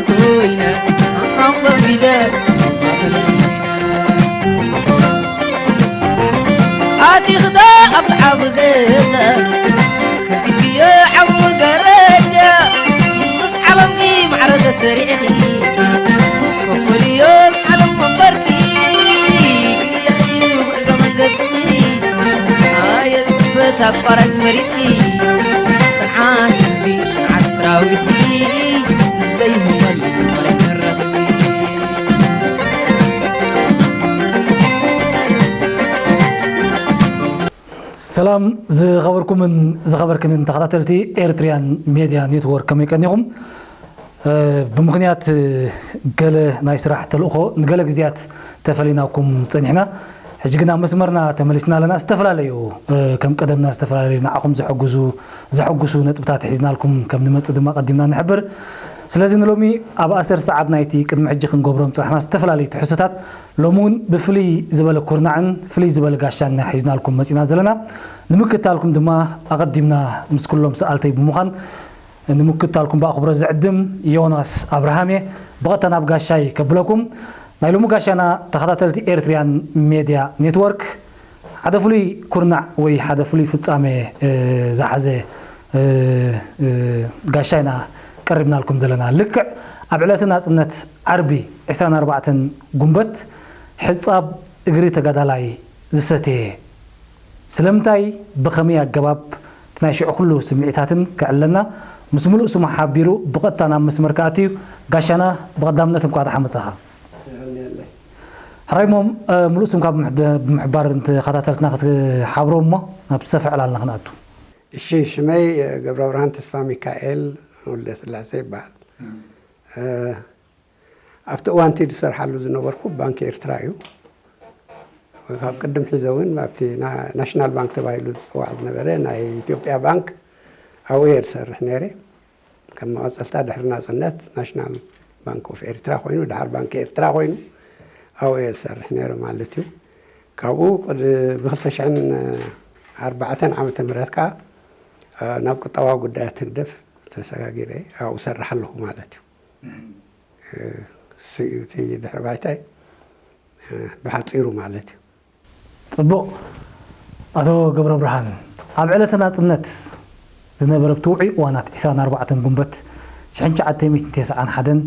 ኮይነ ኣንበቢለ ኣትኽዳ ኣብ ዓብ ገዛ ከፊትዮ ዓብ መጋረጃ ምስ ዓለምኪ ማዕረ ተሰሪዕኺ ኮፈልዮ ዓለም መንበርኪ ያዩ ጉዕዞ መንገድኪ ኣየ ጽፈት ኣቋራጭ መሪጽኪ ጽንዓት ህዝቢ ጽንዓት ሰራዊትኪ ዘይህመሉ መሬት መረኽቢ ሰላም ዝኸበርኩምን ዝኸበርክንን ተኸታተልቲ ኤርትርያን ሜድያ ኔትወርክ ከመይ ቀኒኹም? ብምኽንያት ገለ ናይ ስራሕ ተልእኾ ንገለ ግዜያት ተፈሊናኩም ዝጸኒሕና፣ ሕጂ ግን ኣብ መስመርና ተመሊስና ኣለና። ዝተፈላለዩ ከም ቀደምና ዝተፈላለዩ ንዓኹም ዘሐጉዙ ዘሐጉሱ ነጥብታት ሒዝናልኩም ከም ንመጽእ ድማ ቀዲምና ንሕብር። ስለዚ ንሎሚ ኣብ ኣሰር ሰዓብ ናይቲ ቅድሚ ሕጂ ክንገብሮም ዝጸናሕና ዝተፈላለዩ ትሕዝቶታት ሎሚ እውን ብፍልይ ዝበለ ኩርናዕን ፍልይ ዝበለ ጋሻን ኢና ሒዝናልኩም መጺና ዘለና። ንምክትታልኩም ድማ ኣቐዲምና ምስ ኩሎም ሰኣልተይ ብምዃን ንምክትታልኩም ብኣኽብሮት ዝዕድም ዮናስ ኣብርሃም እየ። ብቐጥታ ናብ ጋሻይ ከብለኩም። ናይ ሎሚ ጋሻና ተኸታተልቲ ኤርትርያን ሜድያ ኔትወርክ ሓደ ፍሉይ ኩርናዕ ወይ ሓደ ፍሉይ ፍጻሜ ዝሓዘ ጋሻ ኢና ቀሪብናልኩም ዘለና። ልክዕ ኣብ ዕለተ ናጽነት ዓርቢ ዕስራን ኣርባዕተን ጉንበት ሕጻብ እግሪ ተጋዳላይ ዝሰተየ ስለምንታይ ብኸመይ ኣገባብ እቲ ናይ ሽዑ ኩሉ ስምዒታትን ከዕለና ምስ ምሉእ ስሙ ሓቢሩ ብቐጥታ ናብ መስመር ክኣትዩ ጋሻና ብቐዳምነት እንኳዕ ደሓን መጻኻ። ሕራይ እሞ ምሉእ ስምካ ብምሕባር ንተኸታተልትና ክትሓብሮም እሞ ናብ ሰፊሕ ዕላልና ክንኣቱ። እሺ፣ ሽመይ ገብረብርሃን ተስፋሚካኤል ወልደስላሴ ይበሃል። ኣብቲ እዋንቲ ዝሰርሓሉ ዝነበርኩ ባንኪ ኤርትራ እዩ። ካብ ቅድም ሒዘ እውን ኣብቲ ናሽናል ባንክ ተባሂሉ ዝፅዋዕ ዝነበረ ናይ ኢትዮጵያ ባንክ ኣብኡ እየ ዝሰርሕ ነይረ። ከም መቐፀልታ ድሕሪ ናፅነት ናሽናል ባንክ ኦፍ ኤርትራ ኮይኑ ድሓር ባንኪ ኤርትራ ኮይኑ ኣብኡ እየ ዝሰርሕ ነይረ ማለት እዩ። ካብኡ ብክልተ ሽሕን ኣርባዕተን ዓመተ ምህረት ከዓ ናብ ቁጠባዊ ጉዳያት ህግደፍ ተሰጋጊረ ኣብኡ እሰርሕ ኣለኹ ማለት እዩ። ስዩቲ ድሕሪ ባይታይ ብሓፂሩ ማለት እዩ። ፅቡቕ ኣቶ ገብረብርሃን፣ ኣብ ዕለተ ናፅነት ዝነበረ ብቲ ውዑይ እዋናት ዕስራን ኣርባዕተን ጉንበት ሽሕን ትሽዓተ ሚእትን ተስዓን ሓደን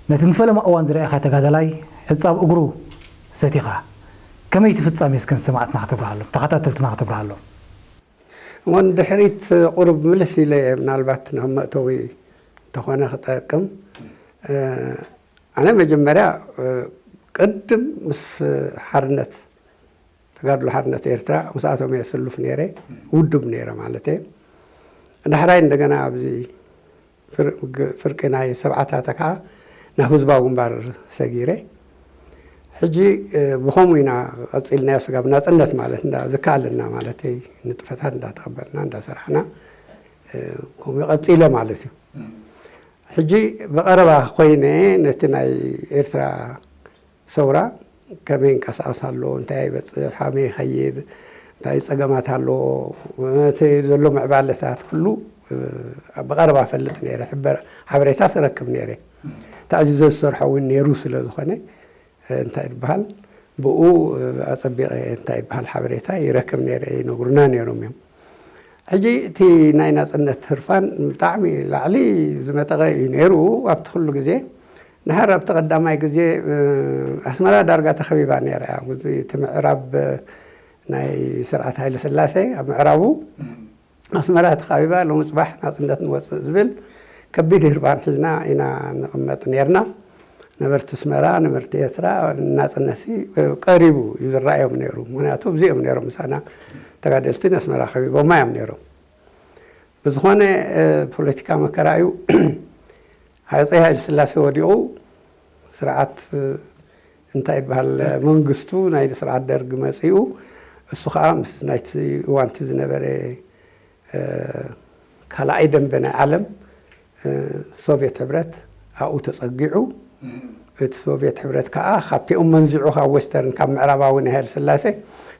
ነቲ ንፈለማ እዋን ዝረኣኻዮ ተጋዳላይ ሕፃብ እግሩ ሰቲኻ ከመይ እቲ ፍፃሜ እስከ ንሰማዕትና ከተብርሃሎም ተኸታተልትና ከተብርሃሎም። እሞ ንድሕሪት ቁሩብ ምልስ ኢለ እየ ምናልባት ንከም መእተዊ እንተኾነ ክጠቅም። ኣነ መጀመርያ ቅድም ምስ ሓርነት ተጋድሎ ሓርነት ኤርትራ ምስኣቶም እየ ስሉፍ ነይረ፣ ውዱብ ነይረ ማለት እየ። ዳሕራይ እንደገና ኣብዚ ፍርቂ ናይ ሰብዓታተ ከዓ ናብ ህዝባዊ ግንባር ሰጊረ። ሕጂ ብኸምኡ ኢና ቀፂልናዮ ስጋብ ናፅነት ማለት እንዳ ዝከኣለና ማለተይ ንጥፈታት እንዳተቐበልና እንዳሰራሕና ከምኡ ቀፂለ ማለት እዩ። ሕጂ ብቐረባ ኮይነ ነቲ ናይ ኤርትራ ሰውራ ከመይ ይንቀሳቐስ ኣሎ፣ እንታይ ይበፅሕ፣ ከመይ ይኸይድ፣ እንታይ ፀገማት ኣለዎ፣ እቲ ዘሎ ምዕባለታት ኩሉ ብቐረባ ፈልጥ ነይረ፣ ሓበሬታት እረክብ ነይረ። ተኣዚዘ ዝሰርሖ እውን ነይሩ ስለ ዝኾነ እንታይ ይበሃል ብኡ ኣፀቢቐ እንታይ ይበሃል ሓበሬታ ይረክብ ነይረ ይነግሩና ነይሮም እዮም። ሕጂ እቲ ናይ ናፅነት ህርፋን ብጣዕሚ ላዕሊ ዝመጠቐ እዩ ነይሩ ኣብቲ ኩሉ ግዜ። ድሓር ኣብቲ ቀዳማይ ግዜ ኣስመራ ዳርጋ ተኸቢባ ነይራ እያ። እቲ ምዕራብ ናይ ስርዓት ሃይለ ስላሴ ኣብ ምዕራቡ ኣስመራ ተኻቢባ ሎሚ ፅባሕ ናፅነት ንወፅእ ዝብል ከቢድ ህርባን ሒዝና ኢና ንቕመጥ ነርና። ነበርቲ ኣስመራ ነበርቲ ኤርትራ ናፅነት ቀሪቡ እዩ ዝረኣዮም ነይሩ። ምክንያቱ እዚኦም ነይሮም ምሳና ተጋደልቲ ንኣስመራ ከቢቦማ እዮም ነይሮም። ብዝኾነ ፖለቲካ መከራ እዩ። ሃፀይ ሃይለስላሴ ወዲቑ ስርዓት እንታይ ይበሃል መንግስቱ ናይ ስርዓት ደርግ መፂኡ። እሱ ከዓ ምስ ናይቲ እዋንቲ ዝነበረ ካልኣይ ደንበ ናይ ዓለም ሶቭየት ሕብረት ኣብኡ ተፀጊዑ። እቲ ሶቭየት ሕብረት ከዓ ካብቲኦም መንዚዑ ካብ ዌስተርን ካብ ምዕራባዊ ናይ ሃይለስላሴ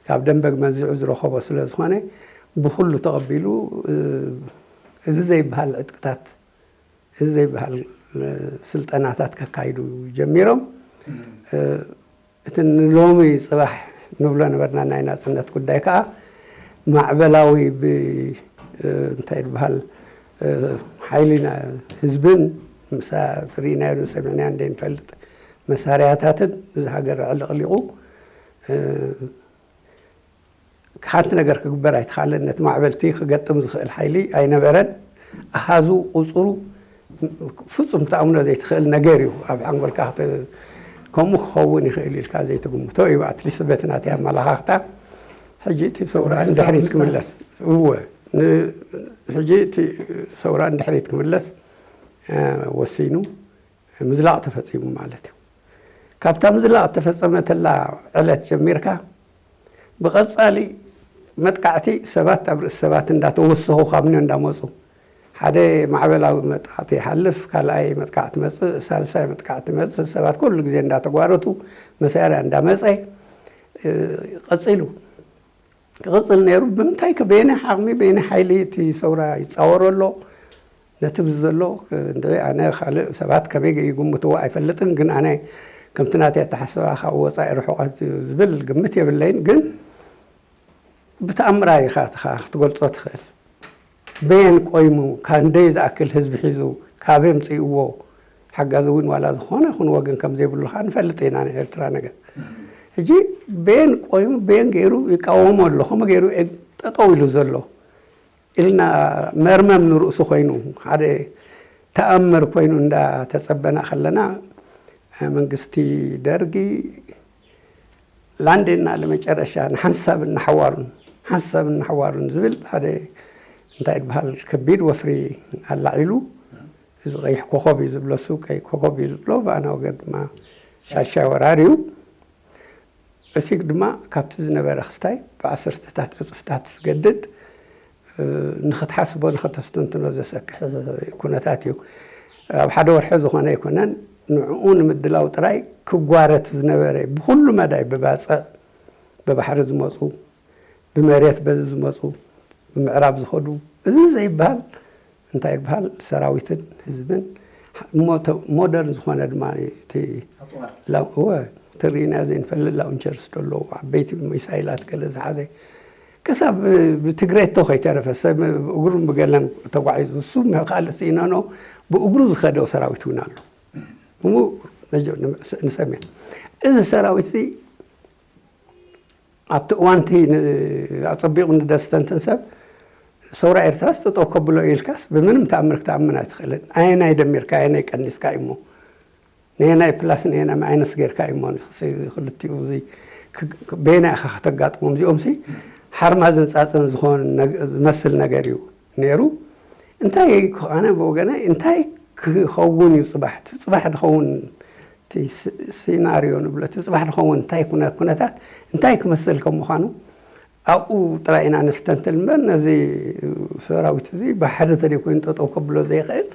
ካብ ደንበ መንዚዑ ዝረኸቦ ስለ ዝኾነ ብኩሉ ተቐቢሉ እዚ ዘይበሃል ዕጥቅታት እዚ ዘይበሃል ስልጠናታት ከካይዱ ጀሚሮም። እቲ ንሎሚ ጽባሕ ንብሎ ነበርና ናይ ናጽነት ጉዳይ ከኣ ማዕበላዊ ብ እንታይ ይበሃል ሓይሊ ህዝብን ምሳ ርኢናዮ ሰሚዕናዮ እንደንፈልጥ መሳርያታትን እዚ ሃገር ዕልቕሊቑ ሓንቲ ነገር ክግበር ኣይተኻለን። ነቲ ማዕበልቲ ክገጥም ዝኽእል ሓይሊ ኣይነበረን። ኣሃዙ ቁፅሩ ፍፁም ክትኣምኖ ዘይትኽእል ነገር እዩ። ኣብ ሓንጎልካ ከምኡ ክኸውን ይኽእል ኢልካ ዘይትግምቶ እዩ። ኣትሊስት በቲ ናተይ ኣመላኻኽታ ሕጂ እቲ ሰውራ ንድሕሪት ክምለስ እወ ሕጂ እቲ ሰውራ ንድሕሪት ክምለስ ወሲኑ ምዝላቕ ተፈፂሙ ማለት እዩ። ካብታ ምዝላቕ እተፈፀመተላ ዕለት ጀሚርካ ብቐፃሊ መጥቃዕቲ ሰባት ኣብ ርእሲ ሰባት እንዳተወሰኹ ካብ ንዮ እንዳመፁ ሓደ ማዕበላዊ መጥቃዕቲ ይሓልፍ፣ ካልኣይ መጥቃዕቲ መፅእ፣ ሳልሳይ መጥቃዕቲ መፅእ፣ ሰባት ኩሉ ግዜ እንዳተጓረቱ መሳርያ እንዳመፀ ቀፂሉ። ክቕፅል ነይሩ። ብምንታይ ከ በየናይ ዓቕሚ በየናይ ሓይሊ እቲ ሰውራ ይፃወሮ ኣሎ? ነቲ ብዚ ዘሎ እንድዒ ኣነ ካልእ ሰባት ከመይ ይግምትዎ ኣይፈልጥን፣ ግን ኣነ ከምቲ ናተይ ኣተሓሳስባ ካብኡ ወፃኢ ርሑቓት እዩ ዝብል ግምት የብለይን። ግን ብተኣምር ኢኻ ክትገልፆ ትኽእል። በየን ቆይሙ፣ ካንደይ ዝኣክል ህዝቢ ሒዙ፣ ካበይ ኣምፅእዎ፣ ሓጋዚ እውን ዋላ ዝኾነ ይኹን ወገን ከም ዘይብሉ ከዓ ንፈልጥ ኢና። ናይ ኤርትራ ነገር ሕጂ በየን ቆይሙ በየን ገይሩ ይቃወሞ ኣሎ፣ ከምኡ ገይሩ ጠጠው ኢሉ ዘሎ ኢልና መርመም ንርእሱ ኮይኑ ሓደ ተኣምር ኮይኑ እንዳተፀበና ከለና መንግስቲ ደርጊ ላንዴና ለመጨረሻ ንሓንሳብ እናሓዋሩን ሓንሳብ እናሓዋሩን ዝብል ሓደ እንታይ ይበሃል ከቢድ ወፍሪ ኣላዒሉ እዚ ቀይሕ ኮኸብ እዩ ዝብሎ እሱ ቀይ ኮኸብ እዩ ዝብሎ ብኣና ወገን ድማ ሻሻይ ወራር እዩ። እቲ ድማ ካብቲ ዝነበረ ክስታይ ብዓሰርተታት ዕፅፍታት ዝገድድ ንክትሓስቦ ንክተስተንትኖ ዘሰክሕ ኩነታት እዩ። ኣብ ሓደ ወርሒ ዝኾነ ኣይኮነን። ንዕኡ ንምድላው ጥራይ ክጓረት ዝነበረ ብኩሉ መዳይ ብባፅዕ ብባሕሪ ዝመፁ ብመሬት በዚ ዝመፁ ብምዕራብ ዝኸዱ እዚ ዘይበሃል እንታይ ይበሃል ሰራዊትን ህዝብን ሞደርን ዝኾነ ድማ ትርኢና ዘይንፈልጥ ላውንቸርስ ኣለዉ ዓበይቲ ሚሳይላት ገለ ዝሓዘ ክሳብ ብትግሬቶ ከይተረፈ ሰብ ብእግሩን ብገለን ተጓዒዙ እሱ ካልእ ስኢነኖ ብእግሩ ዝኸደ ሰራዊት እውን ኣሎ። ንሰምዕ እዚ ሰራዊት እዚ ኣብቲ እዋንቲ ኣፀቢቑ ንደስተንትን ሰብ ሰውራ ኤርትራስ ጠጠው ከብሎ ኢልካስ ብምንም ተኣምር ክትኣምን ኣይትኽእልን። ኣየናይ ደሚርካ ኣየናይ ቀኒስካ እሞ ነየናይ ፕላስ ነየናይ ማይነስ ጌርካ እሞ ክልቲኡ እዚ በየናይ ኢኻ ከተጋጥሞም እዚኦም ሲ ሓርማዝን ፃፅን ዝኾን ዝመስል ነገር እዩ ነይሩ። እንታይ ኣነ ብወገናይ እንታይ ክኸውን እዩ ፅባሕ እቲ ፅባሕ ዝኸውን ሲናርዮ ንብሎ እቲ ፅባሕ ዝኸውን እንታይ ኩነ ኩነታት እንታይ ክመስል ከም ምዃኑ ኣብኡ ጥራይ ኢና ነስተንትል እምበር ነዚ ሰራዊት እዚ ብሓደ ተደይ ኮይኑ ጠጠው ከብሎ ዘይኽእል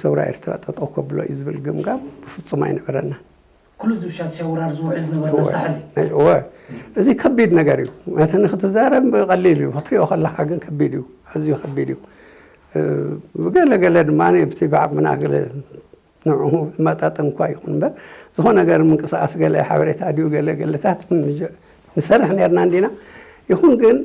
ሰውራ ኤርትራ ጠጠው ከብሎ እዩ ዝብል ግምጋም ብፍፁም ኣይነበረና። ኩሉ እዚ ብሻሻይ ወራር ዝውዕል ዝነበረ መብዛሕሊ እወ እዚ ከቢድ ነገር እዩ። እቲ ንክትዛረብ ቀሊል እዩ፣ ክትሪኦ ከለካ ግን ከቢድ እዩ፣ ኣዝዩ ከቢድ እዩ። ብገለ ገለ ድማ ብቲ ብዓቕምና ገለ ንዕኡ መጣጥን እኳ ይኹን እምበር ዝኾነ ነገር ምንቅስቃስ ገለ ሓበሬታ ድዩ ገለ ገለታት ንሰርሕ ነርና እንዲና። ይኹን ግን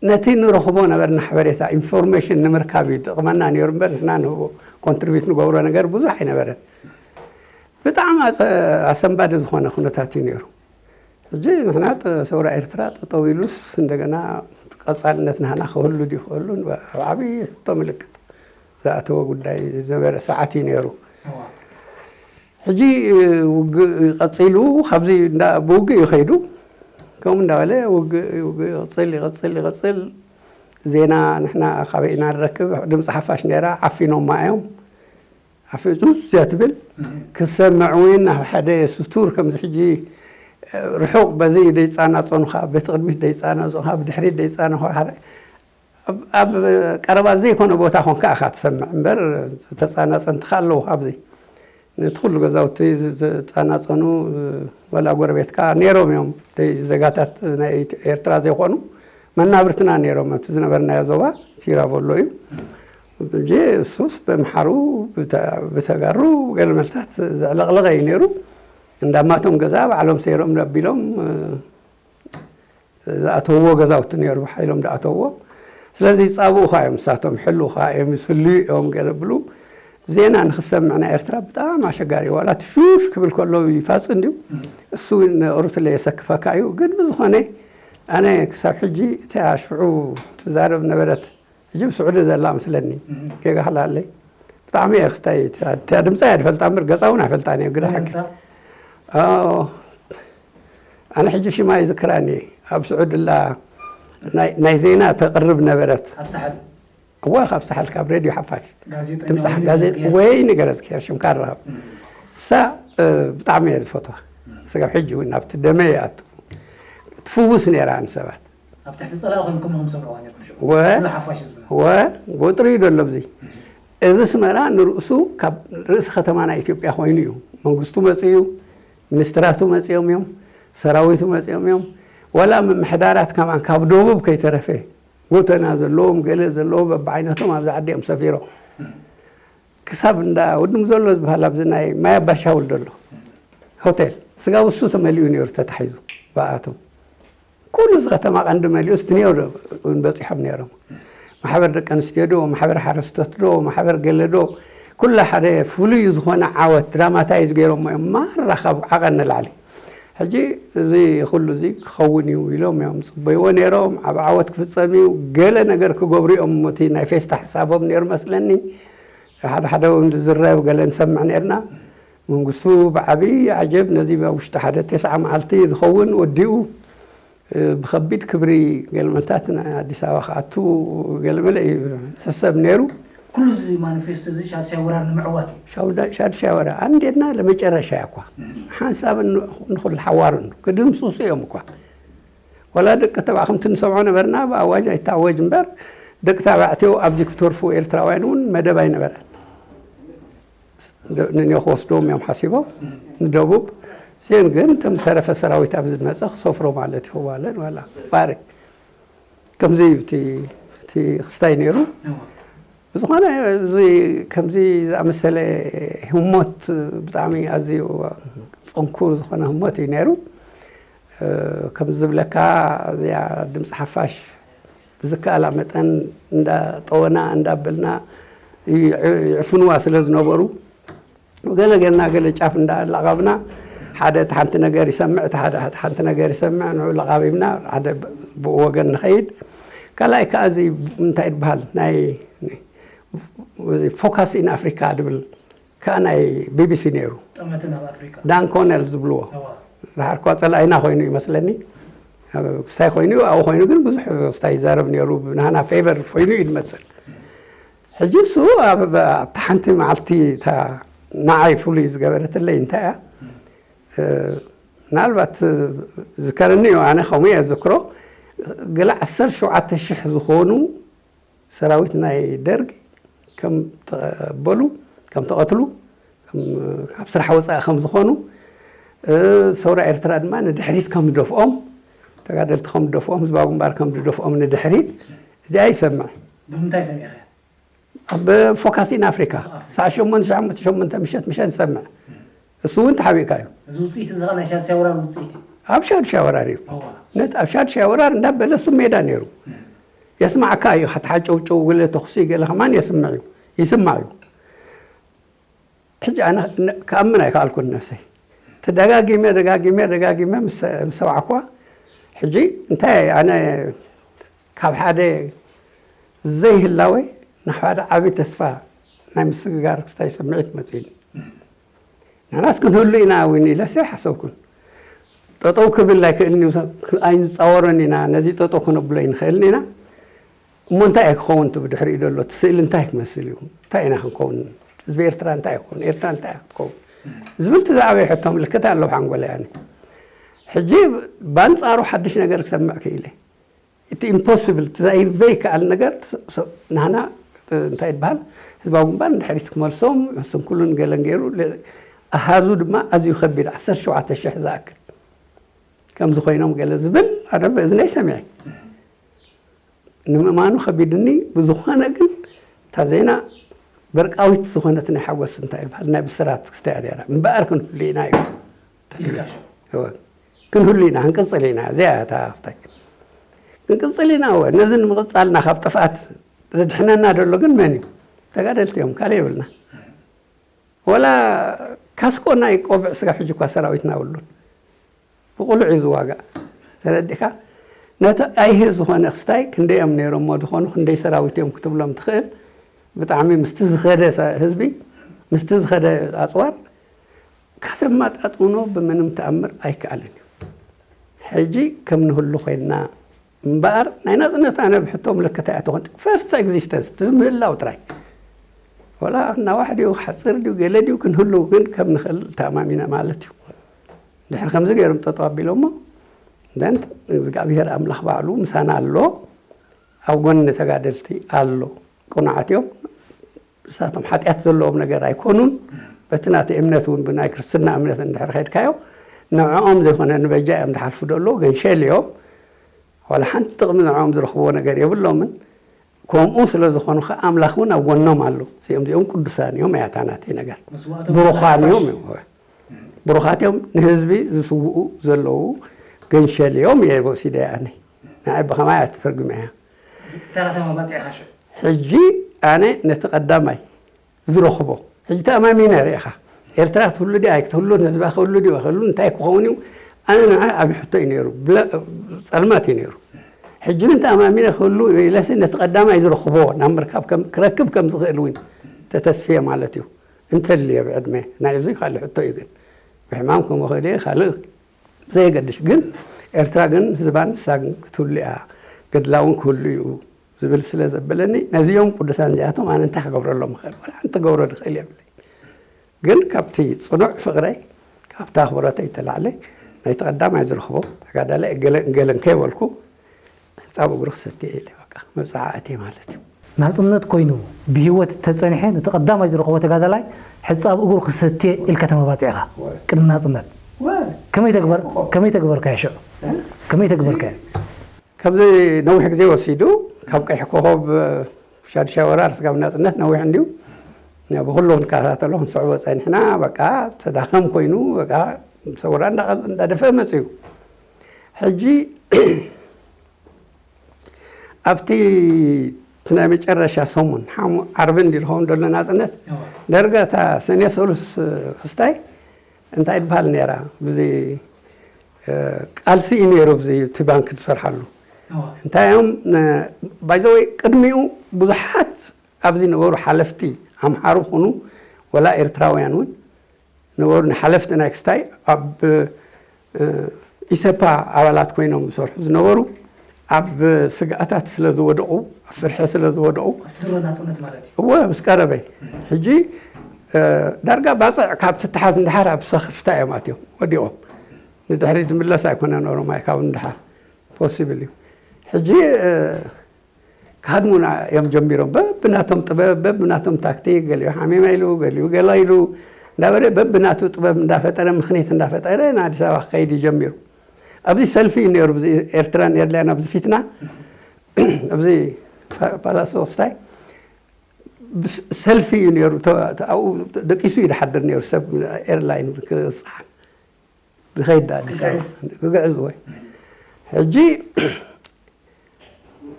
ነቲ ንረኽቦ ነበርና ሓበሬታ ኢንፎርሜሽን ንምርካብ እዩ ዝጠቕመና ነይሩ እምበር ንሕና ንህቦ ኮንትሪቢዩት ንገብሮ ነገር ብዙሕ ኣይነበረን። ብጣዕሚ ኣሰንባዲ ዝኾነ ኩነታት እዩ ነይሩ። ሕጂ ንሕና ሰውራ ኤርትራ ጠጠው ኢሉስ እንደገና ቀፃልነት ናህና ክህሉ ድዩ ክህሉ ኣብ ዓብዪ ሕቶ ምልክት ዝኣተወ ጉዳይ ዝነበረ ሰዓት እዩ ነይሩ። ሕጂ ውግእ ቀፂሉ ካብዚ ብውግእ እዩ ከይዱ። ከምኡ እንዳበለ ውግእ ውግእ ይቕፅል ይቕፅል ይቕፅል። ዜና ንሕና ካበይ ኢና ንረክብ? ድምፂ ሓፋሽ ነይራ ዓፊኖማ እዮም። ኣፍፁስ እያ ትብል ክትሰምዕ እውን ኣብ ሓደ ስቱር ከምዚ ሕጂ ርሑቕ በዚ ደይፃናፀኑኻ በቲ ቅድሚት ደይፃናፀኑኻ ብድሕሪት ደይፃነኻ ኣብ ቀረባ ዘይኮነ ቦታ ኮንካ ኢኻ ትሰምዕ እምበር ተፃናፀንትኻ ኣለዉ ኣብዚ ነቲ ኩሉ ገዛውቲ ዝፃናፀኑ ወላ ጎረቤትካ ነይሮም እዮም ዜጋታት ናይ ኤርትራ ዘይኮኑ መናብርትና ነይሮም ኣብቲ ዝነበርናዮ ዞባ ሲራቦሎ እዩ። እሱስ ብምሓሩ ብተጋሩ ገለመልታት ዘዕለቕለቐ እዩ ነይሩ። እንዳማቶም ገዛ ባዕሎም ሰይሮም ኣቢሎም ዝኣተውዎ ገዛውቲ ነይሩ፣ ብሓይሎም ዝኣተውዎ። ስለዚ ይጻብኡኻ እዮም፣ ንሳቶም ይሕልኡኻ እዮም፣ ይስልዩ እዮም ገለ ብሉ። ዜና ንክሰምዕ ናይ ኤርትራ ብጣዕሚ ኣሸጋሪ እዩ። ዋላ እቲ ሹሽ ክብል ከሎ ይፋጽ እንድዩ፣ እሱ እውን ንቕሩትለ የሰክፈካ እዩ። ግን ብዝኾነ ኣነ ክሳብ ሕጂ እቲኣ ሽዑ ትዛረብ ነበረት ሕጂ ብስዑዲ ዘላ ምስለኒ ጌጋ ክላለይ ብጣዕሚ እየ ክስታይ እቲኣ ድምፃ እያ ዝፈልጣ እምበር ገፃ እውን ኣይፈልጣን እየ ግዳ ሓቂ ኣነ ሕጂ ሽማ ይዝክራኒ ኣብ ስዑዲ ላ ናይ ዜና ተቕርብ ነበረት እዋ ካብ ሳሕል ካብ ሬድዮ ሓፋሽ ድምፃ ጋዜጠኛ ወይኒ ገረዝግሄር ሽምካ ርሃብ እሳ ብጣዕሚ እየ ዝፈትዋ ስጋብ ሕጂ እውን ኣብቲ ደመ ይኣቱ ትፍውስ ነይራ ንሰባት ኣብ ትሕቲ ጸላኢ ኮይንኩም ኢኹም ትሰምዕዋ ነርኩም ሽዑ። ወ ኩሉ ሓፋሽ ህዝብና። ወ ጎጥርዩ ደሎ ብዚ እዚ ስመራ ንርእሱ ካብ ርእሲ ከተማ ናይ ኢትዮጵያ ኮይኑ እዩ መንግስቱ መጽኡ እዩ ሚኒስትራቱ መጽኦም እዮም ሰራዊቱ መጽኦም እዮም ወላ ምምሕዳራት ከማን ካብ ደቡብ ከይተረፈ ጎተና ዘለዎም ገለ ዘለዎም በብዓይነቶም ኣብዚ ዓዲ እዮም ሰፊሮም ክሳብ እንዳ ውድም ዘሎ ዝበሃል ኣብዚ ናይ ማይ ኣባሻውል ዘሎ ሆቴል ስጋብ እሱ ተመሊኡ ነይሩ ተታሒዙ ብኣቶም ኩሉ እዚ ከተማ ቀንዲ መሊኡ ስትኒዮ እውን በፂሖም ነይሮም ማሕበር ደቂ ኣንስትዮ ዶ ማሕበር ሓረስቶት ዶ ማሕበር ገለ ዶ ኩላ ሓደ ፍሉይ ዝኾነ ዓወት ድራማታይዝ ገይሮሞ እዮም ማራ ካብ ዓቐን ንላዕሊ ሕጂ እዚ ኩሉ እዚ ክኸውን እዩ ኢሎም እዮም ፅበይዎ ነይሮም ኣብ ዓወት ክፍፀም እዩ ገለ ነገር ክገብሩ እዮም እቲ ናይ ፌስታ ሓሳቦም ነይሩ መስለኒ ሓደ ሓደ እውን ዝረብ ገለ ንሰምዕ ነይርና መንግስቱ ብዓብዪ ዓጀብ ነዚ ኣብ ውሽጢ ሓደ ተስዓ መዓልቲ ዝኸውን ወዲኡ ብኸቢድ ክብሪ ገለመልታት ኣዲስ ኣበባ ክኣቱ ገለመለ እዩ ሕሰብ ነይሩ ኩሉ እዚ ማኒፌስቶ እዚ ሻድሻይ ወራር ንምዕዋት እዩ ሻድሻይ ወራር ኣንዴና ለመጨረሻ እያ እኳ ሓንሳብ ንኹል ሓዋር እንዱ ክድምስሱ እዮም እኳ ወላ ደቂ ተባዕ ከምቲ ንሰምዖ ነበርና ብኣዋጅ ኣይተኣወጅ እምበር ደቂ ተባዕትዮ ኣብዚ ክተርፉ ኤርትራውያን እውን መደብ ኣይነበረን ንኔው ክወስድዎም እዮም ሓሲቦም ንደቡብ ዜን ግን እቶም ተረፈ ሰራዊት ኣብ ዝመፀ ክሰፍሮ ማለት ይኽዋለን ዋላ ባሪ ከምዚ እዩ እቲ ክስታይ ነይሩ ብዝኾነ እዚ ከምዚ ዝኣመሰለ ህሞት ብጣዕሚ ኣዝዩ ፅንኩር ዝኾነ ህሞት እዩ ነይሩ ከምዚ ዝብለካ እዚኣ ድምፂ ሓፋሽ ብዝከኣላ መጠን እንዳጠወና እንዳበልና ይዕፍንዋ ስለ ዝነበሩ ገለ ጌርና ገለ ጫፍ እንዳላቐብና ሓደ እቲ ሓንቲ ነገር ይሰምዕ እቲ ሓደ ሓንቲ ነገር ይሰምዕ ንዑ ለቓቢብና ሓደ ብኡ ወገን ንኸይድ ካልኣይ ከዓ እዚ እንታይ ይበሃል ናይ ፎካስ ኢን ኣፍሪካ ድብል ከዓ ናይ ቢቢሲ ነይሩ ጠመተ ናብ ኣፍሪካ ዳን ኮነል ዝብልዎ ዳሓር እኳ ፀላኢና ኮይኑ ይመስለኒ ክስታይ ኮይኑ ኣብኡ ኮይኑ ግን ብዙሕ ክስታይ ይዛረብ ነይሩ ብናህና ፌቨር ኮይኑ እዩ ዝመስል ሕጂ እሱ ኣብታ ሓንቲ መዓልቲ እታ ንዓይ ፍሉይ ዝገበረትለይ እንታይ እያ ምናልባት ዝከረኒ እዩ ኣነ ከምኡ እየ ዝክሮ ገለ ዓሰርተ ሸውዓተ ሽሕ ዝኾኑ ሰራዊት ናይ ደርግ ከም ተቐበሉ ከም ተቐትሉ ካብ ስራሕ ወፃኢ ከም ዝኾኑ ሰውራ ኤርትራ ድማ ንድሕሪት ከም ዝደፍኦም ተጋደልቲ ከም ዝደፍኦም ህዝባዊ ግንባር ከም ዝደፍኦም ንድሕሪት እዚኣ ይሰምዕ ብምንታይ ሰሚዕኸ ኣብ ፎካስ ኢን ኣፍሪካ ሰዓ ሸሞንተ ሸዓ ሸሞንተ ምሸት ምሸት ዝሰምዕ እሱ እውን ተሓቢእካ እዩ እዚ ውፅኢት እዚ ናይ ሻድሻይ ወራር ውፅኢት እዩ ኣብ ሻድሻይ ወራር እዩ ነቲ ኣብ ሻድሻይ ወራር እንዳበለ እሱ ሜዳ ነይሩ የስማዕካ እዩ ሓተሓጨውጨው ገለ ተኹሲ ገለ ከማን የስምዕ እዩ ይስማዕ እዩ ሕጂ ኣነ ክኣምን ኣይከኣልኩን ነብሰይ ተደጋጊመ ደጋጊመ ደጋጊመ ምስ ሰማዕኩዋ ሕጂ እንታይ ኣነ ካብ ሓደ ዘይህላወ ናብ ሓደ ዓብዪ ተስፋ ናይ ምስግጋር ክስታይ ስምዒት መፅእኒ ንሕናስ ክንህሉ ኢና እውን ኢለሲ ኣይሓሰብኩን ጠጠው ክብል ኣይክእልን እዩ ኣይንፃወሮን ኢና ነዚ ጠጠው ክነብሎ ኣይንኽእልን ኢና እሞ እንታይ እየ ክኸውን እቲ ብድሕሪኡ ዘሎ እቲ ስእሊ እንታይ ክመስል እዩ እንታይ ኢና ክንከውን ህዝቢ ኤርትራ እንታይ ይኸውን ኤርትራ እንታይ ክትከውን ዝብል እቲ ዝዓበየ ሕቶ ምልክት ኣለዎ ሓንጎለይ ኣነ ሕጂ ባንፃሩ ሓድሽ ነገር ክሰምዕ ክኢለ እቲ ኢምፖስብል እቲ ዘይከኣል ነገር ናህና እንታይ ይበሃል ህዝባዊ ግንባር ንድሕሪት ክመልሶም ሕስም ኩሉን ገለን ገይሩ ኣሃዙ ድማ ኣዝዩ ከቢድ ዓሰርተ ሸውዓተ ሽሕ ዝኣክል ከምዚ ኮይኖም ገለ ዝብል ኣነ ብእዝነይ ሰሚዐ ንምእማኑ ከቢድኒ ብዝኾነ ግን እታ ዜና በርቃዊት ዝኾነት ናይ ሓጎስ እንታይ ይበሃል፣ ናይ ብስራት ክስታይ ነይራ። እምበኣር ክንህሉ ኢና እዩ። እወ። ክንህሉ ኢና፣ ክንቅጽል ኢና። እዚኣ እያ እታ ክስታይ። ክንቅጽል ኢና። እወ፣ ነዚ ንምቕጻልና ካብ ጥፍኣት ዘድሕነና ዘሎ ግን መን እዩ? ተጋደልቲ እዮም፣ ካልእ የብልና። ወላ ካስኮ ናይ ቆብዕ ስጋብ ሕጂ እኳ ሰራዊትና የብሉን። ብቑሉዕ እዩ ዝዋጋእ። ተረዲእካ? ነቲ ኣይሂ ዝኾነ ክስታይ ክንደይ እዮም ነይሮሞ ዝኾኑ፣ ክንደይ ሰራዊት እዮም ክትብሎም ትኽእል። ብጣዕሚ ምስቲ ዝኸደ ሰ-፣ ህዝቢ፣ ምስቲ ዝኸደ ኣጽዋር ከተመጣጥኖ ብምንም ተኣምር ኣይከኣልን እዩ። ሕጂ ከም ንህሉ ኮይንና እምበኣር፣ ናይ ናጽነት ኣነ ብሕቶ ምልክት ኣይኣተኹን። ፈርስት ኤግዚስተንስ፣ እቲ ምህላው ጥራይ። ወላ ክናዋሕ ድዩ፣ ክሓጽር ድዩ፣ ገለ ድዩ ክንህሉ ግን ከም ንኽእል ተኣማሚነ ማለት እዩ። ድሕሪ ከምዚ ገይሮም ጠጠው ኣቢሎሞ፣ ደን እግዚኣብሔር ኣምላኽ ባዕሉ ምሳና ኣሎ፣ ኣብ ጎኒ ተጋደልቲ ኣሎ። ቅኑዓት እዮም። ንሳቶም ሓጢኣት ዘለዎም ነገር ኣይኮኑን። በቲ ናተይ እምነት እውን ብናይ ክርስትና እምነት እንድሕር ከድካዮ፣ ንዕኦም ዘይኮነ ንበጃ እዮም ዝሓልፉ ደሎ፣ ገንሸል እዮም። ዋላ ሓንቲ ጥቕሚ ንዕኦም ዝረኽብዎ ነገር የብሎምን። ከምኡ ስለ ዝኾኑ ኸዓ ኣምላኽ እውን ኣብ ጎኖም ኣሎ። እዚኦም፣ እዚኦም ቅዱሳን እዮም እያ እታ ናተይ ነገር። መስዋእቶም ብሩኻን እዮም። ሓፋሽ። እዮም። ብሩኻት እዮም፣ ንህዝቢ ዝስውኡ ዘለዉ ገንሸል እዮም እየ ወሲደ ኣነ። ንዓይ ብኸማይ እያ ተተርጉመ እያ። እታ ከተማ ባጽዕኻ ሽዑ? ሕጂ ኣነ ነቲ ቀዳማይ ዝረኽቦ፣ ሕጂ ተኣማሚነ ርኢኻ፣ ኤርትራ ክትህሉ ድያ ኣይክትህሉን፣ ህዝባ ክህሉ ድዩ ኣይክህሉን፣ እንታይ ክኸውን እዩ? ኣነ ንዓይ ዓቢ ሕቶ እዩ ነይሩ። ብለ-፣ ጸልማት እዩ ነይሩ። ሕጂ ግን ተኣማሚነ ክህሉ ኢለሲ ነቲ ቀዳማይ ዝረኽቦ ናብ ምርካብ ከም-፣ ክረክብ ከም ዝኽእል እውን ተተስፍየ ማለት እዩ። እንተልየ ብዕድመ፣ ናይ እዚ ካልእ ሕቶ እዩ ግን። ብሕማም ክመኽእል እየ፣ ካልእ ብዘየገድሽ ግን፣ ኤርትራ ግን ህዝባን ንሳን ክትህሉ እያ፣ ገድላ እውን ክህሉ እዩ ዝብል ስለ ዘበለኒ፣ ነዚኦም ቅዱሳን እዚኣቶም ኣነ እንታይ ክገብረሎም እኽእል? ወላ ሓንቲ ክገብሮ ዝኽእል የብለይ። ግን ካብቲ ጽኑዕ ፍቕረይ፣ ካብቲ ኣኽብሮተይ እተላዕለ፣ ናይቲ ቀዳማይ ዝረኽቦ ተጋዳላይ ገለን ገለን ከይበልኩ፣ ሕጻብ እግሩ ክሰቲ ኢለ፣ በቃ፣ መብጽዓ ኣትየ ማለት እዩ። ናጽነት ኮይኑ ብህይወት ተጸኒሐ፣ ነቲ ቀዳማይ ዝረኽቦ ተጋዳላይ ሕጻብ እግሩ ክሰቲ ኢልካ ተመባጺዕኻ። ወ-፣ ቅድሚ ናጽነት። ወ-፣ ከመይ ተግበር-፣ ከመይ ተግበርካዮ ሽዑ? እ? ከመይ ተግበርካዮ? ካብዚ ነዊሕ ግዜ ወሲዱ፣ ካብ ቀይሕ ኮኸብ፣ ሻድሻይ ወራር ስጋብ ናጽነት ነዊሕ እንድዩ። ብኹሉ ክንከታተሎ ክንስዕቦ ጸኒሕና፣ በቃ፣ ተዳኸም ኮይኑ፣ በቃ፣ ሰውራ እንዳ-፣ እንዳደፈአ መጽዩ። ሕጂ ኣብቲ፣ እቲ ናይ መጨረሻ ሰሙን፣ ሓሙ-፣ ዓርቢ እንዲ ዝኸውን ዘሎ ናጽነት፣ እዋ። ደርጋ እታ ሰኔ ሰሉስ ክስታይ እንታይ ትበሃል ነይራ? ብዚ፣ እ፣ ቃልሲ እዩ ነይሩ፣ ብዚ እቲ ባንክ ዝሰርሓሉ። እዋ። እንታይ እዮም፣ እ፣ ባይ ዘ ወይ፣ ቅድሚኡ ብዙሓት ኣብዚ ነበሩ ሓለፍቲ፣ ኣምሓሩ ኹኑ፣ ወላ ኤርትራውያን እውን፣ ነበሩ፣ ንሓለፍቲ ናይ ክስታይ ኣብ፣ እ፣ ኢሰፓ ኣባላት ኮይኖም ዝሰርሑ ዝነበሩ፣ ኣብ ስግኣታት ስለ ዝወደቑ፣ ኣብ ፍርሒ ስለ ዝወደቑ፣ ኣብቲ ድሮ ናጽነት ማለት እዩ። እወ፣ ምስ ቀረበይ። ሕጂ፣ እ፣ ዳርጋ ባጽዕ ካብ ትተሓዝ እንድሓር ኣብ ሰኽፍታ እዮም ኣትዮም፣ ወዲቖም። ንድሕሪት ዝምለስ ኣይኮነን ኦሮማይ ካብ እንድሓር። ፖሲብል እዩ። ሕጂ፣ እ፣ ክሃድሙና እዮም ጀሚሮም። በብናቶም ጥበብ፣ በብናቶም ታክቲክ፣ ገሊኡ ሓሚመ ኢሉ፣ ገሊኡ ገለ ኢሉ፣ እንዳበለ በብናቱ ጥበብ እንዳፈጠረ፣ ምኽንያት እንዳፈጠረ ንኣዲስ ኣበባ ክኸይድ እዩ ጀሚሩ። ኣብዚ ሰልፊ እዩ ነይሩ፣ ኣብዚ ኤርትራን ኤርላይን ኣብዚ ፊትና፣ ኣብዚ ፓ-፣ ፓላስ ኦፍ ስታይ ብስ-፣ ሰልፊ እዩ ነይሩ። ተ-፣ ተ-፣ ኣብኡ ደቂሱ እዩ ዝሓድር ነይሩ፣ ሰብ ኤርላይን ክጽዓን። ንኸይድ ኣዲስ ኣበባ ክግዕዝ። ክግዕዝ ወይ። ሕጂ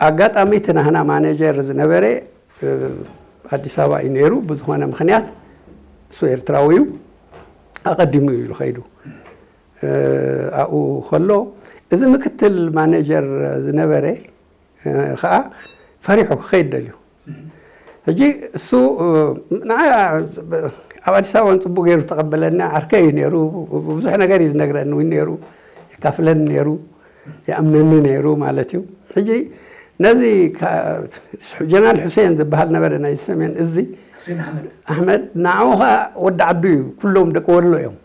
ኣጋጣሚ እቲ ናህና ማኔጀር ዝነበረ፣ እ፣ ኣዲስ ኣበባ እዩ ነይሩ። ብዝኾነ ምኽንያት እሱ ኤርትራዊ እዩ፣ ኣቐዲሙ እዩ ከይዱ። እ፣ ኣብኡ ከሎ፣ እዚ ምክትል ማኔጀር ዝነበረ፣ እ፣ ኸኣ ፈሪሑ ክኸይድ ደልዩ። ሕጂ እሱ፣ እ፣ ንዓ ኣብ ኣዲስ ኣበባ እውን ጽቡቕ ገይሩ ተቐበለኒ። ዓርከይ እዩ ነይሩ። ብዙሕ ነገር እዩ ዝነግረኒ እውን ነይሩ። የካፍለኒ ነይሩ። ይኣምነኒ ነይሩ ማለት እዩ። ሕጂ ነዚ ካ-፣ ጀነራል ሑሴን ዝበሃል ነበረ ናይ ሰሜን እዚ። ሑሴን ኣሕመድ። ኣሕመድ፣ ንዓኡ ኸኣ ወዲ ዓዱ እዩ። ኩሎም ደቂ ወሎ እዮም።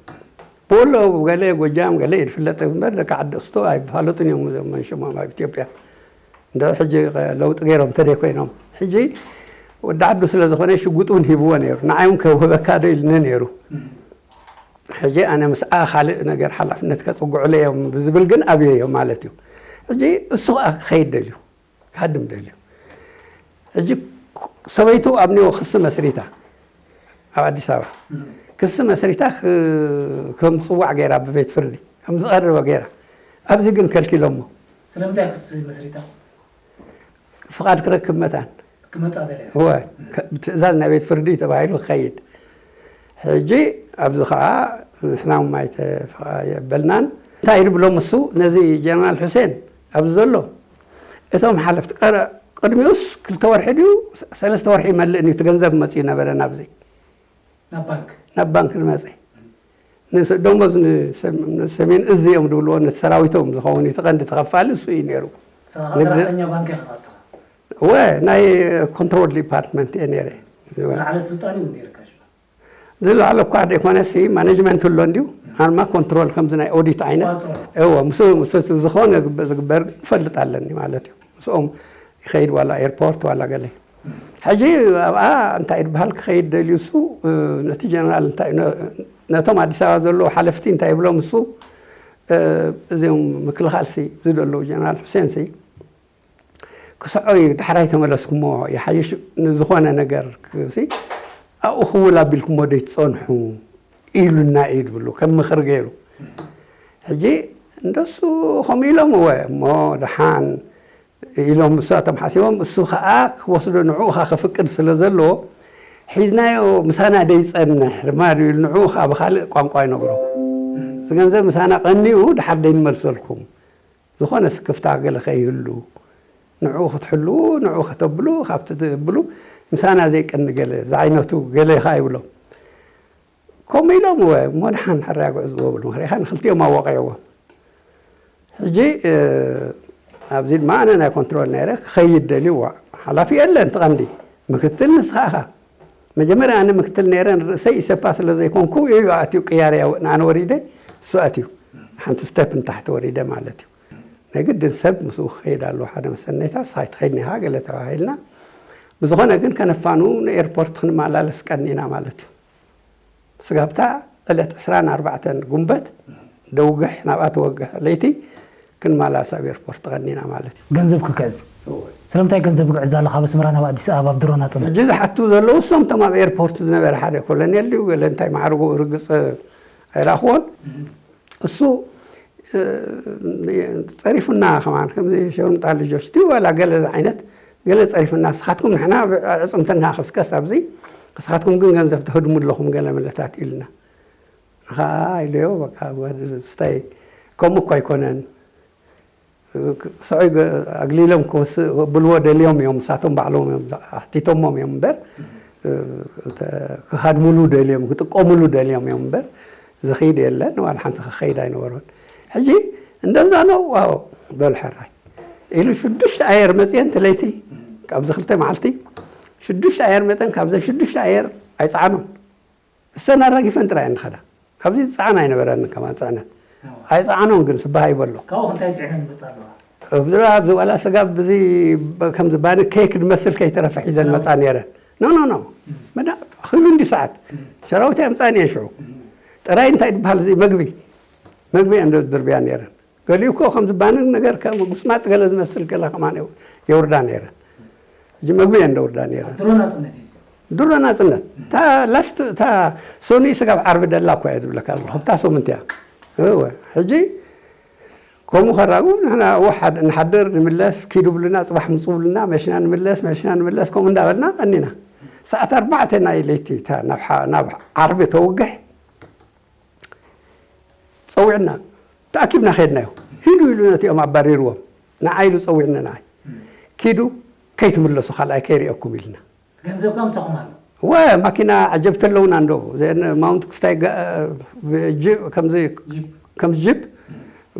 ብወሎ ገለ ጎጃም ገለ እዩ ዝፍለጥ እምበር ደቂ ዓዲ ክስቶ ኣይፋለጡን እዮም እዞም መንሽሞም ኣብ ኢትዮጵያ። እንደ ሕጂ ለውጢ ገይሮም እንተደይ ኮይኖም። ሕጂ ወዲ ዓዱ ስለ ዝኾነ ሽጉጥ እውን ሂብዎ ነይሩ። ንዓይ እውን ከውህበካ ዶ ኢልኒ ነይሩ። ሕጂ ኣነ ምስኣ ካልእ ነገር ሓላፍነት ከጽግዑለይ እዮም ብዝብል ግን ኣብየዮ ማለት እዩ። ሕጂ እሱ ኸኣ ክኸይድ ደልዩ፣ ክሃድም ደልዩ። ሕጂ ሰበይቱ ኣብ ኒዮ ክሲ መስሪታ ኣብ ኣዲስ ኣበባ ክሲ መስሪታ ከም ዝፅዋዕ ገይራ ብቤት ፍርዲ ከም ዝቐረበ ገይራ ኣብዚ ግን ከልኪሎሞ። ስለምንታይ ክሲ መስሪታ? ፍቓድ ክረክብ መታን ክመፃ ደለያ። እወ ብትእዛዝ ናይ ቤት ፍርዲ ተባሂሉ ክኸይድ ሕጂ ኣብዚ ከዓ ንሕና ማይ የበልናን እንታይ ድብሎም እሱ ነዚ ጀነራል ሑሴን ኣብዚ ዘሎ እቶም ሓለፍቲ ቅድሚኡስ ክልተ ወርሒ ድዩ ሰለስተ ወርሒ ይመልእ እዩ እቲ ገንዘብ መፅኡ ነበረ ናብዚ ናብ ባንክ ዝመፀ ደሞዝ ሰሜን እዚ እዮም ዝብልዎ ነቲ ሰራዊቶም ዝኸውን እቲ ቀንዲ ተኸፋሊ እሱ እዩ ነይሩ። ወ ናይ ኮንትሮል ዲፓርትመንት እየ ነይረ። ዝለዓለ እኳ ደይኮነሲ ማኔጅመንት ኣሎ እንዲዩ ኣርማ ኮንትሮል ከምዚ ናይ ኦዲት ዓይነት እወ ምስ ዝኾነ ዝግበር ዝፈልጥ ኣለኒ ማለት እዩ። ምስኦም ይኸይድ ዋላ ኤርፖርት ዋላ ገለ ሕጂ ኣብኣ እንታይ ድበሃል ክኸይድ ደልዩ እሱ ነቲ ጀነራል እንታይ ነቶም ኣዲስ ኣበባ ዘለዉ ሓለፍቲ እንታይ ይብሎም እሱ እዚኦም ምክልኻል ሲ ዝደለዉ ጀነራል ሑሴን ሲ ክስዖ እዩ ዳሕራይ ተመለስኩሞ ይሓይሽ ንዝኾነ ነገር ሲ ኣብኡ ክውል ኣቢልኩሞ ደይትፀንሑ ኢሉና እዩ ድብሉ ከም ምኽሪ ገይሩ ሕጂ እንደሱ ከምኡ ኢሎም እወ እሞ ደሓን ኢሎም ንሳቶም ሓሲቦም እሱ ከዓ ክወስዶ ንዕኡ ከዓ ከፍቅድ ስለ ዘለዎ ሒዝናዮ ምሳና ደይፀንሕ ድማ ድብል ንዕኡ ከዓ ብካልእ ቋንቋ ይነግሮ እዚ ገንዘብ ምሳና ቀኒኡ ድሓር ደይንመልሰልኩም ዝኾነ ስክፍታ ገለ ከይህሉ ንዕኡ ክትሕልዉ ንዕኡ ከተብሉ ካብቲ ትብሉ ምሳና ዘይቀኒ ገለ ዝዓይነቱ ገለ ከዓ ይብሎም ከምኡ ኢሎም እወ እሞ ደሓን ሕራይ ኣጉዕዝዎ ብሉ ምኽሪኻ ንክልቲኦም ኣዋቒዕዎም ሕጂ ኣብዚ ድማ ኣነ ናይ ኮንትሮል ነይረ ክኸይድ ደልዩ እዋ ሓላፊ የለን እቲ ቀንዲ ምክትል ንስኻ ኢኻ መጀመርያ ኣነ ምክትል ነይረ ንርእሰይ ኢሰፓ ስለ ዘይኮንኩ እዩ ኣትዩ ቅያር ንኣነ ወሪደ እሱ ኣትዩ ሓንቲ ስተፕ ንታሕቲ ወሪደ ማለት እዩ ናይ ግድን ሰብ ምስኡ ክኸይድ ኣለዎ ሓደ መሰነይታ ንስኻ ኣይትኸይድን ኢኻ ገለ ተባሂልና ብዝኾነ ግን ከነፋኑ ንኤርፖርት ክንመላለስ ቀኒና ማለት እዩ ስጋብታ ዕለት ዕስራን ኣርባዕተን ጉንበት ደውግሕ ናብኣ ትወግሕ ለይቲ ክንመላለስ ኣብ ኤርፖርት ተቐኒና ማለት እዩ። ገንዘብ ክግዕዝ ስለምንታይ ገንዘብ ግዕዝ ኣለ ካብ ኣስመራ ናብ ኣዲስ ኣበባ ብድሮ ናፅነት? ሕጂ ዝሓቱ ዘለዉ እሶም እቶም ኣብ ኤርፖርት ዝነበረ ሓደ ኮሎኔል ድዩ ገለ እንታይ ማዕርጉ ርግፅ ኣይረኣኽዎን እሱ ፀሪፉና ከማን ከምዚ ሸርሙጣ ልጆች ድዩ ዋላ ገለ ዓይነት ገለ ፀሪፉና ንስኻትኩም ንሕና ኣዕፅምትና ክስከስ ኣብዚ ንስኻትኩም ግን ገንዘብ ተህድሙ ኣለኹም ገለ መለታት ኢልና ንኸዓ ኢለዮ በቃ ስታይ ከምኡ እኮ ኣይኮነን ስዑይ ኣግሊሎም ክወስእ ብልዎ ደልዮም እዮም ንሳቶም ባዕሎም እዮም ኣሕቲቶሞም እዮም እምበር ክሃድምሉ ደልዮም ክጥቀምሉ ደልዮም እዮም እምበር ዝኽይድ የለን ዋላ ሓንቲ ክኸይድ ኣይነበሮን ሕጂ እንደዛ ነው ዋው በሉ ሕራይ ኢሉ ሽዱሽተ ኣየር መፅየን ትለይቲ ካብዚ ክልተ መዓልቲ ሽዱሽተ ኣየር መጠን ካብዘን ሽዱሽተ ኣየር ኣይፀዓኖን እሰን ኣራጊፈን ጥራይ እንኸዳ ኣብዚ ዝፀዓን ኣይነበረን ከማን ፅዕነት ኣይፀዓኖን ግን ስባሃ ይበሎ ካብኡ ክንታይ ፅዕነን ይመፃ ኣለዋ ኣብዝራ ኣብዚ ዋላ ስጋብ እዚ ከምዚ ባኒ ኬክ ዝመስል ከይተረፈ ሒዘን መፃ ነይረን ኖ ኖ ኖ መዳ ክሉ እንዲ ሰዓት ሰራዊት ኣምፃን እየን ሽዑ ጥራይ እንታይ ዝበሃል እዚ መግቢ መግቢ እየን ድርብያ ነይረን ገሊኡ እኮ ከም ዝባንን ነገር ከም ጉስማጥ ገለ ዝመስል ገለ ከማን የውርዳ ነይረን ሕጂ መግቢ እየን ደውርዳ ነይረን ድሮ ናፅነት እዩ ድሮ ናፅነት እታ ላስት እታ ሶኒ ስጋብ ዓርቢ ደላ እኮ እየ ዝብለካ ኣለኹ እታ ሶምንት እያ እወ ሕጂ ከምኡ ከራጉ ንሕና ውሓድ ንሓድር ንምለስ ኪዱ ብሉና ፅባሕ ምፁ ብሉና መሽና ንምለስ መሽና ንምለስ ከምኡ እንዳበልና ቀኒና ሰዓት ኣርባዕተ ናይ ለይቲ እታ ናብ ዓርቢ ተውግሕ ፀዊዕና ተኣኪብና ከድናዮ ሂዱ ኢሉ ነቲኦም ኣባሪርዎም ንዓይ ኢሉ ፀዊዕኒ ንዓይ ኪዱ ከይትምለሱ ካልኣይ ከይሪኦኩም ኢልና ገንዘብካ ምሳኹም ኣሎ ወ ማኪና ዓጀብቲ ኣለውና እንዶ ዘን ማውንት ክስታይ ከምዚ ጅፕ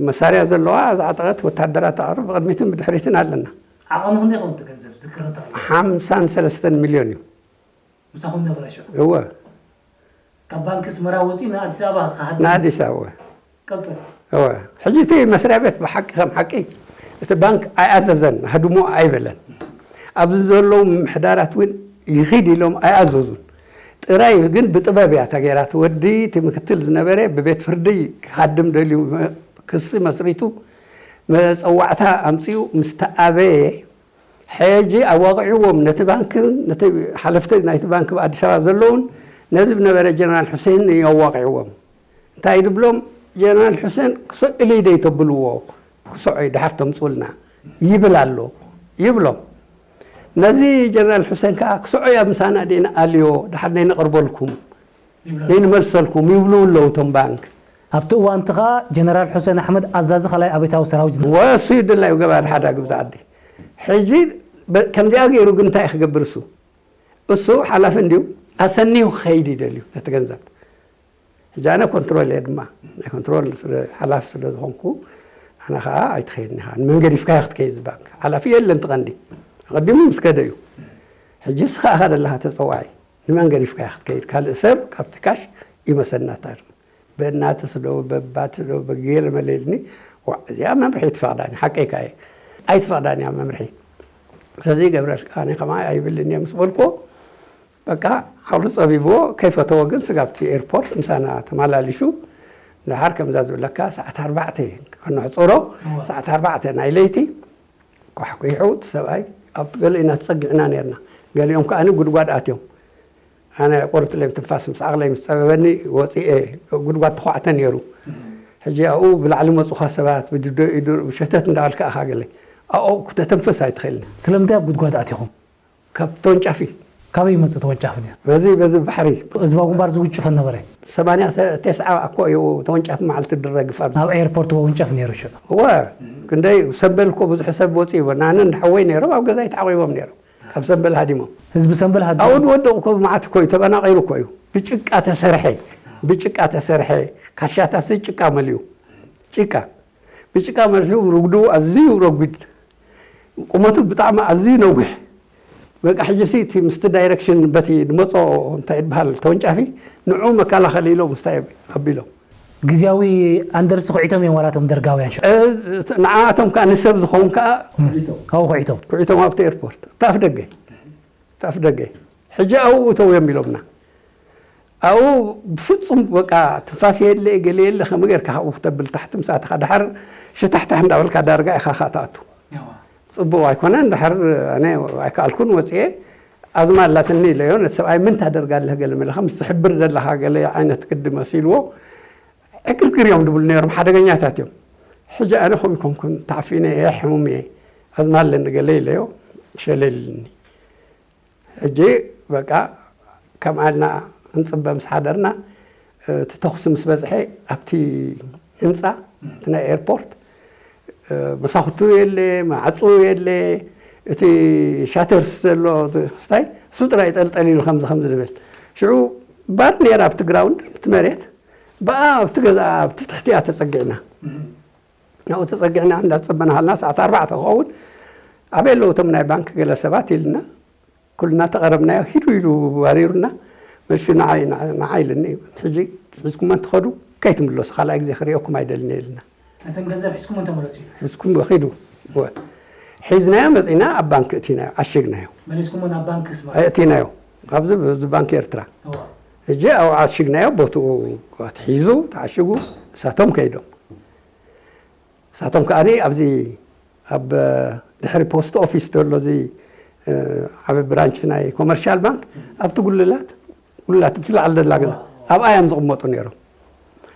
መሳርያ ዘለዋ ዝዓጠቐት ወታደራት ኣቕርብ ብቕድሚትን ብድሕሪትን ኣለና ዓቐኑ ክንደይ ይኸውን እቲ ገንዘብ ዝክረታ ሓምሳን ሰለስተን ሚልዮን እዩ ምሳኹም ነበረ ሽዑ እወ ካብ ባንኪ ኣስመራ ወፂኡ ንኣዲስ ኣበባ ክሃድም ንኣዲስ ኣበባ ቀፅል እወ ሕጂ እቲ መስሪያ ቤት ብሓቂ ከም ሓቂ እቲ ባንክ ኣይኣዘዘን ሃድሞ ኣይበለን ኣብዚ ዘለዉ ምምሕዳራት እውን ይኺድ ኢሎም ኣይኣዘዙን ጥራይ ግን ብጥበብ እያ ተገይራ እቲ ወዲ እቲ ምክትል ዝነበረ ብቤት ፍርዲ ክሃድም ደልዩ ክሲ መስሪቱ መፀዋዕታ ኣምፅኡ ምስ ተኣበየ ሕጂ ኣዋቒዕዎም፣ ነቲ ባንክን ነቲ ሓለፍቲ ናይቲ ባንክ ኣብ ኣዲስ ኣበባ ዘለውን፣ ነዚ ዝነበረ ጀነራል ሑሴን ኣዋቒዕዎም። እንታይ ድብሎም? ጀነራል ሑሴን ክስዕል እዩ ደይተብልዎ፣ ክስዖ እዩ ድሓር ተምፅኡልና ይብል ኣሎ ይብሎም። ነዚ ጀነራል ሑሴን ከዓ ክስዖ እዩ ኣብ ምሳና ደይንኣልዮ ድሓር ደይነቕርበልኩም ደይንመልሰልኩም ይብሉ ኣለዉ እቶም ባንክ። ኣብቲ እዋን እቲ ኸኣ ጀነራል ሑሴን ኣሕመድ ኣዛዚ ካልኣይ ኣብዮታዊ ሰራዊት ዝነበረ። ወሱ እዩ ድላዩ ገባር ሓዳግ ብዛ ዓዲ። ሕጂ በ-፣ ከምዚኣ ገይሩ ግን እንታይ ክገብር እሱ? እሱ ሓላፊ እንድዩ ኣሰንዩ ክኸይድ ይደልዩ ነቲ ገንዘብ። ሕጂ ኣነ ኮንትሮል እየ ድማ ናይ ኮንትሮል ስለ-፣ ሓላፊ ስለ ዝኾንኩ ኣነ ኸኣ ኣይትኸይድን ኢኻ፣ ንመን ገዲፍካዮ ክትከይድ እዚ ባንክ? ሓላፊ የለን እቲ ቀንዲ። ኣቐዲሙ ምስ ከደ እዩ። ሕጂ እስኻ ኢኻ ደለኻ ተጸዋዒ። ንመን ገዲፍካዮ ክትከይድ? ካልእ ሰብ ካብቲ ካሽ ይመሰናታ። በእናትስ ዶ በባትስ ዶ በጌለ መለ ኢልኒ። ዋ፣ እዚኣ መምርሒ ኣይትፈቕዳን እያ፣ ሓቀይካ እየ። ኣይትፈቕዳን እያ መምርሒ። ስለዚ ገብረልካ ኣነ ከማይ ኣይብልን እየ ምስ በልኩዎ፣ በቃ ዓቕሉ ጸቢብዎ ከይፈተዎ ግን ስጋብቲ ኤርፖርት ምሳና ተመላሊሱ። ደሓር ከምዛ ዝብለካ ሰዓት ኣርባዕተ ከነሕጽሮ፣ እዋ። ሰዓት ኣርባዕተ ናይ ለይቲ ኳሕኲሑ እቲ ሰብኣይ። ኣብ ገለ ኢና ተጸጊዕና ነርና፣ ገሊኦም ከኣ ጉድጓድ ኣትዮም። ኣነ ቁርጥለይ ትንፋስ ምስ ዓቕለይ ምስ ጸበበኒ ወጺኤ። ጉድጓድ ተዃዕተ ነይሩ። ሕጂ ኣብኡ ብላዕሊ መጹኻ ሰባት ብድዶ ኢዱ ሸተት እንዳበልካ ኢኻ ገለ ኣብኡ ክተተንፍስ ኣይትኽእልን። ስለምንታይ ኣብ ጉድጓድ ኣቲኹም? ካብ ተወንጫፊ። ካበይ ይመጽእ ተወንጫፊ ድያ? በዚ፣ በዚ ባሕሪ። ህዝባዊ ግንባር ዝውጭፈ ነበረ? ሰማንያ ሰ-፣ ተስዓ እኮ እዩ ተወንጫፊ መዓልቲ ድረግፍ ኣብዚ። ኣብ ኤርፖርት ወንጨፍ ነይሩ ሽዑ? እወ፣ ክንደይ ሰምበል እኮ ብዙሕ ሰብ ወጺኡ። ኣነን ሓወይ ነይሮም ኣብ ገዛይ ተዓቂቦም ነይሮም። ካብ ሰምበል ሃዲሞም። ህዝቢ ሰምበል ሃዲሙ? ኣብኡ ዝወደቑ እኮ መዓት እኮ እዩ፣ ተበናቒሩ እኮ እዩ። ብጭቃ ተሰርሐ፣ ብጭቃ ተሰርሐ፣ ካሻታሲ ጭቃ መሊኡ። ጭቃ። ብጭቃ መሊሑ ርጉዱ ኣዝዩ ረጒድ። ቁመቱ ብጣዕሚ ኣዝዩ ነዊሕ። በቃ ሕጂ ሲ እቲ ምስቲ ዳይረክሽን በቲ ድመጾ እንታይ ይበሃል ተወንጫፊ ንዑ መከላኸሊ ኢሎም ምስታይ ኣቢሎም። ግዝያዊ ኣንደርስ ኩዒቶም እዮም ዋላ እቶም ደርጋውያን ሽዑ? እ፣ ንዓኣቶም ከኣ ንሰብ ዝኸውን ከኣ እም። ኣብኡ ኩዒቶም? ኩዒቶም ኣብቲ ኤርፖርት። እቲ ኣፍ ደገ። እቲ ኣፍ ደገ። ሕጂ ኣብኡ እተው እዮም ኢሎምና። ኣብኡ ብፍጹም በቃ ትንፋስ የለ፣ ገለ የለ፣ ከመይ ጌርካ ካብኡ ክተብል ታሕቲ ምስ ኣተኻ ደሓር ሽታሕታሕ እንዳበልካ ዳርጋ ኢኻ ከኣ ትኣቱ። ያዋ። ጽቡቕ ኣይኮነን። ድሓር ኣነ ኣይከኣልኩን ወጽኤ። ኣዝማ ኣላትኒ ኢለዮ፣ ነቲ ሰብኣይ "ምን ታደርጋለህ?" ገለ መለ ከም ትሕብር ዘለኻ ገለ ዓይነት ቅዲ መሲልዎ፣ ዕግርግር እዮም ድብሉ ነይሮም፣ ሓደገኛታት እዮም። ሕጂ ኣነ ከምኡ ኣይኮንኩን፣ ተዓፊነ እየ፣ ሕሙም እየ፣ ኣዝማ ኣለኒ ገለ ኢለዮ፣ ሸለል ኢልኒ። ሕጂ በቃ ከምኣ ኢልና ክንጽበ ምስ ሓደርና፣ እቲ ተኹሲ ምስ በዝሐ ኣብቲ ህንጻ፣ እቲ ናይ ኤርፖርት፣ መሳኹቱ የለ፣ ማዕጾ የለ፣ እቲ ሻተርስ ዘሎ፣ እቲ ስታይ፣ እሱ ጥራይ ጠልጠል ኢሉ ከምዚ ከምዚ ዝብል። ሽዑ ባር ነይራ ኣብቲ ግራውንድ፣ ኣብቲ መሬት፣ ብኣ ኣብቲ ገዛ፣ ኣብቲ ትሕቲኣ ተጸጊዕና። እም። ናብኡ ተጸጊዕና እንዳጸበና ሃልና፣ ሰዓት ኣርባዕተ ክኸውን፣ "ኣበይ ኣለዉ እቶም ናይ ባንክ ገለ ሰባት?" ኢልና፣ ኩልና ተቐረብናዮ፣ "ሂዱ" ኢሉ ባሪሩና፣ መልሱ ንዓይ፣ ንዓ-፣ ንዓይ ኢልኒ። "ሕጂ ሒዝኩሞ እንትኸዱ ከይትምለሱ፣ ካልኣይ ግዜ ክርእየኩም ኣይደልን እየ" ኢልና። ነቶም ገንዘብ ሒዝኩሞ እንተመለሱ እዩ? ሒዝኩም ኺዱ። እወ። ሒዝናዮ መጺና ኣብ ባንክ እቲናዮ፣ ዓሽግናዮ። መሊስኩሞ ናብ ባንክ ስማ? ኣእቲናዮ። ኣብዚ፣ ኣብዚ ባንክ ኤርትራ። እዋ። ሕጂ ኣብኡ ዓሽግናዮ፣ ቦትኡ ኣትሒዙ፣ ተዓሽጉ፣ እሳቶም ከይዶም። እሳቶም ከኣ ኣብዚ ኣብ ድሕሪ ፖስት ኦፊስ ዘሎ እዚ፣ እ፣ ዓቢ ብራንች ናይ ኮመርሻል ባንክ፣ ኣብቲ ጉልላት፣ ጉልላት ብቲ ላዕሊ ዘላ ገዛ፣ ኣብኣ እዮም ዝቕመጡ ነይሮም።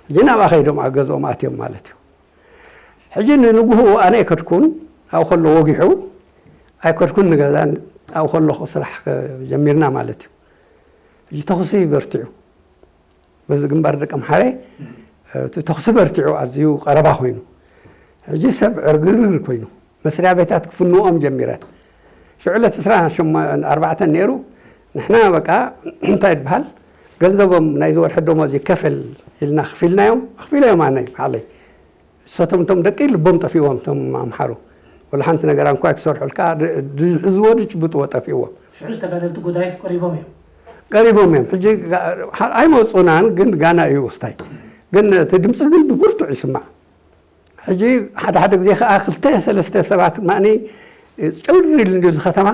ሕጂ ናብኣ ከይዶም ኣብ ገዝኦም ኣትዮም ማለት እዩ። ሕጂ ንንግሆ ኣነ ኣይከድኩን፣ ኣብኡ ከሎ ወጊሑ፣ ኣይከድኩን ንገዛ፣ ኣብኡ ከለኹ ስራሕ ጀሚርና ማለት እዩ። ሕጂ ተኹሲ በርቲዑ። በዚ ግንባር ደቀምሓረ፣ እቲ ተኹሲ በርቲዑ ኣዝዩ ቀረባ ኮይኑ። ሕጂ ሰብ ዕርግርግር ኮይኑ። መስሪያ ቤታት ክፍንዎም ጀሚረን። ሽዑ ዕለት ዕስራን ኣርባዕተን ነይሩ። ንሕና በቃ እንታይ ይበሃል? ገንዘቦም ናይዚ ወርሒ ደሞዝ ይከፈል ኢልና ክፊልናዮም፣ ኣኽፊለዮም ኣነ ባዕለይ። ንሳቶም እቶም ደቂ ልቦም ጠፊዎም እቶም ኣምሓሩ። ወላ ሓንቲ ነገር እንኳ ኣይክሰርሑልካ፣ ድ-፣ ዝሕዝዎ ድጭብጥዎ ጠፊዎም። ሽዑ ዝተጋደልቲ ጎዳይፍ ቀሪቦም እዮም። ቀሪቦም እዮም። ሕጂ ጋ-፣ ሓ-፣ ኣይመጹናን፣ ግን ጋና እዩ ውስታይ። ግን እቲ ድምጺ ግን ብብርቱዕ ይስማዕ። ሕጂ ሓደ ሓደ ግዜ ከኣ ክልተ ሰለስተ ሰባት ማእኒ ጭውር ኢሉ እንድዩ እዚ ከተማ።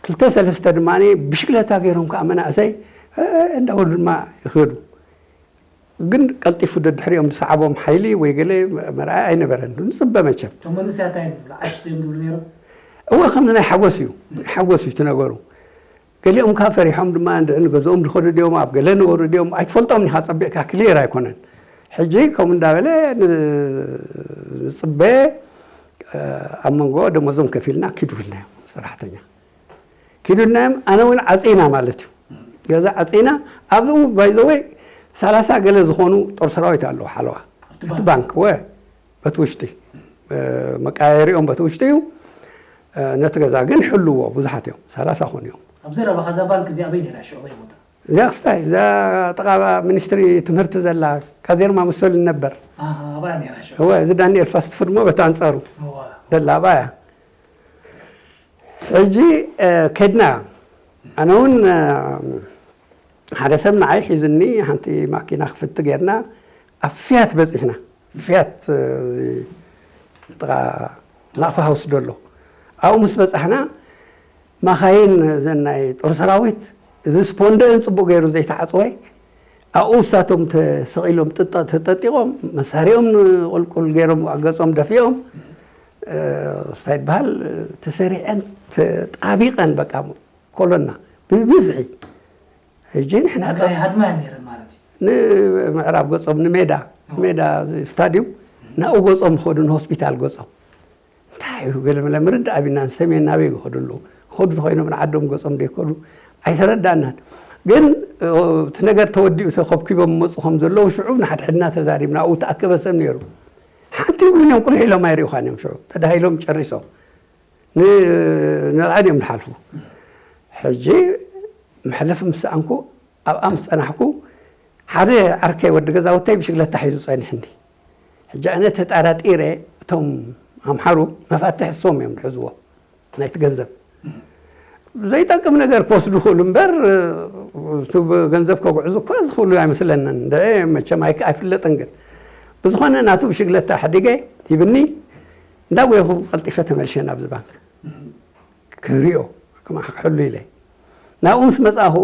ክልተ ሰለስተ ድማ ብሽክለታ ገይሮም ከኣ መናእሰይ፣ እ፣ እንዳበሉ ድማ ይኸዱ። ግን ቀልጢፉ ደድሕሪኦም ዝሰዓቦም ሓይሊ ወይ ገለ መርኣያ ኣይነበረን። ንጽበ መቸም። እቶም መንእሰያት እንታይ እዮም ዝብሉ? ዓሽ ድዮም ዝብሉ ነይሮም? እወ፣ ከምዚ ናይ ሓጎስ እዩ። ናይ ሓጎስ እዩ እቲ ነገሩ። ገሊኦም ካብ ፈሪሖም ድማ እንድዒ ንገዝኦም ዝኸዱ ድዮም፣ ኣብ ገለ ነበሩ ድዮም፣ ኣይትፈልጦም ኢኻ ጸቢቕካ፣ ክሊር ኣይኮነን። ሕጂ ከምኡ እንዳበለ ን-፣ ንጽበ፣ ኣብ መንጎ ደሞዞም ከፊልና ኪዱ ኢልናዮም ሰራሕተኛ። ኪዱ ኢልናዮም፣ ኣነ እውን ዓጺና ማለት እዩ። ገዛ ዓጺና፣ ኣብኡ ባይዘወይ ሰላሳ ገለ ዝኾኑ ጦር ሰራዊት ኣለዉ ሓለዋ። እቲ ባንክ። ባንክ፣ ወ-፣ በቲ ውሽጢ፣ እ፣ መቃየሪኦም በቲ ውሽጢ እዩ። እ፣ ነቲ ገዛ ግን ይሕልዎ ብዙሓት እዮም፣ ሰላሳ ኾኑ እዮም። ኣብ ዘረባኻ እዛ ባንክ እዚኣ ኣበይ ነይራ ሽዑ? ኣበይ ቦታ? እዚኣ ክስታይ፣ እዛ ጥቓ ሚኒስትሪ ትምህርቲ ዘላ ካዜርማ መሰሉ ነበር። ኣሃ፣ ኣብኣ ነይራ ሽዑ። እወ፣ እዚ ዳንኤል ፋስት ፉድ እሞ በቲ ኣንጻሩ እዋ። ዘላ ኣብኣ እያ። ሕጂ፣ እ፣ ከድና። ኣነ እውን፣ እ፣ ሓደ ሰብ ንዓይ ሒዙኒ፣ ሓንቲ ማኪና ክፍቲ ጌርና ኣብ ፊያት በጺሕና። ፊያት፣ እ፣ ጥቓ ናቕፋ ሃውስ ደሎ። ኣብኡ ምስ በጻሕና፣ ማኻይን እዘን ናይ ጦር ሰራዊት፣ እዚ ስፖንደእን ጽቡቕ ገይሩ ዘይተዓጽወ፣ ኣብኡ እሳቶም ተሰቒሎም ጥጠ-፣ ተጠጢቖም፣ መሳሪኦም ንቑልቁል ገይሮም፣ ኣብ ገጾም ደፊኦም፣ እ፣ እንታይ ይበሃል፣ ተሰሪዐን፣ ተጣቢቐን፣ በቃ፣ ኮሎና ብብዝሒ። ሕጂ ንሕና መካይ ሃድማ እየን ነይረን ማለት እዩ። ንምዕራብ ገጾም፣ ንሜዳ፣ እዎ። ሜዳ፣ እዚ ስታድዩም፣ ናብኡ ገጾም ይኸዱ፣ ንሆስፒታል ገጾም። እንታይ እዩ ገለ መለ ምርዳእ ቢና፣ ንሰሜን ናበይ ክኸዱ ኣለዉ? ክኸዱ ተኾይኖም ንዓዶም ገጾም ደይከዱ? ኣይተረዳእናን። ግን፣ እ፣ እቲ ነገር ተወዲኡ ተኸብኪቦም መጹ ከም ዘለዉ ሽዑ ንሓድሕድና ተዛሪብና፣ ኣብኡ ተኣከበ ሰብ ነይሩ። ሓንቲ ይብሉን እዮም፣ ቁልሕ ኢሎም ኣይርእዩኻን እዮም ሽዑ። ተዳሂሎም ጨሪሶም። ን-፣ ንዕን እዮም ዝሓልፉ። ሕጂ መሕለፊ ምስ ሰኣንኩ፣ ኣብኣ ምስ ጸናሕኩ፣ ሓደ ዓርከይ ወዲ ገዛውተይ ብሽግለታ ሒዙ ጸኒሕኒ። ሕጂ ኣነ ተጣራጢረ፣ እቶም ኣምሓሩ መፋትሕ እሶም እዮም ዝሕዝዎ፣ ናይቲ ገንዘብ። ዘይጠቅም ነገር ክወስዱ ይኽእሉ እምበር፣ እቲ ገንዘብ ከጉዕዙ እኳ ዝኽእሉ ኣይመስለንን። እንድዒ መቸም ኣይክ-፣ ኣይፍለጥን ግን። ብዝኾነ ናቱ ብሽግለታ ኣሕዲገ ሂብኒ፣ እንዳጎየኹ ቀልጢፈ ተመልሸ ናብዚ ባንክ። ክሪኦ፣ ከማኻ ክሕሉ ኢለ። ናብኡ ምስ መጻኹ፣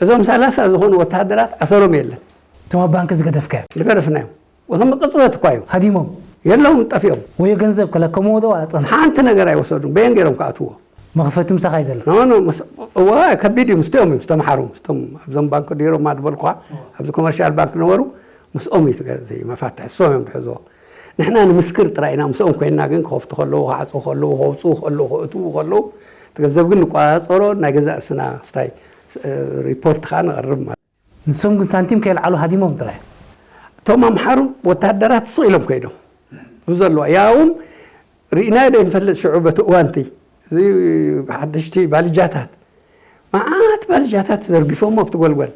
እዞም ሰላሳ ዝኾኑ ወተሃደራት ኣሰሮም የለን። እቶም ኣብ ባንክ ዝገደፍካዮም? ዝገደፍናዮም። እቶም ብቅጽበት እኳ እዮም። ሃዲሞም? የለውን፣ ጠፊኦም። ወዮ ገንዘብ ከለከምዎ ዶ ዋላ ጸንሑ? ሓንቲ ነገር ኣይወሰዱን። በየን ገይሮም ክኣትዎ? መኽፈቲ ምሳኻ እዩ ዘሎ? ኖ፣ ኖ፣ ምስ-፣ እወ፣ ከቢድ እዩ። ምስቲኦም እዮም ዝተምሓሩ። ምስቶም ኣብዞም ባንክ ዲሮማ ዝበልኩኻ፣ እወ። ኣብዚ ኮመርሻል ባንክ ነበሩ። ምስኦም እዩ ትገ-፣ መፋትሕ፣ እሶም እዮም ዝሕዝዎ። ንሕና ንምስክር ጥራይ ኢና፣ ምስኦም ኮይንና ግን ክኸፍቱ ከለዉ፣ ክዓጽዉ ከለዉ፣ ከውጽኡ ከለዉ፣ ከእትዉ ከለዉ፣ እቲ ገንዘብ ግን ንቆጻጸሮ፣ ናይ ገዛእ ርእስና ስታይ፣ እ፣ ሪፖርት ከኣ ነቕርብ ማለት። ንሶም ግን ሳንቲም ከየልዓሉ ሃዲሞም ጥራይ። እቶም ኣምሓሩ ወተሃደራት ስቕ ኢሎም ከይዶም። ብዘለዋ፣ ያውም ርኢናዮ ዶ ይንፈልጥ ሽዑ በቲ እዋንቲ፣ እዚ ሓደሽቲ ባልጃታት፣ መዓት ባልጃታት ዘርጊፎሞ ኣብቲ ጎልጎል።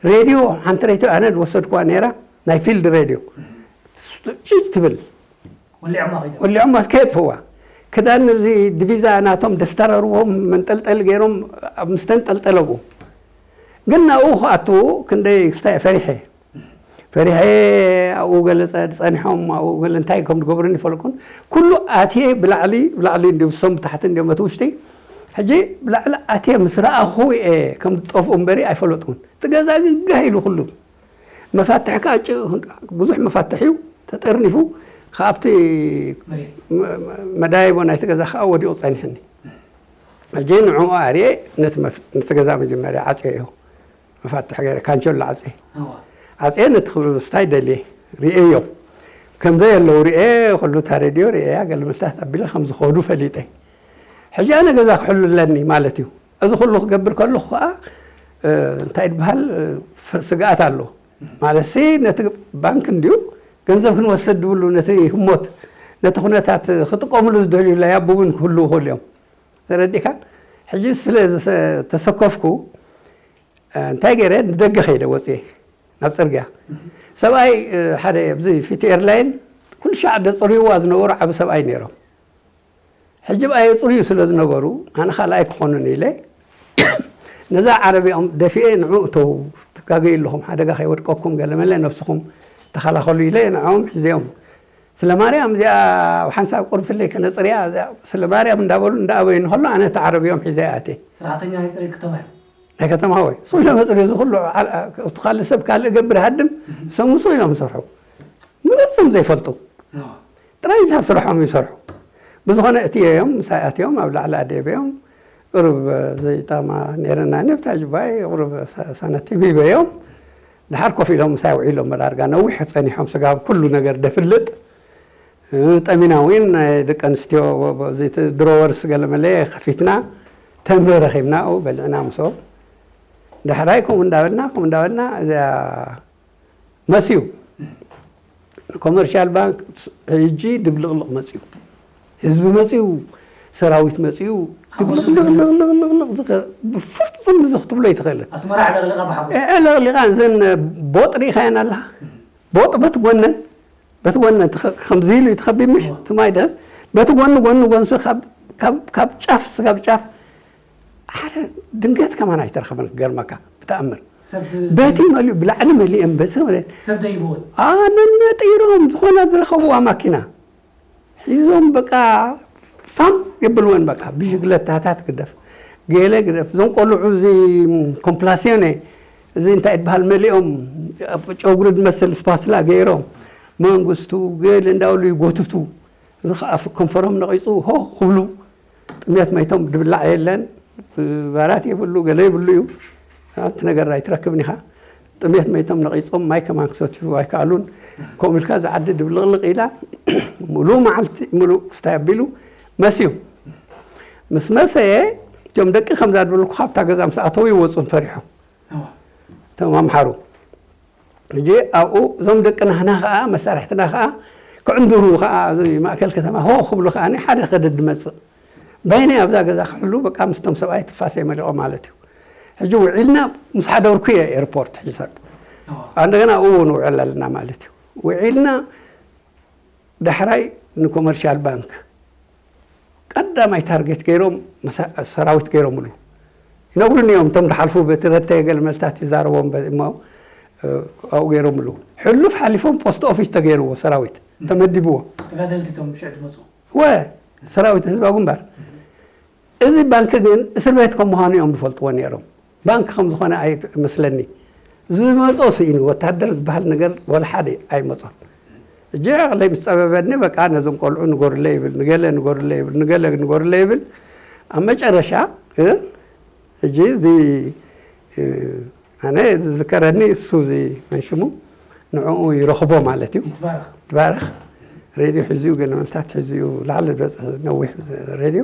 ሬድዮ፣ ሓንቲ ሬድዮ ኣነ ዝወሰድኩዋ ነይራ፣ ናይ ፊልድ ሬድዮ። ጭጭ ትብል። ወሊዖማ ከይዶም። ወሊዖማ እስከ የጥፍዋ። ክዳን እዚ ዲቪዛ ናቶም ደስታረርዎም መንጠልጠሊ ገይሮም ኣብ ምስተንጠልጠለቡ። ግን ናብኡ ክኣትዉ ክንደይ ክስታይ ፈሪሐ። ፈሪሐ ኣብኡ ገለ ጸ-፣ ጸኒሖም ኣብኡ ገለ እንታይ ከም ዝገብሩኒ ይፈልኩን። ኩሉ ኣትየ ብላዕሊ፣ ብላዕሊ እንዲዮም፣ እሶም ብታሕቲ እንዲዮም እቲ ውሽጢ። ሕጂ ብላዕሊ ኣትየ ምስ ረኣኹ እየ ከም ዝጠፍኡ እምበሪ ኣይፈለጥኩን። እቲ ገዛ ግን ጋህ ኢሉ ኩሉ። መፋትሕ ከኣ ጭ-፣ ብዙሕ መፋትሕ እዩ ተጠርኒፉ፣ ካብቲ መሬት። መ-፣ መ-፣ መዳይቦ ናይቲ ገዛ ከኣ ወዲቑ ጸኒሕኒ። ሕጂ ንዕኡ ኣርየ ነቲ መፍ-፣ ነቲ ገዛ መጀመርያ ዓጽየዮ። መፋትሕ ገይረ ካንቸሎ ዓጽየ። እዋ። ዓጽየ ነቲ ክስታይ ደልየ ርእየዮ። ከም ዘየለዉ ርእየ፣ ኩሉ እታ ሬድዮ ርእየያ፣ ገለ መስላት ኣቢለ ከም ዝኸዱ ፈሊጠ። ሕጂ ኣነ ገዛ ክሕሉ ኣለኒ ማለት እዩ። እዚ ኩሉ ክገብር ከለኹ ከኣ፣ እ፣ እንታይ ይበሃል፣ እ፣ ፍ-፣ ስግኣት ኣሎ። ማለትሲ ነቲ ባንክ እንድዩ ገንዘብ ክንወስድ ዝብሉ ነቲ ህሞት፣ ነቲ ኩነታት ክጥቀምሉ ዝደልዩ ለያብቡን ክህልዉ ይኽእሉ እዮም። ተረዲእካ? ሕጂ ስለ ዝሰ-፣ ተሰከፍኩ፣ እ፣ እንታይ ገይረ? ንደገ ከይደ ወፅየ ናብ ፅርግያ። ሰብኣይ፣ እ፣ ሓደ ኣብዚ ፊት ኤርላይን ኩሉ ሻዕ ደፅርይዋ ዝነበሩ ዓቢ ሰብኣይ ነይሮም። ሕጂ ብኣ የፅርዩ ስለ ዝነበሩ፣ ኣነ ካልኣይ ክኾኑን ኢለ፣ ነዛ ዓረብያኦም ደፊኤ ንዑ እተው፣ ትጋገዩ ኣለኹም፣ ሓደጋ ከይወድቀኩም፣ ገለ መለ ነብስኹም ተኸላኸሉ ኢለ ንዕኦም ሒዘዮም። ስለ ማርያም እዚኣ ኣብ ሓንሳብ ቁርብትለይ ከነፅርያ፣ እዚኣ ስለ ማርያም እንዳበሉ እንዳኣበዩ እንከሎ፣ ኣነ እቲ ዓረብያኦም ሒዘ ኣትየ። ሰራሕተኛ ናይ ፅሬት ከተማ እዮም። ናይ ከተማ ወይ? ስቕ ኢሎም መፅርዩ፣ እዚ ኩሉ ዓ-፣ ዓ-፣ እቲ ካልእ ሰብ ካልእ ገብር ሃድም፣ እሶም ስቕ ኢሎም ይሰርሑ። ንርእሶም ዘይፈልጡ። ኣዎ። ጥራይ እዛ ስርሖም ይሰርሑ። ብዝኾነ እትየዮም ምሳይ ኣትዮም ኣብ ላዕሊ ኣደየበዮም። ቁሩብ ዘይጣማ ነይረና፣ ነብታ ጅባይ ቁሩብ ሳ- ሳንቲም ሂበዮም። ድሓር ኮፍ ኢሎም ምሳይ ውዒሎም። ዳርጋ ነዊሕ ጸኒሖም፣ ስጋብ ኩሉ ነገር ደፍልጥ። ጠሚና እውን ናይ ደቂ ኣንስትዮ፣ እዚ ድሮወርስ ገለመለ ከፊትና፣ ተምሪ ረኺብና ኣብኡ በሊዕና ምስኦም። ዳሕራይ ከምኡ እንዳበልና ከምኡ እንዳበልና እዚኣ መስዩ። ኮመርሻል ባንክ ሕጂ ድብልቕልቕ መፅዩ፣ ህዝቢ መፅዩ፣ ሰራዊት መፅዩ። ድብልቕልቕልቕልቕ ዝኸ- ብፍፁም እዚ ክትብሎ ኣይትኽእልን። ኣስመራ ዕለቕሊቓ ብሓጎስ ዕለቕሊቓ እዘን ቦጥ ርኢኻየን ኣለኻ። ቦጥ በቲ ጎነን በቲ ጎነን ከምዚ ኢሉ ይትኸቢ ምሽ ትማይ ደስ በቲ ጎኒ ጎኒ ጎንሱ ካብ ጫፍ ስጋብ ጫፍ ሓደ ድንገት ከማን ኣይተረኸበን። ክገርመካ ብተኣምር በቲ መሊኡ ብላዕሊ መሊኦም በሰ ሰብ ደይብወን ኣነነጢሮም ዝኾነ ዝረኸብዋ ማኪና ሒዞም በቃ ፋም የብልወን። በቃ ብሽግለታታት ግደፍ ገለ ግደፍ እዞም ቆልዑ እዚ ኮምፕላሲዮኔ እዚ እንታይ ይበሃል መሊኦም ጨጉሪ ዝመስል ስፓስላ ገይሮም መንግስቱ ገለ እንዳበሉ ይጎትቱ። እዚ ከዓ ከንፈሮም ነቒፁ ሆ ክብሉ ጥሜት መይቶም ድብላዕ የለን ባራት የብሉ ገለ የብሉ እዩ። ሓንቲ ነገር ኣይትረክብን ኢኻ። ጥሜት መይቶም ነቒጾም ማይ ከማን ክሰትዩ ኣይከኣሉን። ከምኡ ኢልካ እዛ ዓዲ ድብልቕልቕ ኢላ ሙሉእ መዓልቲ ሙሉእ ክስታይ ኣቢሉ መስዩ። ምስ መሰየ እቶም ደቂ ከምዛ ዝበልኩ ካብታ ገዛ ምስ ኣተዉ ይወፁን ፈሪሖም እቶም ኣምሓሩ። ሕጂ ኣብኡ እዞም ደቂ ናህና ከዓ መሳርሕትና ከዓ ክዕንድሩ ከዓ እዚ ማእከል ከተማ ሆ ክብሉ ከዓ ሓደ ከደድ መፅእ በይነይ ኣብዛ ገዛ ክሕሉ በቃ ምስቶም ሰብኣይ ትፋሰይ መሊቖ ማለት እዩ። ሕጂ ውዒልና ምስ ሓደርኩ እየ ኤርፖርት ሕጂ ሰብ እንደገና ኣብኡ ንውዕል ኣለና ማለት እዩ። ውዒልና ዳሕራይ ንኮመርሻል ባንክ ቀዳማይ ታርጌት ገይሮም ሰራዊት ገይሮምሉ ይነግሩኒ እዮም። እቶም ዝሓልፉ በቲ ረተ ገለ መልታት ይዛረቦም እሞ ኣብኡ ገይሮምሉ ሕሉፍ ሓሊፎም ፖስት ኦፊስ ተገይርዎ ሰራዊት ተመዲብዎ ተጋደልቲ እቶም ሽዕ ዝመፁ ወ ሰራዊት ህዝባዊ ግንባር። እዚ ባንክ ግን እስር ቤት ከም ምዃኑ እዮም ዝፈልጥዎ ነይሮም። ባንክ ከም ዝኾነ ኣይመስለኒ። ዝመጾ ስኢኑ ወታደር ዝበሃል ነገር ወላ ሓደ ኣይመጾን። እጂ ዓቕለይ ምስ ጸበበኒ በቃ ነዞም ቆልዑ ንገሩለይ ይብል፣ ንገለ ንገሩለይ ይብል፣ ንገለ ንገሩለይ ይብል። ኣብ መጨረሻ እ፣ ሕጂ እዚ እ፣ ኣነ ዝዝከረኒ እሱ እዚ መን ሽሙ ንዕኡ ይረኽቦ ማለት እዩ። ይትባረኽ ትባረኽ ሬድዮ ሒዙ ገለ መልታት ሒዙ ላዕሊ ዝበፅሕ ነዊሕ ሬድዮ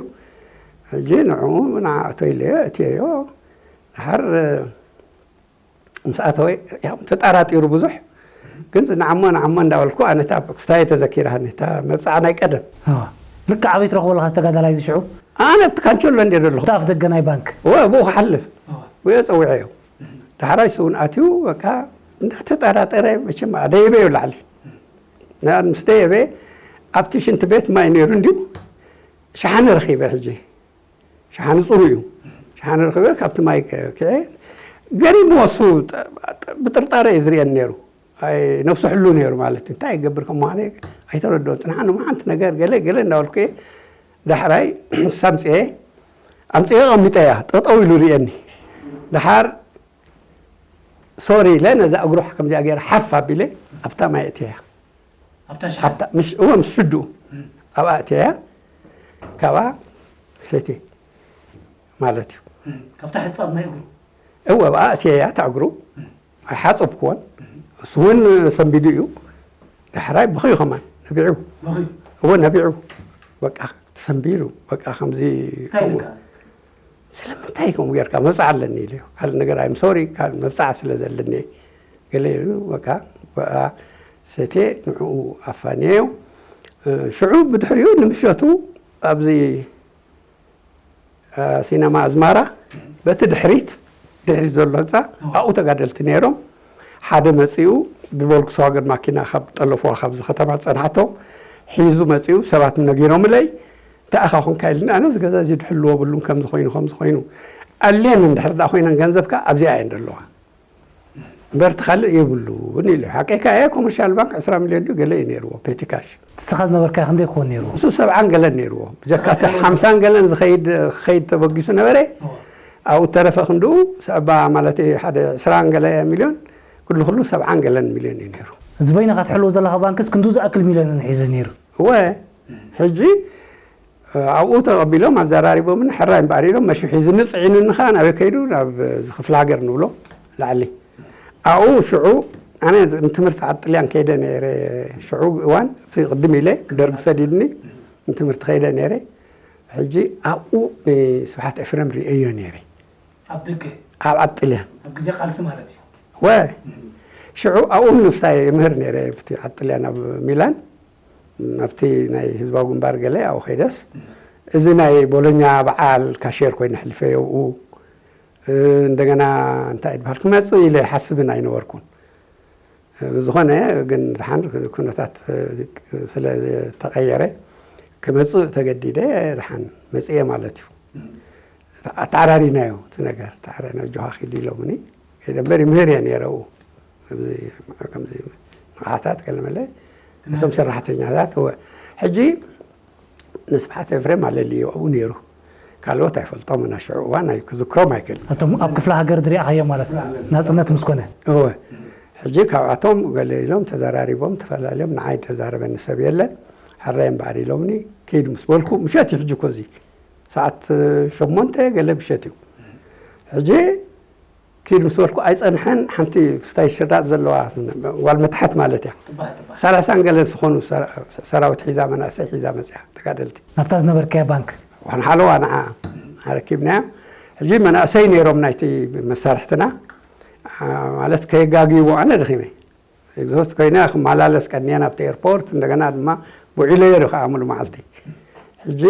ሕጂ ንዕኡ ንዓእቶ ኢለዮ እትየዮ ድሓር ምስ ኣተወ ተጣራጢሩ ብዙሕ ግን ንዓሞ ንዓሞ እንዳበልኩ ኣነታ ክስታየ ተዘኪራኒ እታ መብፃዓ ናይ ቀደም ልክዕ ኣበይ ትረኽቦ ኣለኻ ዝተጋዳላይ ዝሽዑ ኣነ ኣብቲ ካንቸሎ እንደ ዘለኹ እታ ኣፍ ደገ ናይ ባንክ ወ ብኡ ክሓልፍ ወዮ ፀዊዐዮ ዳሕራይ ስውን ኣትዩ በቃ እንዳተጠራጠረ መቸም ኣደየበዮ ላዕሊ ምስ ደየበ ኣብቲ ሽንቲ ቤት ማይ ነይሩ እንዲዩ ሸሓኒ ረኺበ ሕጂ ሸሓኒ ፅሩ እዩ ሸሓኒ ረኺበ ካብቲ ማይ ክዐ ገሪምዎ እሱ ብጥርጣረ እዩ ዝርእየኒ ነይሩ ነብሱ ሕሉ ነይሩ ማለት እዩ እንታይ ይገብር ከም ምዃነ ኣይተረድኦን ፅንሓ ንሞ ሓንቲ ነገር ገለ ገለ እንዳበልኩ ዳሕራይ ሳምፅኤ ኣምፅኤ ቀሚጠያ ጠጠው ኢሉ ርእየኒ ድሓር ሶሪ ኢለ ነዛ እግሩ ከምዚኣ ገይረ ሓፍ ኣቢለ ኣብታ ማይ እትያ ኣብታ ሸሓን እወ ምስ ሽድኡ ኣብኣ እትያ ካብኣ ሰቲ ማለት እዩ ካብታ ሕፃብ ናይ እግሩ እወ ኣብኣ እትያ እታ እግሩ ኣይሓፀብክዎን እሱ እውን ሰንቢዱ እዩ ዳሕራይ ብኽዩ ከማን ነቢዑ በኺ እወ ነቢዑ በቃ ተሰንቢዱ በቃ ከምዚ እንታይ ኢልካ ስለምንታይ ከምኡ ጌርካ መብፃዕ ኣለኒ ኢለ ካልእ ነገር ኣይም ሶሪ ካልእ መብፃዕ ስለ ዘለኒ ገለ ኢሉ በቃ በኣ ሰቴ ንዕኡ ኣፋንየዮ ሽዑ ብድሕሪኡ ንምሸቱ ኣብዚ ሲነማ ኣዝማራ በቲ ድሕሪት ድሕሪት ዘሎ ህንፃ ኣብኡ ተጋደልቲ ነይሮም ሓደ መፂኡ ብቮልክስዋገን ማኪና ካብ ጠለፍዋ ካብዚ ከተማ ዝፀንሓቶ ሒዙ መፂኡ ሰባት ነጊሮምለይ እንታይ ኢኻ ኮንካ ኢልኒ ኣነ እዚ ገዛ እዚ ድሕልዎ ብሉን ከምዚ ኮይኑ ከምዚ ኮይኑ ኣልየን እንድሕር ዳ ኮይነን ገንዘብካ ኣብዚኣ እየን ዘለዋ እምበር እቲ ካልእ የብሉን ኢሉ ሓቀይካ እየ ኮመርሻል ባንክ ዕስራ ሚልዮን ድዩ ገለ እዩ ነይርዎ ፔቲ ካሽ ንስኻ ዝነበርካዮ ክንደይ ክኾን ነይርዎ እሱ ሰብዓን ገለን ነይርዎ ብጀካ እቲ ሓምሳን ገለን ዝኸይድ ክኸይድ ተበጊሱ ነበረ ኣብኡ ተረፈ ክንድኡ ሰባ ማለት ሓደ ዕስራን ገለ ሚልዮን ኩሉ ኩሉ ሰብዓን ገለን ሚልዮን እዩ ነይሩ እዚ በይንኻ ትሕልዎ ዘለኻ ባንክስ ክንዱ ዝኣክል ሚልዮን ሒዘ ነይሩ እወ ሕጂ ኣብኡ ተቐቢሎም ኣዘራሪቦምን ሕራይ እምበኣር ኢሎም መሽም ሒዙኒ ጽዒኑኒ ኸዓ ናበይ ከይዱ ናብ እዚ ክፍለ ሃገር ንብሎ ላዕሊ ኣብኡ ሽዑ ኣነ ንትምህርቲ ዓጥልያን ከይደ ነይረ ሽዑ እዋን እቲ ቅድም ኢለ ደርጊ ሰዲድኒ ንትምህርቲ ከይደ ነይረ ሕጂ ኣብኡ ንስብሓት ኤፍረም ርእየዮ ነይረ ኣብ ደገ ኣብ ዓጥልያን ኣብ ግዜ ቃልሲ ማለት እዩ ወ ሽዑ ኣብኡ ንፍሳይ ምህር ነይረ ብቲ ዓጥልያን ኣብ ሚላን ኣብቲ ናይ ህዝባዊ ግንባር ገለ ኣብኡ ከይደስ እዚ ናይ ቦሎኛ በዓል ካሼር ኮይነ ሕልፈ የብኡ እንደገና እንታይ ይበሃል ክመፅእ ኢለ ሓስብን ኣይነበርኩን ብዝኾነ ግን ድሓን ኩነታት ስለ ተቐየረ ክመፅእ ተገዲደ ድሓን መፅየ ማለት እዩ ኣተዓራሪናዮ እቲ ነገር ተዓራሪና ጆኻ ኪድ ኢሎምኒ ከይደ እምበር ይምህር እየ ነይረ ከምዚ ንቕሓታት ገለመለ እቶም ሰራሕተኛታት እወ ሕጂ ንስብሓት ኤፍሬም ኣለልዩ ኣብኡ ነይሩ ካልኦት ኣይፈልጦም እና ሽዑ እዋን ክዝክሮም ኣይክእል እቶም ኣብ ክፍለ ሃገር ዝሪኣኻዮ ማለት ናፅነት ምስ ኮነ እወ ሕጂ ካብኣቶም ገለ ኢሎም ተዘራሪቦም ተፈላለዮም ንዓይ ተዛረበኒ ሰብ የለን ሕራይ እምበኣር ኢሎምኒ ከይድ ምስ በልኩ ምሸት እዩ ሕጂ ኮዚ ሰዓት ሸሞንተ ገለ ምሸት እዩ ሕጂ ኪድ ምስ በልኩ ኣይፀንሐን ሓንቲ ክስታይ ሽርዳጥ ዘለዋ ጓል መታሕት ማለት እያ ሰላሳን ገለን ዝኾኑ ሰራዊት ሒዛ መናእሰይ ሒዛ መፅያ ተጋደልቲ ናብታ ዝነበርካያ ባንክ ዋን ሓለዋ ንዓ ኣረኪብናያ ሕጂ መናእሰይ ነይሮም ናይቲ መሳርሕትና ማለት ከየጋግይዎ ኣነ ደኺመ ኤግዞስት ኮይነ ክመላለስ ቀንየ ናብቲ ኤርፖርት እንደገና ድማ ውዒለዮ ዶ ከዓ ሙሉ መዓልቲ ሕጂ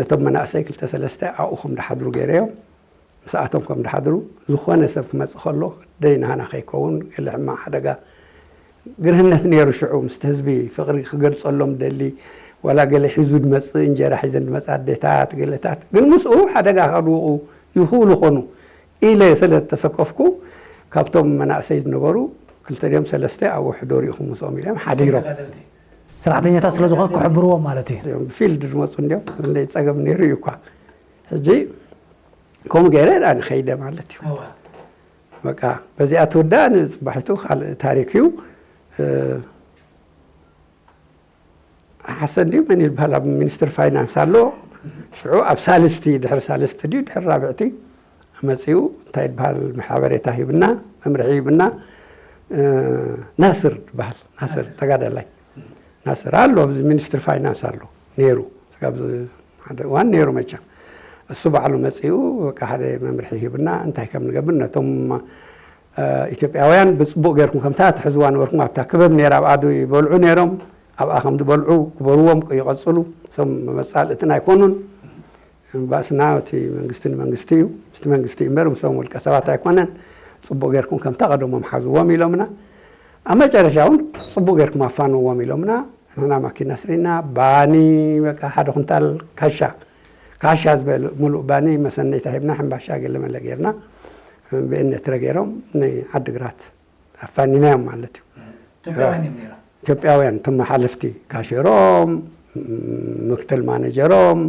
ነቶም መናእሰይ ክልተ ሰለስተ ኣብኡ ከም ድሓድሩ ገይረዮም ምስኣቶም ከም ድሓድሩ ዝኾነ ሰብ ክመፅእ ከሎ ደይ ናህና ከይከውን ገለ ሕማቕ ሓደጋ ግርህነት ነይሩ ሽዑ ምስቲ ህዝቢ ፍቕሪ ክገልፀሎም ደሊ ዋላ ገለ ሒዙ ድመፅእ እንጀራ ሒዘን ድመፅእ ኣዴታት ገለታት ግን ምስኡ ሓደጋ ከድውቑ ይኽእሉ ኾኑ ኢለ ስለ ዝተሰከፍኩ ካብቶም መናእሰይ ዝነበሩ ክልተ ድዮም ሰለስተ ኣብ ውሕዶ ሪኢኹም ምስኦም ኢሎም ሓዲሮም ሰራሕተኛታት ስለ ዝኾን ክሕብርዎም ማለት እዩ ብፊልድ ዝመፁ እንዲዮም እንደይ ፀገም ነይሩ እዩ እኳ ሕጂ ከምኡ ገይረ ዳ ንኸይደ ማለት እዩ በቃ በዚኣ ትውዳእ ንፅባሒቱ ካልእ ታሪክ እዩ ሓሰን ድዩ መን ይበሃል ኣብ ሚኒስትሪ ፋይናንስ ኣሎ ሽዑ ኣብ ሳልስቲ ድሕሪ ሳልስቲ ድዩ ድሕሪ ራብዕቲ መፂኡ እንታይ ይበሃል ሓበሬታ ሂብና መምርሒ ሂብና ናስር ይበሃል ናስር ተጋዳላይ ናስር ኣሎ ኣብዚ ሚኒስትሪ ፋይናንስ ኣሎ ነይሩ ስጋብ ሓደ እዋን ነይሩ መቸም እሱ ባዕሉ መፂኡ በቃ ሓደ መምርሒ ሂብና እንታይ ከም ንገብር ነቶም ኢትዮጵያውያን ብፅቡቅ ገይርኩም ከምታ ትሕዝዋ ነበርኩም ኣብታ ክበብ ነይራ ኣብኣ ይበልዑ ነይሮም ኣብኣ ከም ዝበልዑ ግበርዎም ይቀፅሉ እሶም መፃልእትን ኣይኮኑን ባእስና እቲ መንግስቲ ንመንግስቲ እዩ ምስቲ መንግስቲ እምበር ምስቶም ውልቀ ሰባት ኣይኮነን ፅቡቅ ገይርኩም ከምታ ቀደሞም ሓዝዎም ኢሎምና ኣብ መጨረሻ እውን ፅቡቅ ገይርኩም ኣፋንዎም ኢሎምና ንሕና ማኪና ስሪና ባኒ በቃ ሓደ ኩንታል ካሻ ካሻ ዝበል ሙሉእ ባኒ መሰነይታ ሂብና ሕምባሻ ገለ መለ ገይርና ብእነትረ ገይሮም ንዓዲ ግራት ኣፋኒናዮም ማለት እዩ ኢትዮጵያውያን እቶም መሓለፍቲ ካሸሮም ምክትል ማነጀሮም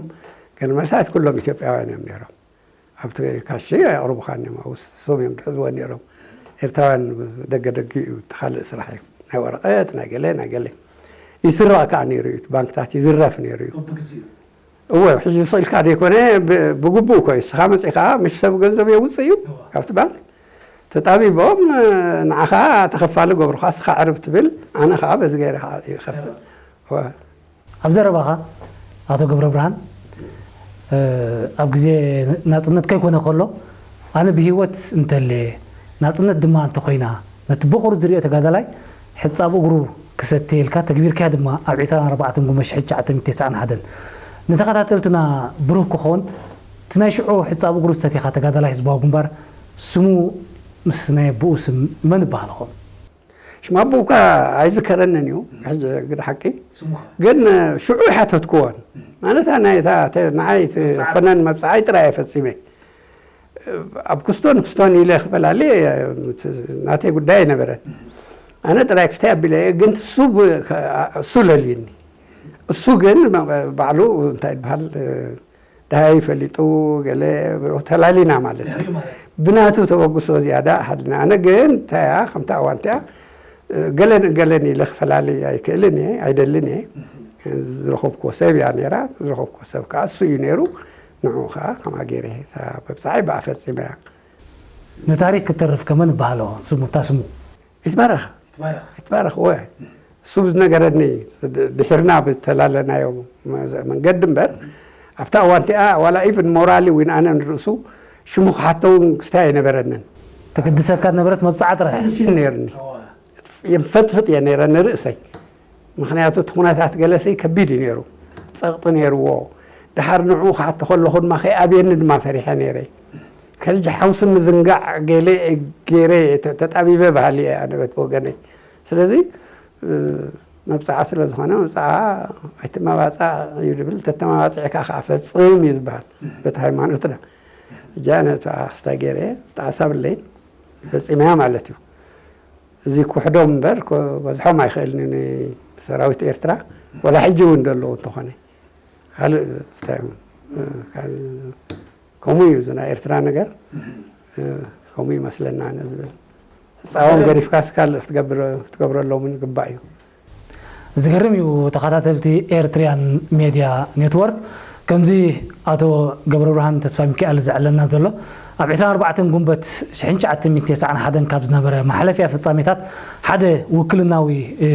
ገለ መልሳት ኩሎም ኢትዮጵያውያን እዮም ነይሮም ኣብቲ ካሽ ኣቕርቡኻን እዮም ኣብኡ ሶም እዮም ድሕዝዎ ነይሮም ኤርትራውያን ደገ ደጊ እዩ እቲ ካልእ ስራሕ እዩ ናይ ወረቐት ናይ ገለ ናይ ገለ ይስረቕ ከዓ ነይሩ እዩ ባንክታት ይዝረፍ ነይሩ እዩ እወ ሕጂ ስቕ ኢልካ ዘይኮነ ብግቡእ እኮ እዩ እስኻ መፂኻ ምሽ ሰብ ገንዘብ የውፅእ እዩ ካብቲ ባንክ ተጣቢቦም ንዓኻ ተኸፋሊ ገብሩኻ እስኻ ዕርብ ትብል ኣነ ከዓ በዚ ገይረ ከዓ ይኸፍል እወ ኣብ ዘረባኻ ኣቶ ገብረብርሃን ኣብ ግዜ ናፅነት ከይኮነ ከሎ ኣነ ብሂወት እንተልየ ናፅነት ድማ እንተኮይና ነቲ ብቑሩብ ዝሪኦ ተጋዳላይ ሕፃብ እግሩ ክሰቲ ኢልካ ተግቢርካያ ድማ ኣብ ዕስራን ኣርባዕተን ጉንበት ሽሕን ትሽዓተ ሚእትን ተስዓን ሓደን ንተኸታተልትና ብሩህ ክኾን እቲ ናይ ሽዑ ሕፃብ እግሩ ዝሰቲኻ ተጋዳላይ ህዝባዊ ግንባር ስሙ ምስ ናይ ኣቦኡ ስም መን ይበሃል ኾን? ሽም ኣቦኡ እኳ ኣይዝከረንን እዩ ሕጂ ግደ ሓቂ ስሙኸ ግን ሽዑ ኣይሓተትክዎን ማለት ናይ እታ ተ- ንዓይ እቲ ኮነን መብፅዓይ ጥራይ እየ ፈፂመ ኣብ ክስቶን ክስቶን ኢለ ክፈላሊ ናተይ ጉዳይ ኣይነበረን ኣነ ጥራይ ክስታይ ኣቢለ እየ ግን እሱ ብ- እሱ ለልዩኒ እሱ ግን ባዕሉ እንታይ ይበሃል ደሃይ ፈሊጡ ገለ ተላሊና ማለት እዩ ብናቱ ተበግሶ ዝያዳ ሃልና ኣነ ግን እንታያ ከምታ እዋንትያ ገለን ገለን ኢለ ክፈላሊ ኣይክእልን እየ ኣይደልን እየ ዝረኸብኩዎ ሰብ እያ ነይራ። ዝረኸብኩዎ ሰብ ከዓ እሱ እዩ ነይሩ። ንዕኡ ከዓ ከምኣ ገይረ እታ መብፅዓይ ብኣ ፈፂመያ። ንታሪክ ክተርፍ ከመን ይበሃሎ ስሙ እታ ስሙ? ይትባረኽ ይትባረኽ ወ እሱ ብዝነገረኒ ድሒርና ብዝተላለናዮ መንገዲ እምበር ኣብታ እዋን እቲኣ ዋላ ኢቭን ሞራሊ ዊን ኣነ ንርእሱ ሽሙ ክሓቶ እውን ክስታይ ኣይነበረንን። ተገድሰካ ነበረት መብፅዓ ጥራሕ። ሽን ነይርኒ የንፈጥፍጥ እየ ነይረ ንርእሰይ። ምክንያቱ እቲ ኩነታት ገለሲ ከቢድ እዩ ነይሩ። ፀቕጢ ነይርዎ። ድሓር ንዕኡ ክሓቶ ከለኹ ድማ ከይኣብየኒ ድማ ፈሪሐ ነይረ። ከልጂ ሓውሲ ምዝንጋዕ ገለ ገይረ ተጣቢበ ባህሊ እየ ኣነ በት ወገነይ። ስለዚ መብፅዓ ስለ ዝኾነ መብፅዓ ኣይትመባፃዕ እዩ ዝብል። ተተመባፅዕካ ከዓ ፈፅም እዩ ዝበሃል በቲ ሃይማኖትና። እጃ ነቲ ኣስታ ገይረ ጣዕሳ ብለይ ፈፂመያ ማለት እዩ። እዚ ኩሕዶም እምበር በዝሖም ኣይኽእልን ሰራዊት ኤርትራ ወላ ሕጂ እውን ደለዉ እንተኾነ ካልእ እንታይ ከምኡ እዩ ናይ ኤርትራ ነገር ከምኡ ይመስለና ኣነ ዝብል ህፃዎም ገዲፍካስ ካልእ ክትገብረሎም ግባእ እዩ። ዝገርም እዩ። ተኸታተልቲ ኤርትሪያን ሜድያ ኔትወርክ ከምዚ ኣቶ ገብረብርሃን ተስፋ ሚካኤል ዘዕለና ዘሎ ኣብ ዕስራን ኣርባዕተን ጉንበት ሽሕን ትሽዓተ ሚእትን ተስዓን ሓደን ካብ ዝነበረ ማሕለፍያ ፍጻሜታት ሓደ ውክልናዊ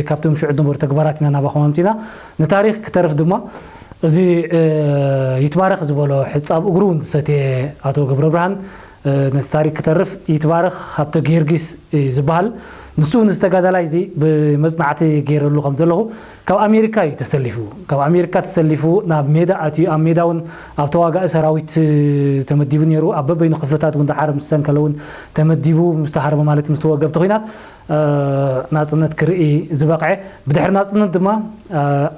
ካብቶም ሽዑ ዝነበሩ ተግባራት ኢና ናባኹም ኣምጺና። ንታሪክ ክተርፍ ድማ እዚ ይትባረክ ዝበሎ ሕጻብ እግሩ እውን ዝሰትየ ኣቶ ገብረብርሃን ነቲ ታሪክ ክተርፍ ይትባረክ ሃብተ ጊዮርጊስ ዝበሃል ንሱ እውን እዚ ተጋዳላይ እዚ ብመጽናዕቲ ገይረሉ ከም ዘለኹ ካብ ኣሜሪካ እዩ ተሰሊፉ። ካብ ኣሜሪካ ተሰሊፉ ናብ ሜዳ ኣትዩ ኣብ ሜዳ እውን ኣብ ተዋጋኢ ሰራዊት ተመዲቡ ነይሩ። ኣብ በበይኑ ክፍልታት እውን ደሓር ምስ ሰንከለ እውን ተመዲቡ ምስ ተሃረመ ማለት ምስ ተወገ ኣብቲ ኹናት ናጽነት ክርኢ ዝበቕዐ። ብድሕሪ ናጽነት ድማ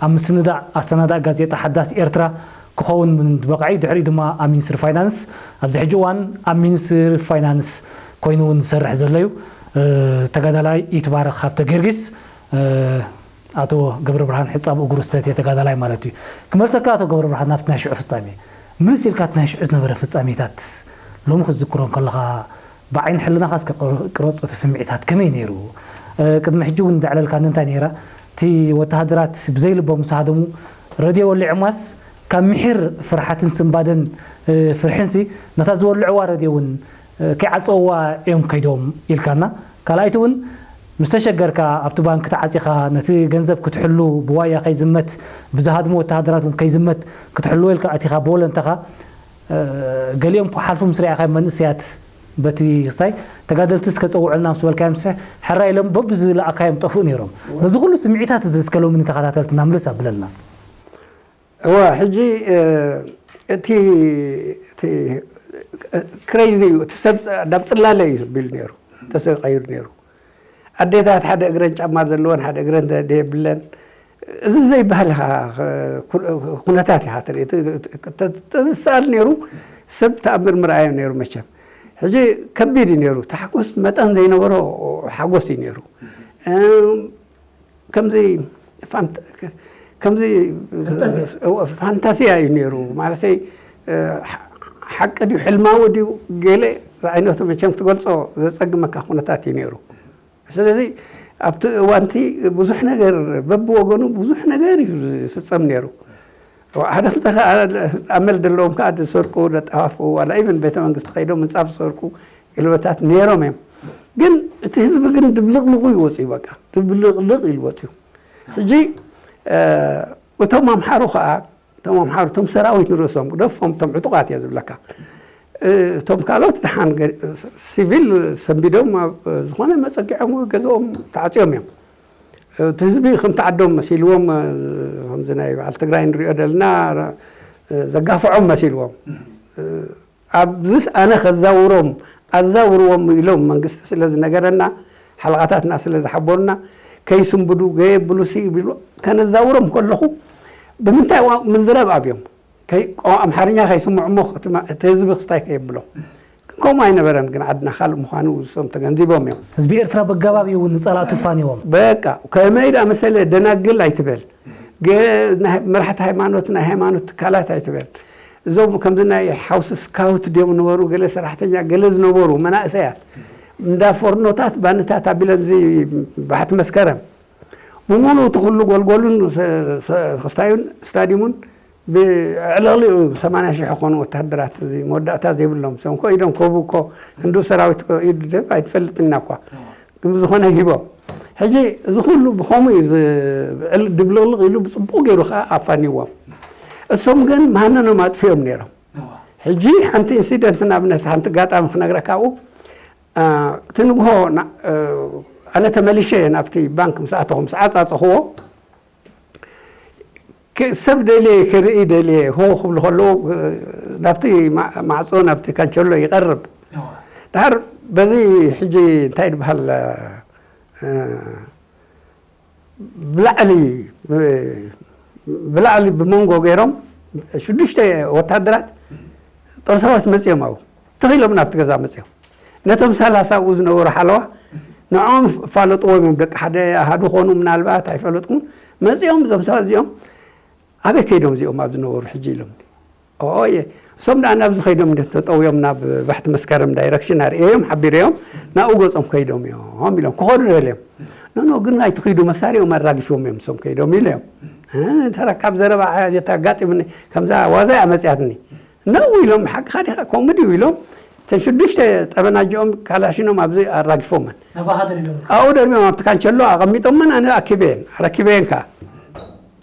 ኣብ ምስንዳእ ኣሰናዳእ ጋዜጣ ሓዳስ ኤርትራ ክኸውን ዝበቕዐ እዩ። ድሕሪኡ ድማ ኣብ ሚኒስትሪ ፋይናንስ ኣብዚ ሕጂ እዋን ኣብ ሚኒስትሪ ፋይናንስ ኮይኑ እውን ዝሰርሕ ዘሎ እዩ። ተጋዳላይ ይትባረክ ሃብተ ጊዮርጊስ ኣቶ ገብረብርሃን ሕጻብ እግሩ ዝሰትየ ተጋዳላይ ማለት እዩ። ክመልሰካ ኣቶ ገብረብርሃን ናብቲ ናይ ሽዑ ፍጻሜ ምልስ ኢልካ እቲ ናይ ሽዑ ዝነበረ ፍጻሜታት ሎሚ ክትዝክሮ እንከለኻ ብዓይኒ ሕልናኻ እስከ ቅረጾ እቲ ስምዒታት ከመይ ነይሩ? ቅድሚ ሕጂ እውን ዘዕለልካኒ እንታይ ነይራ? እቲ ወተሃደራት ብዘይ ልቦም ምስ ሃደሙ ረድዮ ወሊዖማስ ካብ ምሒር ፍርሓትን ስንባደን ፍርሕንሲ ነታ ዝወልዕዋ ረድዮ እውን ከይዓፀውዋ እዮም ከይዶም ኢልካና። ካልኣይቲ እውን ምስ ተሸገርካ ኣብቲ ባንክ ተዓፂኻ ነቲ ገንዘብ ክትሕሉ ብዋያ ከይዝመት ብዝሃድሙ ወተሃደራት እውን ከይዝመት ክትሕልዎ ኢልካ ኣቲኻ ብወለንተኻ ገሊኦም ክሓልፉ ምስ ርኣኻዮም መንእሰያት በቲ ክስታይ ተጋደልቲ እስከ ፀውዑልና ምስ በልካዮም ሕራይ ኢሎም በብዝለኣካዮም ጠፍኡ ነይሮም። ነዚ ኩሉ ስምዒታት እዚ እስከ ሎሚ ንተኸታተልትና ምልስ ኣብለልና። እወ ሕጂ እቲ እቲ ክሬዚ እዩ እቲ ሰብ ናብ ፅላለ እዩ ቢሉ ነይሩ ተሰቃይሩ ነይሩ። ኣዴታት ሓደ እግረን ጫማ ዘለወን ሓደ እግረን የብለን። እዚ ዘይበሃል ኩነታት ኢኻ ትርኢ። ተዝሰኣል ነይሩ ሰብ ተኣምር ምርኣዮ ነይሩ መቸም። ሕጂ ከቢድ እዩ ነይሩ። ታሕጎስ መጠን ዘይነበሮ ሓጎስ እዩ ነይሩ። ከምዚ ከምዚ ፋንታሲያ እዩ ነይሩ ማለተይ ሓቂ ድዩ ሕልማዊ ድዩ ገለ ዝዓይነቱ መቸም ክትገልፆ ዘፀግመካ ኩነታት እዩ ነይሩ። ስለዚ ኣብቲ እዋንቲ ብዙሕ ነገር በብወገኑ ብዙሕ ነገር እዩ ዝፍፀም ነይሩ። ሓደ ክልተ ኣመል ዘለዎም ከዓ ዝሰርቁ ዘጠፋፍኡ ዋላ ኢቨን ቤተ መንግስቲ ከይዶም ህንፃ ዝሰርቁ ገለበታት ነይሮም እዮም። ግን እቲ ህዝቢ ግን ድብልቕልቑ ይወፅዩ በቃ ድብልቕልቕ ኢሉ ወፅዩ። ሕጂ እቶም ኣምሓሩ ከዓ እቶም ኣምሓሩ እቶም ሰራዊት ንርእሶም ግደፎም እቶም ዕጡቓት እየ ዝብለካ። እቶም ካልኦት ደሓን ሲቪል ሰንቢዶም ኣብ ዝኾነ መፀጊዖም ገዝኦም ተዓፅዮም እዮም። እቲ ህዝቢ ከምቲ ዓዶም መሲልዎም ከምዚ ናይ በዓል ትግራይ ንሪኦ ዘለና ዘጋፍዖም መሲልዎም ኣብዚስ ኣነ ከዛውሮም ኣዛውርዎም ኢሎም መንግስቲ ስለ ዝነገረና ሓለቓታትና ስለ ዝሓበሩና ከይስንብዱ ገየብሉ ስኢብ ኢሉ ከነዛውሮም ከለኹ ብምንታይ ምዝራብ ኣብዮም ኣምሓርኛ ከይስምዑ እሞ እቲ ህዝቢ ክስታይ ከየብሎ ከምኡ ኣይነበረን ግን ዓድና ካልእ ምዃኑ እሶም ተገንዚቦም እዮም። ህዝቢ ኤርትራ በጋባብ እውን ንጸላእቱ ፋኒዎም። በቃ ከመይ ደኣ መሰለ ደናግል ኣይትበል። መራሕቲ ሃይማኖት ናይ ሃይማኖት ትካላት ኣይትበል። እዞም ከምዚ ናይ ሓውሲ ስካውት ድዮም ነበሩ ገለ ሰራሕተኛ ገለ ዝነበሩ መናእሰያት እንዳ ፎርኖታት ባንታት ኣቢለን እዚ ባሕቲ መስከረም ብምሉኡ እቲ ኩሉ ጎልጎሉን ስ- ስ- ክስታዩን ስታዲየሙን ብዕልቕሊኡ ሰማንያ ሺሕ ዝኾኑ ወታደራት፣ እዚ መወዳእታ ዘይብሎም፣ እሶም እኮ ኢዶም ክህቡ እኮ፣ ህንዱእ ሰራዊት እኮ ኢዱ ደብ ኣይትፈልጥና እኳ፣ ግን ብዝኾነ ሂቦም። ሕጂ እዚ ኩሉ ብኸምኡ እዩ ዝ- ዕል- ድብልቕልቕ ኢሉ ብፅቡቕ ገይሩ ከዓ ኣፋንይዎም። እሶም ግን መሃነኖም ኣጥፊኦም ነይሮም። ሕጂ ሓንቲ ኢንሲደንት፣ ንኣብነት ሓንቲ ኣጋጣሚ ክነግረካ ኣብኡ፣ እቲ ንግሆ ኣነ ተመሊሸ ናብቲ ባንክ ምስ ኣተኹ ምስ ዓፃፀኽዎ፣ ሰብ ደልየ ክርኢ ደልየ ሆ ክብሉ ከለዉ፣ ናብቲ ማዕፆ ናብቲ ካንቸሎ ይቐርብ። ድሓር በዚ ሕጂ እንታይ ድበሃል፣ ብላዕሊ ብላዕሊ ብመንጎ ገይሮም ሽዱሽተ ወታደራት ጦር ሰራዊት መፅኦም፣ ኣብኡ ትኺሎም ናብቲ ገዛ መፅኦም። ነቶም ሰላሳ ኣብኡ ዝነበሩ ሓለዋ ንዕኦም ፋለጥዎም እዮም። ደቂ ሓደ ኣሃዱ ኾኑ፣ ምናልባት ኣይፈለጥኩን። መፅኦም እዞም ሰባት እዚኦም ኣበይ ከይዶም እዚኦም ኣብ ዝነበሩ ሕጂ ኢሎም። ኦየ፣ እሶም ደኣ ናብዚ ከይዶም እንደ ተጠውዮም ናብ ባሕቲ መስከረም ዳይረክሽን ኣርእዮም ሓቢረዮም ናብኡ ገጾም ከይዶም እዮም ኢሎም ክኸዱ ደልዮም። ኖኖ ግን ኣይትኺዱ፣ መሳሪኦም ኣራጊፎም እዮም እሶም ከይዶም ኢሎም። ተረካብ ዘረባ ኣጋጢምኒ፣ ከምዛ ዋዛ እያ መፅያትኒ። ነው ኢሎም፣ ሓቅኻ ዲኻ፣ ኮምዲ ኢሎም። እተን ሽዱሽተ ጠበናጅኦም ካላሽኖም ኣብዚ ኣራጊፎመን። ናባኻ ደርቢዮም። ኣብኡ ደርቢዮም ኣብቲ ካንቸሎ ኣቐሚጦመን፣ ኣነ ኣኪበየን ኣረኪበየን ከኣ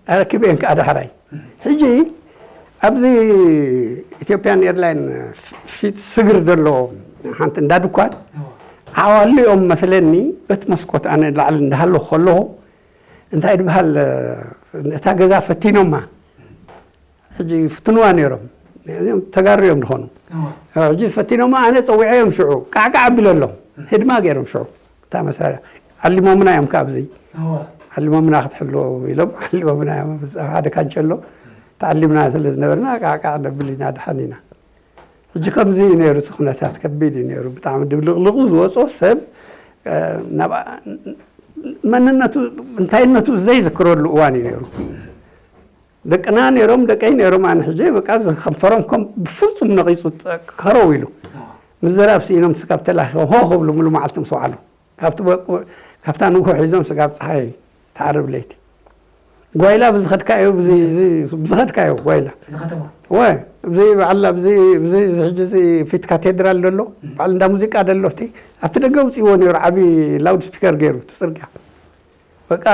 ኣረኪበየን ከኣ ዳሕራይ። ሕጂ ኣብዚ ኢትዮጵያን ኤርላይን ፊት ስግር ዘሎ ሓንቲ እንዳ ድኳን ዓዋሉ እዮም መስለኒ። በቲ መስኮት ኣነ ላዕሊ እንዳሃለኹ ከለኹ እንታይ ድበሃል፣ እታ ገዛ ፈቲኖማ። ሕጂ ፍትንዋ ነይሮም፣ እዚኦም ተጋሩ እዮም ዝኾኑ። ሕጂ ፈቲኖማ፣ ኣነ ፀዊዐዮም ሽዑ ቃዕቃዕ ኣቢለሎም፣ ህድማ ገይሮም ሽዑ እታ መሳርያ ዓሊሞምና እዮም። ካብዚ ዓሊሞምና ክትሕልዎ ኢሎም ዓሊሞምና እዮም። ሓደ ካንቸሎ ተዓሊምና ስለ ዝነበርና ቃዕቃዕ ነብል ኢና፣ ደሓን ኢና። ሕጂ ከምዚ እዩ ነይሩ እቲ ኩነታት፣ ከቢድ እዩ ነይሩ። ብጣዕሚ ድብልቕልቑ ዝወፆ ሰብ፣ ናብ መንነቱ፣ እንታይነቱ ዘይዝክረሉ እዋን እዩ ነይሩ። ደቅና ነይሮም፣ ደቀይ ነይሮም። ኣነ ሕጂ በቃ እዚ ከንፈሮም ከም ብፍጹም ነቒጹ፣ ከረው ኢሉ። ምዝራብ ስኢኖም፣ ስጋብ ተላኺቦም ሆ ክብሉ ሙሉ መዓልቲ ምስ ወዓሉ፣ ካብቲ በ-፣ ካብታ ንግሆ ሒዞም ስጋብ ጸሓይ ትዓርብ ለይቲ። ጓይላ ብዝኸድካዮ፣ ብዚ-፣ እዚ ብዝኸድካዮ ጓይላ። እዚ ከተማ? ወ-፣ ብዚ በዓል፣ ብዚ፣ ብዚ፣ እዚ ሕጂ እዚ ፊት ካቴድራል ደሎ፣ በዓል እንዳ ሙዚቃ ደሎ፣ እቲ ኣብቲ ደገ ኣውጺእዎ ነይሩ፣ ዓቢ ላውድ ስፒከር ገይሩ፣ እቲ ጽርግያ። በቃ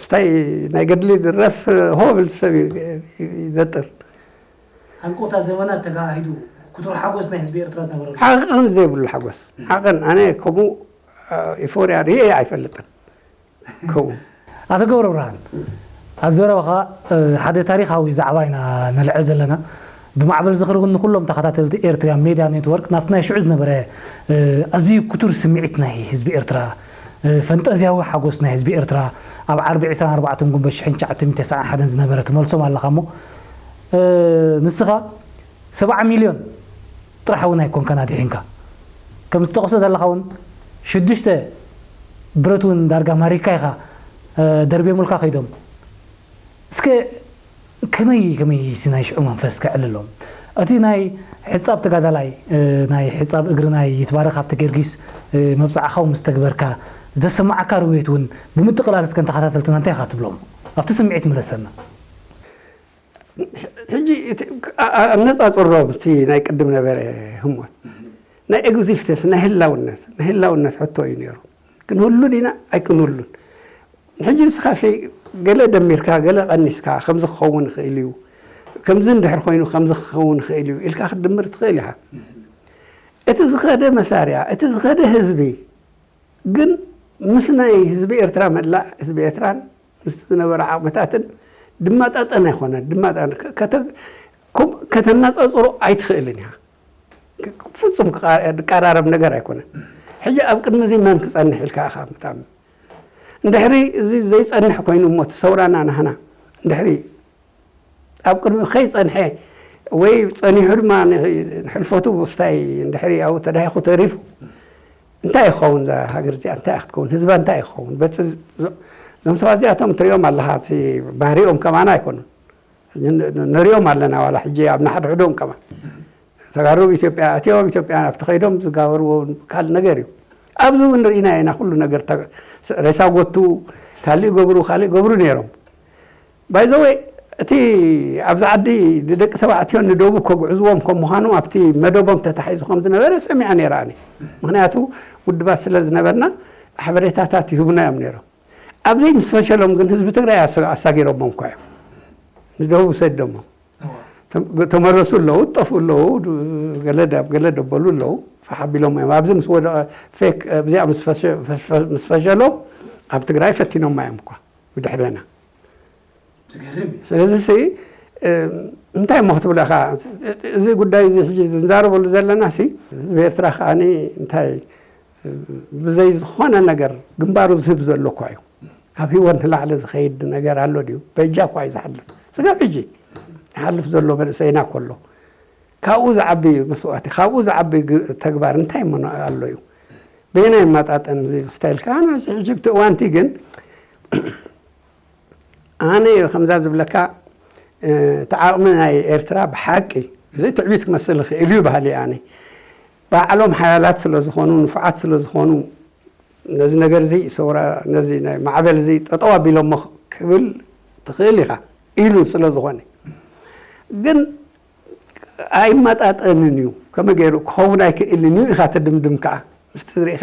ስታይ ናይ ገድሊ ድረፍ ሆ ብል ሰብ ይነጥር። ሃንቀውታ ዘመናት ተጋሂዱ፣ ክቱር ሓጎስ ናይ ህዝቢ ኤርትራ ዝነበረሉ። ዓቐን ዘይብሉ ሓጎስ። ዓቐን፣ ኣነ ከምኡ፣ አ፣ ኢፎርያ ርእየ ኣይፈልጥን። ከምኡ። ኣቶ ገብረብርሃን፣ ኣብ ዘረባኻ፣ እ፣ ሓደ ታሪኻዊ ዛዕባ ኢና ነልዕል ዘለና። ብማዕበል ዝኽሪ እውን ንኹሎም ተኸታተልቲ ኤርትርያ ሜድያ ኔትወርክ ናብቲ ናይ ሽዑ ዝነበረ፣ እ፣ ኣዝዩ ክቱር ስምዒት ናይ ህዝቢ ኤርትራ፣ እ፣ ፈንጠዝያዊ ሓጎስ ናይ ህዝቢ ኤርትራ ኣብ ዓርቢ ዕስራን ኣርባዕተን ጉንበት ሽሕን ትሽዓተ ሚእትን ተስዓን ሓደን ዝነበረ ትመልሶም ኣለኻ እሞ፣ እ፣ ንስኻ ሰብዓ ሚልዮን ጥራሕ እውን ኣይኮንካን ኣድሒንካ። ከም ዝጠቕሶ ዘለኻ እውን ሽዱሽተ ብረት እውን ዳርጋ ማሪካ ኢኻ፣ እ፣ ደርብዮምልካ ከይዶም። እስከ ከመይ፣ ከመይ እቲ ናይ ሽዑ መንፈስ ከዕልሎም? እቲ ናይ ሕጻብ ተጋዳላይ፣ እ፣ ናይ ሕጻብ እግሪ ናይ ይትባረክ ሃብተ ጊዮርጊስ፣ እ፣ መብጻዕኻ እውን ምስ ተግበርካ ዝተሰማዓካ ርውየት እውን ብምጥቕላል እስከ ንተኸታተልትና እንታይ ኢኻ ትብሎም? ኣብቲ ስምዒት ምለሰና። ሕጂ እቲ፣ ኣ-፣ ኣ-፣ ኣነጻጽሮ እቲ ናይ ቅድም ነበረ ህሞት። ናይ ኤግዚስተንስ፣ ናይ ህላውነት፣ ናይ ህላውነት ሕቶ እዩ ነይሩ። ክንህሉ ዲና ኣይክንህሉን? ሕጂ ንስኻሲ ገለ ደሚርካ፣ ገለ ቀኒስካ፣ ከምዚ ክኸውን ይኽእል እዩ፣ ከምዚ እንድሕር ኮይኑ ከምዚ ክኸውን ይኽእል እዩ ኢልካ ክትድምር ትኽእል ኢኻ። እቲ ዝኸደ መሳርያ፣ እቲ ዝኸደ ህዝቢ ግን ምስ ናይ ህዝቢ ኤርትራ መላእ ህዝቢ ኤርትራን ምስ ዝነበረ ዓቕምታትን ድማጣጠን ኣይኮነን። ድማጣን ከ-፣ ከተ-፣ ከም-፣ ከተነጻጽሮ ኣይትኽእልን ኢኻ። ክ-፣ ፍጹም ክቃ-፣ ዝቀራረብ ነገር ኣይኮነን። ሕጂ ኣብ ቅድሚ እዚ መን ክጸንሕ ኢልካ ኢኻ ምታምን? እንድሕሪ እዚ ዘይጸንሕ ኮይኑ እሞ እቲ ሰውራና ናህና እንድሕሪ ኣብ ቅድሚ ከይጸንሐ ወይ ጸኒሑ ድማ ን-፣ ንሕልፈቱ ውስታይ እንድሕሪ ኣብኡ ተዳሂኹ ተሪፉ እንታይ ይኸውን? እዛ ሃገር እዚኣ እንታይ ክትከውን? ህዝባ እንታይ ይኸውን? በቲ ዝ-፣ እዞም ሰባት እዚኣቶም ትሪኦም ኣለኻ፣ እቲ ባህሪኦም ከማና ኣይኮኑን። ን-፣ ን-፣ ንሪኦም ኣለና፣ ዋላ ሕጂ ኣብ ንሓድሕዶም ከማን። ተጋሩ ኣብ ኢትዮጵያ ኣትዮም፣ ኣብ ኢትዮጵያ ኣብቲ ከይዶም ዝጋበርዎ ካልእ ነገር እዩ። ኣብዚ እውን ርኢና ኢና፣ ኩሉ ነገር ተ-፣ ሬሳ ጎቱ፣ ካልእ ገብሩ ካልእ ገብሩ ነይሮም። ባይዘወይ እቲ ኣብዚ ዓዲ ንደቂ ተባዕትዮ ንደቡብ ከጉዕዝዎም ከም ምዃኑ ኣብቲ መደቦም ተታሒዙ ከም ዝነበረ ሰሚዐ ነይረ ኣነ። ምክንያቱ ውድባት ስለ ዝነበርና ሓበሬታታት ይህቡና እዮም ነይሮም። ኣብዘይ ምስ ፈሸሎም ግን ህዝቢ ትግራይ ኣሰ- ኣሳጊሮሞም እኳ እዮም። ንደቡብ ሰደሞም። ተመለሱ ኣለዉ፣ ጠፍኡ ኣለዉ፣ ገለ ደ- ገለ ደበሉ ኣለዉ። ፈሓቢሎም እዮም ኣብዚ ምስ ወደቐ ፌክ እዚኣ ምስ ፈሸ- ምስ ፈሸሎም ኣብ ትግራይ ፈቲኖማ እዮም እኳ ብድሕረና። ዝገርም እዩ። ስለዚ ሲ እንታይ እሞ ክትብለኻ፣ እዚ ጉዳይ እዚ ሕጂ ዝንዛረበሉ ዘለና ሲ ህዝቢ ኤርትራ ከዓኒ እንታይ ብዘይ ዝኾነ ነገር ግንባሩ ዝህብ ዘሎ እኳ እዩ። ካብ ህይወት ንላዕሊ ዝኸይድ ነገር ኣሎ ድዩ? በጃ እኳ እዩ ዝሓልፍ። ስጋብ ሕጂ ይሓልፍ ዘሎ መንእሰይና ከሎ ካብኡ ዝዓቢ መስዋእቲ ካብኡ ዝዓቢ ግ- ተግባር እንታይ እሞ ኣሎ እዩ? በየናይ ይመጣጠን እዚ ስታይል ከዓና ሕጂ ብቲ እዋንቲ ግን ኣነ ከምዛ ዝብለካ እቲ ዓቕሚ ናይ ኤርትራ ብሓቂ እዚ ትዕቢት ክመስል ይኽእል እዩ ባህሊ ኣነ ባዕሎም ሓያላት ስለ ዝኾኑ ንፉዓት ስለ ዝኾኑ ነዚ ነገር እዚ ሰውራ ነዚ ናይ ማዕበል እዚ ጠጠው ኣቢሎሞ ክብል ትኽእል ኢኻ ኢሉ ስለ ዝኾነ ግን ኣይመጣጠንን እዩ ከመይ ገይሩ ክኸውን ኣይክእልን እዩ ኢኻ ትድምድም ከዓ ምስቲ ዝርኢኻ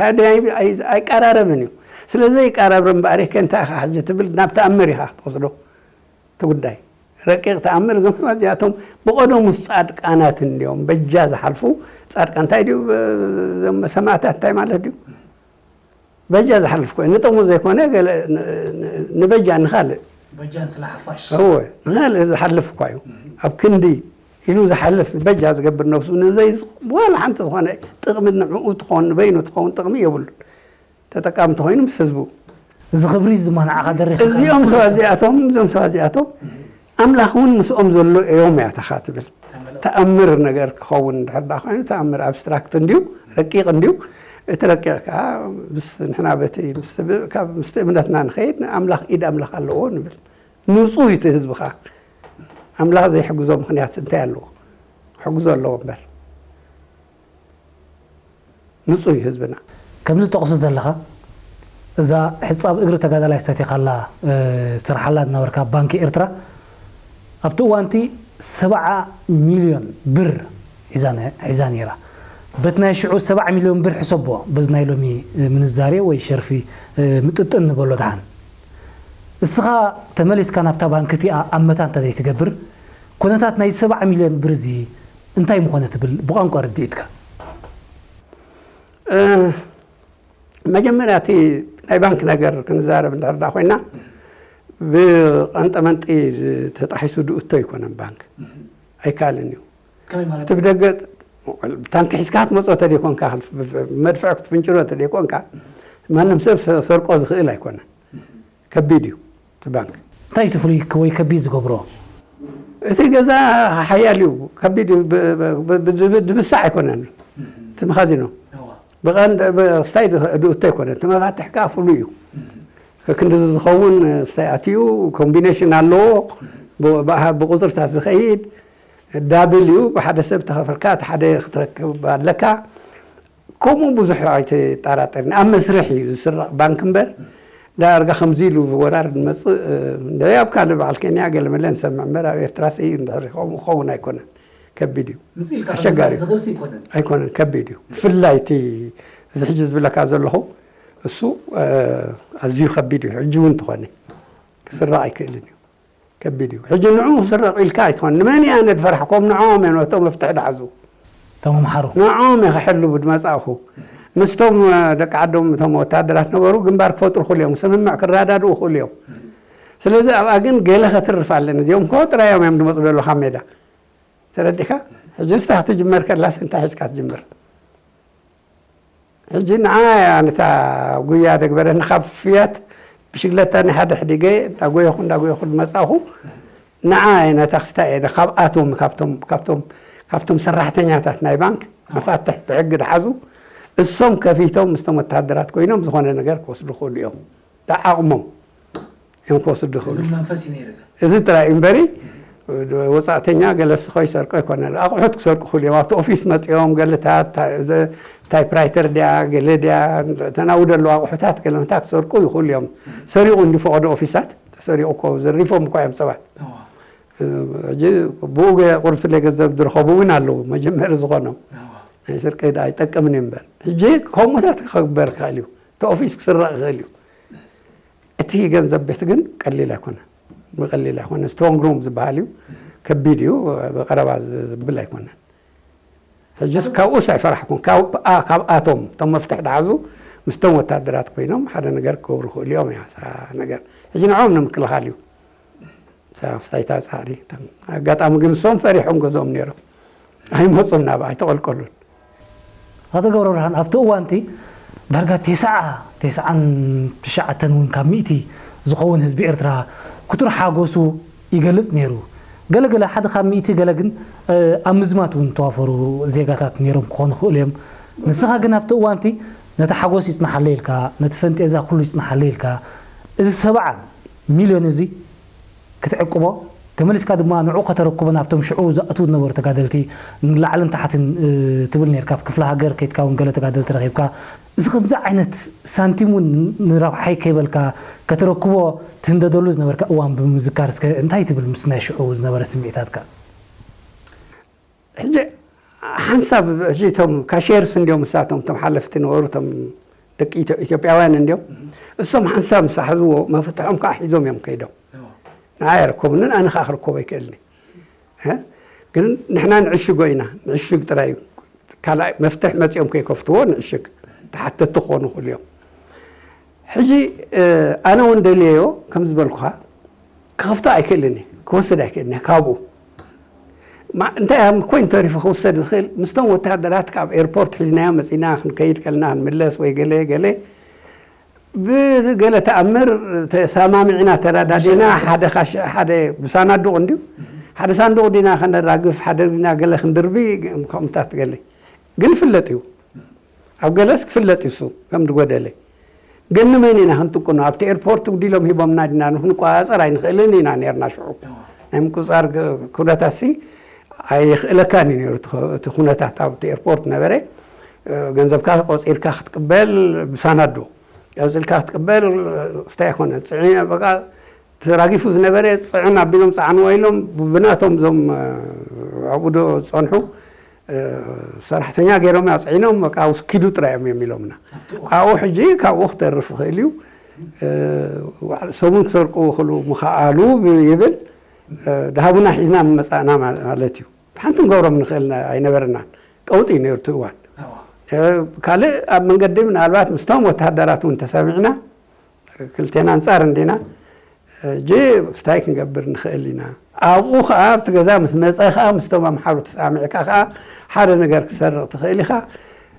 ኣይቀራረብን እዩ ስለዚ ይቀራረብ እምበኣር ከ እንታይ ኢኻ ሕጂ ትብል ናብ ተኣምር ኢኻ ትወስዶ እቲ ጉዳይ ረቂቕ ተኣምር እዞም ሰባት እዚኣቶም ብቐደሙስ ጻድቃናት እንዲዮም በጃ ዝሓልፉ ጻድቃን እንታይ ድዩ ሰማእታት እንታይ ማለት ድዩ በጃ ዝሓልፍ ኮ ንጥቕሙ ዘይኮነ ንበጃ ንኻልእ እወ ንኻልእ ዝሓልፍ እኳ እዩ ኣብ ክንዲ ኢሉ ዝሓልፍ በጃ ዝገብር ነብሱ ንዘይ ዋላ ሓንቲ ዝኾነ ጥቕሚ ንዕኡ ትኸውን ንበይኑ ትኸውን ጥቕሚ የብሉን ተጠቃሚ ተኾይኑ ምስ ህዝቡ እዚ ክብሪ እዚ ድማ ንዓኻ ደሪኻ እዚኦም ሰባት እዚኣቶም እዞም ሰባት እዚኣቶም ኣምላኽ እውን ምስኦም ዘሎ እዮም እያ ታኻ ትብል ተኣምር ነገር ክኸውን እንድሕር ዳ ኮይኑ ተኣምር ኣብስትራክት እንድዩ ረቂቕ እንድዩ እቲ ረቂቕ ከዓ ምስ ንሕና በቲ ምስቲ እምነትና ንኸይድ ኣምላኽ ኢድ ኣምላኽ ኣለዎ ንብል ንፁህ እዩ እቲ ህዝቢ ከዓ ኣምላኽ ዘይሕግዞ ምክንያት እንታይ ኣለዎ ሕግዞ ኣለዎ እምበር ንፁህ እዩ ህዝብና። ከምዚ ትጠቕሶ ዘለኻ እዛ ሕፃብ እግሪ ተጋዳላይ ሰቲኻላ ትሰርሓላ ዝነበርካ ባንኪ ኤርትራ ኣብቲ እዋንቲ ሰብዓ ሚልዮን ብር ሒዛ ነይራ። በቲ ናይ ሽዑ ሰብዓ ሚልዮን ብር ሕሰቦ በዚ ናይ ሎሚ ምንዛሬ ወይ ሸርፊ ምጥጥን ንበሎ ደሓን። እስኻ ተመሊስካ ናብታ ባንኪ እቲኣ ኣመታ እንተዘይትገብር ኩነታት ናይዚ ሰብዓ ሚልዮን ብር እዚ እንታይ ምኾነ ትብል ብቋንቋ ርድኢትካ? መጀመርያ እቲ ናይ ባንክ ነገር ክንዛረብ እንድሕር ዳ ኮይና ብቐንጠመንጢ ተጣሒሱ ድእቶ ኣይኮነን ባንክ ኣይከኣልን እዩ እቲ ብደገ ታንኪ ሒዝካ ክትመፅኦ ተደይኮንካ መድፍዕ ክትፍንጭሮ ተደይኮንካ ማንም ሰብ ሰርቆ ዝኽእል ኣይኮነን ከቢድ እዩ እቲ ባንክ። እንታይ እቲ ፍሉይ ወይ ከቢድ ዝገብሮ? እቲ ገዛ ሓያል እዩ፣ ከቢድ እዩ፣ ድብሳዕ ኣይኮነን እቲ መኻዚኖ። ብቐንድ ስታይ ድእቶ ኣይኮነን፣ እቲ መፋትሕ ከዓ ፍሉይ እዩ። ከክንድዚ ዝኸውን ስታይ ኣትዩ፣ ኮምቢኔሽን ኣለዎ፣ ብቁፅርታት ዝኸይድ፣ ዳብል እዩ፣ ብሓደ ሰብ ተኸፈልካ እቲ ሓደ ክትረክብ ኣለካ። ከምኡ ብዙሕ ኣይትጠራጠርን ኣብ መስርሕ እዩ ዝስረቕ ባንክ እምበር ዳርጋ ከምዚ ኢሉ ወራር ንመፅእ ንዕ ኣብ ካልእ በዓል ኬንያ ገለ መለ ንሰምዕ እምበር ኣብ ኤርትራ ሲ እዩ እንድሕር ከምኡ ክኸውን ኣይኮነን ከቢድ እዩ ኣሸጋሪ ኣይኮነን ከቢድ እዩ ብፍላይ እቲ እዚ ሕጂ ዝብለካ ዘለኹ እሱ ኣዝዩ ከቢድ እዩ ሕጂ እውን እንተኾነ ክስረቕ ኣይክእልን እዩ ከቢድ እዩ። ሕጂ ንዑ ክስረቕ ኢልካ ኣይትኾን። ንመን እየ ኣነ ድፈራሕኮም ንዕኦም እዮም ነቶም መፍትሒ ድሓዙ። እቶም ኣምሓሩ። ንዕኦም እየ ክሕልቡ ድመጻእኹ። ምስቶም ደቂ ዓዶም እቶም ወታደራት ነበሩ ግንባር ክፈጥሩ ክእሉ እዮም። ስምምዕ ክረዳድኡ ክእሉ እዮም። ስለዚ ኣብኣ ግን ገለ ከትርፍ ኣለን። እዚኦም እኮ ጥራዮም እዮም ድመጹ ዘለዉ ካብ ሜዳ። ተረዲእካ? ሕጂ ንስኻ ክትጅመር ከላስ እንታይ ሒዝካ ትጅምር? ሕጂ ንዓ እያ ነታ ጉያ ደግበረኒ ካብ ፍያት ብሽግለታ ናይ ሓደ ሕዲገ እንዳጎየኹ እንዳጎየኹ ዝመፃኹ ንዓ እየ ነታ ክስታ እየ ካብኣቶም ካብቶም ካብቶም ካብቶም ሰራሕተኛታት ናይ ባንክ መፋትሕ ብሕጊ ድሓዙ እሶም ከፊቶም ምስቶም ወተሃደራት ኮይኖም ዝኾነ ነገር ክወስዱ ክእሉ እዮም ዓቕሞም እዮም ክወስዱ ዝኽእሉ። ዝብል መንፈስ እዩ ነይሩ። እዚ ጥራይ እዩ እምበሪ ወፃእተኛ ገለ ስኾ ይሰርቆ ኣይኮነን። ኣቑሑት ክሰርቁ ክእሉ እዮም። ኣብቲ ኦፊስ መፂኦም ገለታት ታይፕራይተር ድያ ገለ ድያ፣ ተናውደ ኣለዋ ኣቑሑታት ገለ መታ ክሰርቁ ይኽእሉ እዮም። ሰሪቑ እንዲ ፈቐዶ ኦፊሳት ተሰሪቑ እኮ ዘሪፎም እኳ እዮም ሰባት። ሕጂ ብኡ ገ- ቁርብትለ ገንዘብ ዝረኸቡ እውን ኣለዉ። መጀመሪ ዝኾኖም ናይ ስርቂ ዳ ኣይጠቅምን እዩ እምበር፣ ሕጂ ከምኡታት ክኽበር ክኽእል እዩ። እቲ ኦፊስ ክስረቕ ይኽእል እዩ። እቲ ገንዘብ ቤት ግን ቀሊል ኣይኮነን። ብቐሊል ኣይኮነን። ስትሮንግ ሩም ዝበሃል እዩ። ከቢድ እዩ። ብቐረባ ዝብል ኣይኮነን። ሕጅስ ካብኡስ ኣይፈራሕኩን። ካብ- ኣ- ካብኣቶም እቶም መፍትሕ ድሓዙ ምስቶም ወታደራት ኮይኖም ሓደ ነገር ክገብሩ ክእሉ እዮም። እያ እታ ነገር ሕጂ ንዕኦም ንምክልኻል እዩ። እታ ክስታይታ ፃዕሪ እቶም ኣጋጣሚ ግን ንሶም ፈሪሖም ገዝኦም ነይሮም ኣይመፁን፣ ናብ ኣይተቐልቀሉን። ኣቶ ገብረብርሃን ኣብቲ እዋንቲ ዳርጋ ተስዓ ተስዓን ትሽዓተን እውን ካብ ሚእቲ ዝኸውን ህዝቢ ኤርትራ ክቱር ሓጎሱ ይገልጽ ነይሩ። ገለገለ ሓደ ካብ ሚእቲ ገለ ግን ኣብ ምዝማት እውን ተዋፈሩ ዜጋታት ነይሮም ክኾኑ ይኽእሉ እዮም። ንስኻ ግን ኣብቲ እዋንቲ ነቲ ሓጎስ ይጽናሓለይ ኢልካ፣ ነቲ ፈንጤዛ ኩሉ ይጽናሓለይ ኢልካ፣ እዚ ሰብዓ ሚልዮን እዚ ክትዕቅቦ፣ ተመሊስካ ድማ ንዑ ከተረክቦ ናብቶም ሽዑ ዝኣትዉ ዝነበሩ ተጋደልቲ ንላዕልን ታሕትን ትብል ነርካ። ኣብ ክፍለ ሃገር ከይድካ እውን ገለ ተጋደልቲ ረኺብካ። እዚ ከምዚ ዓይነት ሳንቲም እውን ንረብሓይ ከይበልካ ከተረክቦ ትህንደደሉ ዝነበርካ እዋን ብምዝካር እስከ እንታይ ትብል ምስ ናይ ሽዑ ዝነበረ ስምዒታትካ? ሕጂ ሓንሳብ ሕጂ እቶም ካሽየርስ እንዲዮም፣ እሳቶም እቶም ሓለፍቲ ነበሩ፣ እቶም ደቂ ኢትዮ- ኢትዮጵያውያን እንዲዮም። እሶም ሓንሳብ ምስ ሓዝዎ መፍትሖም ከዓ ሒዞም እዮም ከይዶም። ንዓይ ኣይረከቡንን፣ ኣነ ከዓ ክረከቦ ኣይክእልኒ። እ? ግን ንሕና ንዕሽጎ ኢና፣ ንዕሽግ ጥራይ እዩ። ካልኣይ መፍትሕ መፂኦም ከይከፍትዎ ንዕሽግ ተሓተቲ ክኾኑ ይኽእሉ እዮም። ሕጂ ኣነ እውን ደልየዮ ከም ዝበልኩኻ ክኸፍቶ ኣይክእልን እየ፣ ክወስድ ኣይክእልን እየ ካብኡ። ማ- እንታይ ኣብ ኮይን ተሪፉ ክውሰድ ዝኽእል ምስቶም ወታደራት ካብ ኤርፖርት ሒዝናዮ መፂና ክንከይድ ከለና ክንምለስ ወይ ገለ ገለ ብገለ ተኣምር ተሰማሚዕና ተረዳዲና ሓደ ካሽ ሓደ ብሳናዱቕ እንድዩ ሓደ ሳንዱቕ ዲና ከነራግፍ ሓደ ዲና ገለ ክንድርቢ ከምታት ገለ ግን ይፍለጥ እዩ። ኣብ ገለስ ክፍለጥ እዩ እሱ ከም ዝጎደለ። ግን ንመን ኢና ክንጥቅኖ? ኣብቲ ኤርፖርት ውዲሎም ሂቦምና ዲና ንክንቆፃፀር ኣይንኽእልን ኢና ነርና ሽዑ። ናይ ምቁፅፃር ግ- ኩነታት ሲ ኣይኽእለካን እዩ ነይሩ እቲ ኸ- እቲ ኩነታት ኣብቲ ኤርፖርት ነበረ። እ፣ ገንዘብካ ቆፂርካ ክትቅበል ብሳናዶ ቀፂልካ ክትቅበል ስታይ ኣይኮነን ፅዒ በቃ ተራጊፉ ዝነበረ ፅዕን ኣቢሎም ፃዕንዎ ኢሎም ብናቶም እዞም ኣብኡ ዶ ዝፀንሑ ሰራሕተኛ ገይሮም ኣፅዒኖም በቃ ውስኪዱ ጥራይ እዮም እዮም ኢሎምና። ኣብኡ ሕጂ ካብኡ ክተርፍ ይኽእል እዩ። ሰሙን ክሰርቁ ክሉ ምኸኣሉ ይብል። ድሃቡና ሒዝና መፃእና ማለት እዩ። ሓንቲ ንገብሮም ንኽእል ኣይነበረናን። ቀውጢ እዩ ነይሩ እቲ እዋን። ካልእ ኣብ መንገዲ ምናልባት ምስቶም ወተሃደራት እውን ተሰሚዕና ክልቴና ኣንጻር እንዲና ሕጂ ስታይ ክንገብር ንኽእል ኢና። ኣብኡ ኸዓ ኣብቲ ገዛ ምስ መጸ ኸዓ ምስቶም ኣምሓሩ ተሳሚዕካ ኸዓ ሓደ ነገር ክትሰርቕ ትኽእል ኢኻ።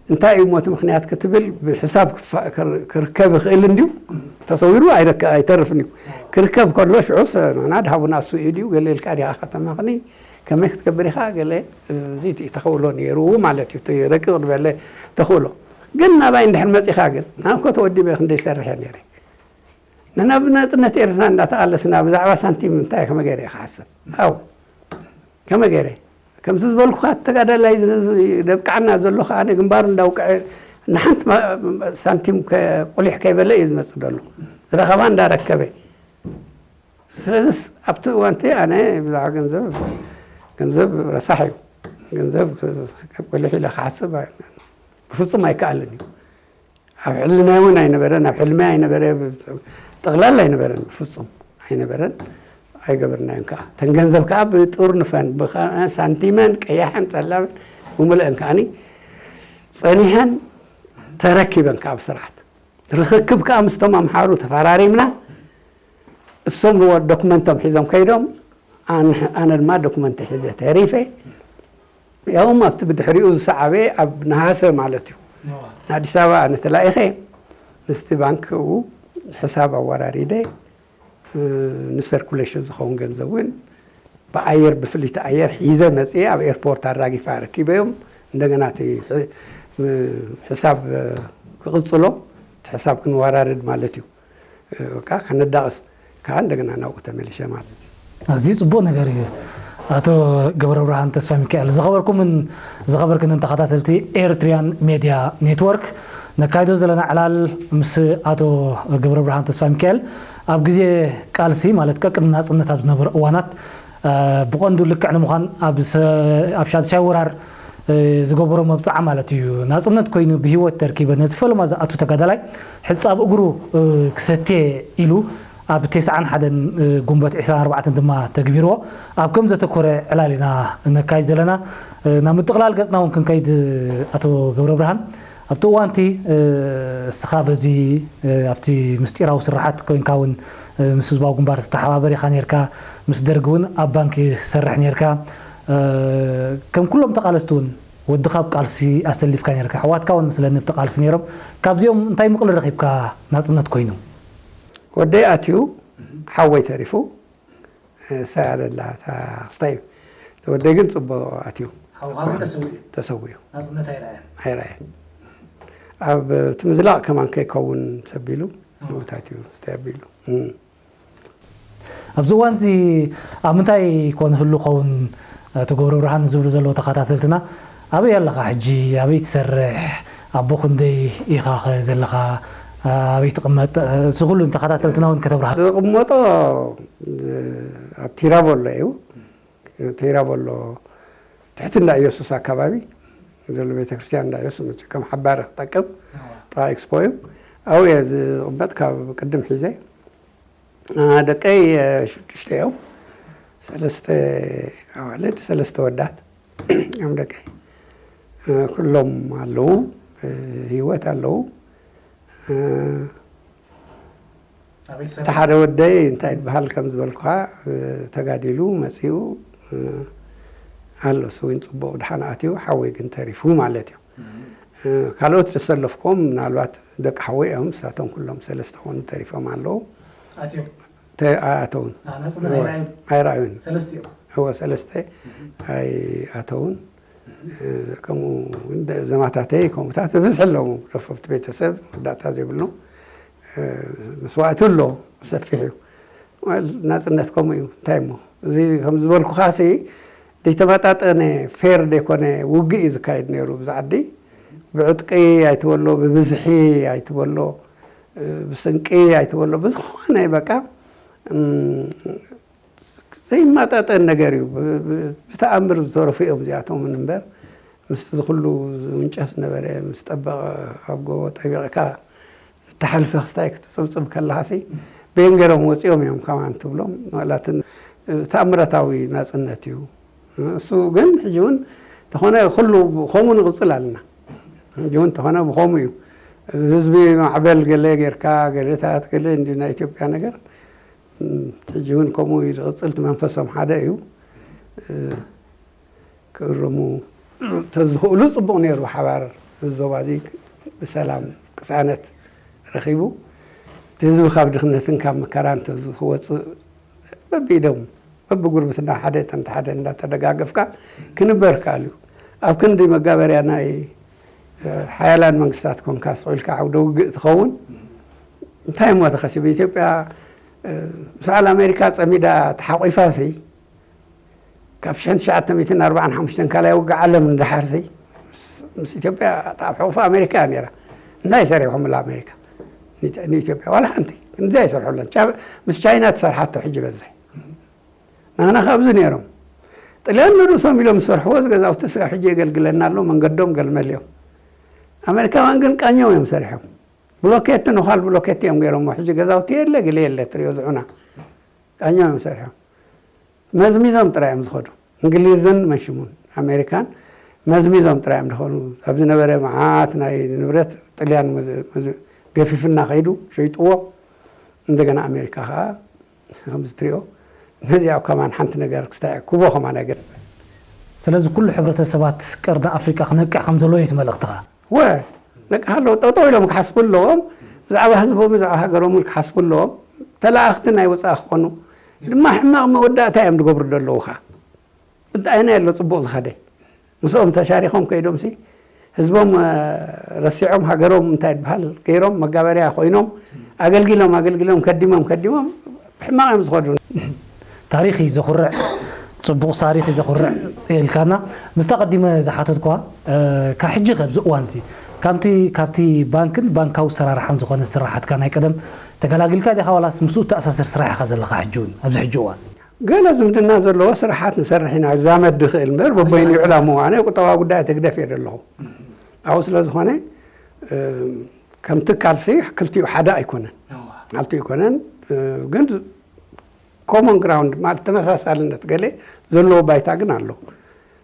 እንታይ እዩ እሞ እቲ ምኽንያት ክትብል ብሕሳብ ክትፋ- ክር- ክርከብ ይኽእል እንድዩ ተሰዊሩ ኣይረክ- ኣይተርፍን እዩ። ክርከብ ከሎ ሽዑስ ንሕና ድሃቡና እሱ እዩ ድዩ ገለ ኢልካ ዲኻ ከተማኽኒ ከመይ ክትገብር ኢኻ ገለ እዚ ተኽእሎ ነይሩ ማለት እዩ። እቲ ረቂቕ ዝበለ ተኽእሎ ግን ናባይ እንድሕር መጺኻ ግን ኣነ እኮ ተወዲበ ክንደይ ይሰርሕ እየ ነይረ። ንሕና ብናጽነት ኤርትራ እንዳተቓለስና ብዛዕባ ሳንቲም እንታይ ከመ ገይረ እየ ክሓስብ? ኣው ከመ ገይረ ከምዚ ዝበልኩኻ ተጋዳላይ ደብቅዓና ዘሎ ከዓ ግንባሩ እንዳውቅዐ ንሓንቲ ሳንቲም ቁሊሕ ከይበለ እዩ ዝመፅእ ዘሎ ዝረኸባ እንዳረከበ። ስለዚስ ኣብቲ እዋንቲ ኣነ ብዛዕባ ገንዘብ ገንዘብ ረሳሕ እዩ። ገንዘብ ቁሊሕ ኢለ ክሓስብ ብፍፁም ኣይከኣልን እዩ። ኣብ ሕልናይ እውን ኣይነበረን፣ ኣብ ሕልመይ ኣይነበረ፣ ጠቕላላ ኣይነበረን፣ ብፍፁም ኣይነበረን። ኣይገበርናዮን ከዓ። እተን ገንዘብ ከዓ ብጥርንፈን፣ ብኸ- ሳንቲመን፣ ቀያሕን ጸላምን ብምልአን ከዓኒ ጸኒሐን ተረኪበን ከዓ ብስርዓት። ርኽክብ ከዓ ምስቶም ኣምሓሩ ተፈራሪምና። እሶም ዶክመንቶም ሒዞም ከይዶም፣ ኣነ ኣነ ድማ ዶክመንት ሒዘ ተሪፈ። ያውም ኣብቲ ብድሕሪኡ ዝሰዓበ ኣብ ነሃሰ ማለት እዩ ንኣዲስ ኣበባ ኣነ ተላኢኸ ምስቲ ባንክ ኡ ሕሳብ ኣወራሪደ ንሰርኩሌሽን ዝኸውን ገንዘብ እውን ብኣየር ብፍልይቲ ኣየር ሒዘ መፅየ ኣብ ኤርፖርት ኣራጊፈ ኣረኪበዮም እንደገና እቲ ሕሳብ ክቕፅሎ እቲ ሕሳብ ክንወራርድ ማለት እዩ ከነዳቕስ ከዓ እንደገና ናብኡ ተመሊሸ ማለት እዩ። ኣዝዩ ጽቡቕ ነገር እዩ። ኣቶ ገብረብርሃን ተስፋሚካኤል፣ ዝኸበርኩምን ዝኸበርክንን ተኸታተልቲ ኤርትሪያን ሜድያ ኔትወርክ፣ ነካይዶ ዘለና ዕላል ምስ ኣቶ ገብረብርሃን ተስፋሚካኤል ኣብ ግዜ ቃልሲ፣ ማለት ቀቅድሚ ናጽነት ኣብ ዝነበረ እዋናት፣ እ፣ ብቐንዱ ልክዕ ንምዃን ኣብ ሰ-፣ ኣብ ሻድሻይ ወራር፣ እ፣ ዝገበሮ መብጽዓ ማለት እዩ። ናጽነት ኮይኑ ብህይወት ተርኪበ ነቲ ፈለማ ዝኣቱ ተጋዳላይ ሕጻብ እግሩ፣ እ፣ ክሰትየ ኢሉ ኣብ ተስዓን ሓደን፣ እ፣ ጉንበት ዕስራን ኣርባዕተን ድማ ተግቢርዎ። ኣብ ከም ዘተኮረ ዕላል ኢና ነካይድ ዘለና። እ፣ ናብ ምጥቕላል ገጽና እውን ክንከይድ፣ ኣቶ ገብረብርሃን፣ ኣብቲ እዋንቲ፣ እ፣ እስኻ በዚ፣ እ፣ ኣብቲ ምስጢራዊ ስርሓት ኮይንካ እውን፣ እ፣ ምስ ህዝባዊ ግንባር ትተሓባበር ኢኻ ነይርካ። ምስ ደርጊ እውን ኣብ ባንኪ ትሰርሕ ነይርካ። እ፣ ከም ኩሎም ተቓለስቲ እውን ወድኻ ኣብ ቃልሲ ኣሰሊፍካ ነይርካ። ኣሕዋትካ እውን መስለኒ ኣብቲ ቃልሲ ነይሮም። ካብዚኦም እንታይ ምቕሊ ረኺብካ ናጽነት ኮይኑ? ወደይ ኣትዩ፣ ሓወይ ተሪፉ። እሳ እያ ደላ እታ ክስታይ እዩ። እቲ ወደይ ግን ጽቡቕ ኣትዩ። ሓውኻ ግን ተሰዊኡ እዩ። ተሰዊኡ። ናጽነት ኣይረኣየን። ኣይረኣየን። ኣብ እቲ ምዝላቕ ከማን ከይከውን ሰቢሉ፣ ኣዎ። ምውታት እዩ፣ ክስታይ ኣቢሉ። እም። ኣብዚ እዋን እዚ ኣብ ምንታይ ኮን ህሉ ኸውን? ኣቶ ገብረብርሃን ዝብሉ ዘለዉ ተኸታተልትና፣ ኣበይ ኣለኻ ሕጂ? ኣበይ ትሰርሕ? ኣቦ ክንደይ ኢኻ ኸ ዘለኻ? ኣበይ ትቕመጥ? እዚ ኩሉ ንተኸታተልትና እውን ከተብርሃ። ዝቕመጦ፣ እ፣ ኣብ ቲራቮሎ እዩ። ቲራቮሎ ትሕቲ እንዳ ኢየሱስ ኣካባቢ ዘሎ ቤተክርስትያን እንዳ ኢየሱስ፣ መቸም ከም ሓባሪ ክጠቅም፣ ጥቓ ኤክስፖ እዩ። ኣብኡ እየ ዝቕመጥ ካብ ቅድም ሒዘ። እ፣ ደቀይ፣ እ፣ ሽዱሽተ እዮም። ሰለስተ ኣዋልድ፣ ሰለስተ ወዳት እዮም ደቀይ። እ፣ ኩሎም ኣለዉ፣ እ፣ ህይወት ኣለዉ። እ፣ ኣበይ ትሰርሕ? እቲ ሓደ ወደይ እንታይ ይበሃል ከም ዝበልኩኻ፣ እ፣ ተጋዲሉ መጺኡ፣ እ፣ ኣሎ። እሱ እውን ጽቡቕ ድሓን ኣትዩ፣ ሓወይ ግን ተሪፉ ማለት እዩ። እም። እ፣ ካልኦት ዘሰለፍኩም ምናልባት ደቂ ሓወይ እዮም፣ ንሳቶም ኩሎም ሰለስተ ኾኑ ተሪፎም ኣለዉ። ኣትዮም? ተ-፣ ኣይኣተዉን። አ፣ ናጽነት እወ፣ ኣይረኣዩን? ኣይረኣዩን። ሰለስቲኦም? እወ፣ ሰለስተ እም። ኣይኣተዉን። እም። እ፣ ከምኡ እውን ደ-፣ ዘማታተይ ከምኡታት ብብዝሒ ኣለዉ። ረፈብቲ ቤተሰብ፣ መወዳእታ ዘይብሎም፣ እ፣ መስዋእቲ ኣሎ፣ ሰፊሕ እዩ። ወል፣ ናጽነት ከምኡ እዩ። እንታይ እሞ? እዚ ከም ዝበልኩኻሲ፣ ዘይተመጣጠነ፣ ፌር ዘይኮነ ውግእ እዩ ዝካየድ ነይሩ ብዛ ዓዲ። ብዕጥቂ ኣይትበሎ፣ ብብዝሒ ኣይትበሎ፣ እ፣ ብስንቂ ኣይትበሎ፣ ብዝኾነ በቃ፣ እም፣ ዘይመጣጠን ነገር እዩ። ብ-፣ ብ-፣ ብተኣምር ዝተረፉ እዮም እዚኣቶም እምበር፣ ምስቲ ዝኹሉ ዝውንጨፍ ዝነበረ ምስ ጠበቐ፣ ኣብ ጎቦ ጠቢቕካ እትሓልፈ ክስታይ ክትጽብጽብ ከለኻሲ፣ በየን ገይሮም ወጺኦም እዮም ከማን ትብሎም። ዋላትን ተኣምራታዊ ናጽነት እዩ። እሱ ግን ሕጂ እውን ተኾነ ኩሉ ብኸምኡ ንቕጽል ኣለና። ሕጂ እውን ተኾነ ብኸምኡ እዩ። ህዝቢ ማዕበል ገለ ጌርካ፣ ገለታት ገለ እንዲ ናይ ኢትዮጵያ ነገር። እም፣ ሕጂ እውን ከምኡ እዩ ዝቕጽል፣ እቲ መንፈሶም ሓደ እዩ። እ፣ ክእርሙ ተዝኽእሉ ጽቡቕ ነይሩ። ብሓባር እዚ ዞባ እዚ ብሰላም ቅሳነት ረኺቡ፣ እቲ ህዝቢ ካብ ድኽነትን ካብ መከራን ተዝኽወጽእ በብኢዶም በብጉርብትና ሓደ ተንተ ሓደ እንዳተደጋገፍካ ክንበር ከኣል እዩ። ኣብ ክንዲ መጋበርያ ናይ፣ እ፣ ሓያላን መንግስታት ኮንካ ስቕ ኢልካ ዓውደ ውግእ ትኸውን። እንታይ እሞ ተኸሲቡ? ኢትዮጵያ፣ እ፣ ምስ በዓል ኣሜሪካ ጸሚዳ ተሓቂፋሲ፣ ካብ ሽሕን ትሽዓተ ሚእትን ኣርባዓን ሓሙሽተን ካልኣይ ውግእ ዓለም ንደሓርሲ፣ ምስ፣ ምስ ኢትዮጵያ ኣብ ሕቑፊ ኣሜሪካ እያ ነይራ። እንታይ ሰሪሖምላ ኣሜሪካ ን-፣ ንኢትዮጵያ? ዋላ ሓንቲ። ክንዚ ኣይሰርሑለን። ቻ-፣ ምስ ቻይና ትሰርሓቶ ሕጂ በዝሒ። ናህና ካብዚ ነይሮም። ጥልያን ንርእሶም ኢሎም ዝሰርሕዎ፣ እዚ ገዛውቲ ስጋብ ሕጂ የገልግለና ኣሎ፣ መንገዶም ገልመል እዮም። ኣሜሪካውያን ግን ቃኘው እዮም ሰሪሖም። ብሎኬት፣ ነዃል ብሎኬት እዮም ገይሮሞ። ሕጂ ገዛውቲ የለ፣ ገለ የለ፣ ትሪኦ ዝዑና። ቃኘው እዮም ሰሪሖም። መዝሚዞም ጥራይ እዮም ዝኸዱ። እንግሊዝን መሽሙን ኣሜሪካን መዝሚዞም ጥራይ እዮም ዝኸዱ። ኣብ ዝነበረ መዓት ናይ ንብረት ጥልያን መዝ-፣ መዝ-፣ ገፊፍና ከይዱ፣ ሸይጥዎ። እንደገና ኣሜሪካ ኸዓ ከምዚ ትሪኦ፣ ነዚኣ ከማን ሓንቲ ነገር ክስታይ ክቦ ከማን ኣይገድፍን። ስለዚ ኩሉ ሕብረተሰባት ቀርኒ ኣፍሪቃ ክነቅሕ ከም ዘለዎ እዩ እቲ መልእኽትኻ? ወ፣ ነቅሕ ኣለዎ። ጠጠው ኢሎም ክሓስቡ ኣለዎም። ብዛዕባ ህዝቦም፣ ብዛዕባ ሃገሮም እውን ክሓስቡ ኣለዎም። ተላኣኽቲ ናይ ወጻኢ ክኾኑ ድማ ሕማቕ መወዳእታ እዮም ዝገብሩ ዘለዉ ኸዓ። እንታይ ናይ ኣሎ ጽቡቕ ዝኸደ? ምስኦም ተሻሪኾም ከይዶምሲ ህዝቦም፣ እ፣ ረሲዖም ሃገሮም እንታይ ይበሃል ገይሮም መጋበርያ ኮይኖም ኣገልጊሎም ኣገልጊሎም ከዲሞም ከዲሞም ብሕማቕ እዮም ዝኸዱ። ታሪኽ እዩ ዘኹርዕ። ጽቡቕ ሳሪኽ ዘኹርዕ ኢልካና። ምስታ ቀዲመ ዝሓተትኳ ካብ ሕጂ ከብዚ እዋንዚ ካብቲ ካብቲ ባንክን ባንካዊ ሰራርሓን ዝኾነ ስራሓትካ ናይ ቀደም ተገላጊልካ ዲኻ ዋላስ ምስኡ ተኣሳስር ስራሕ ኢኻ ዘለኻ ሕጂ እውን ኣብዚ ሕጂ እዋን? ገለ ዝምድና ዘለዎ ስራሓት ንሰርሕ ኢና ዛመድ ድኽእል እምበር በበይኑ ይዕላሙ ኣነ ቁጠባ ጉዳይ ተግደፍ እየ ዘለኹ። ኣብኡ ስለ ዝኾነ ከም ትካልሲ ክልቲኡ ሓደ ኣይኮነን። ሓልቲ ኣይኮነን ግን common ground ማለት ተመሳሳልነት ገለ ዘለዎ ባይታ ግን ኣሎ።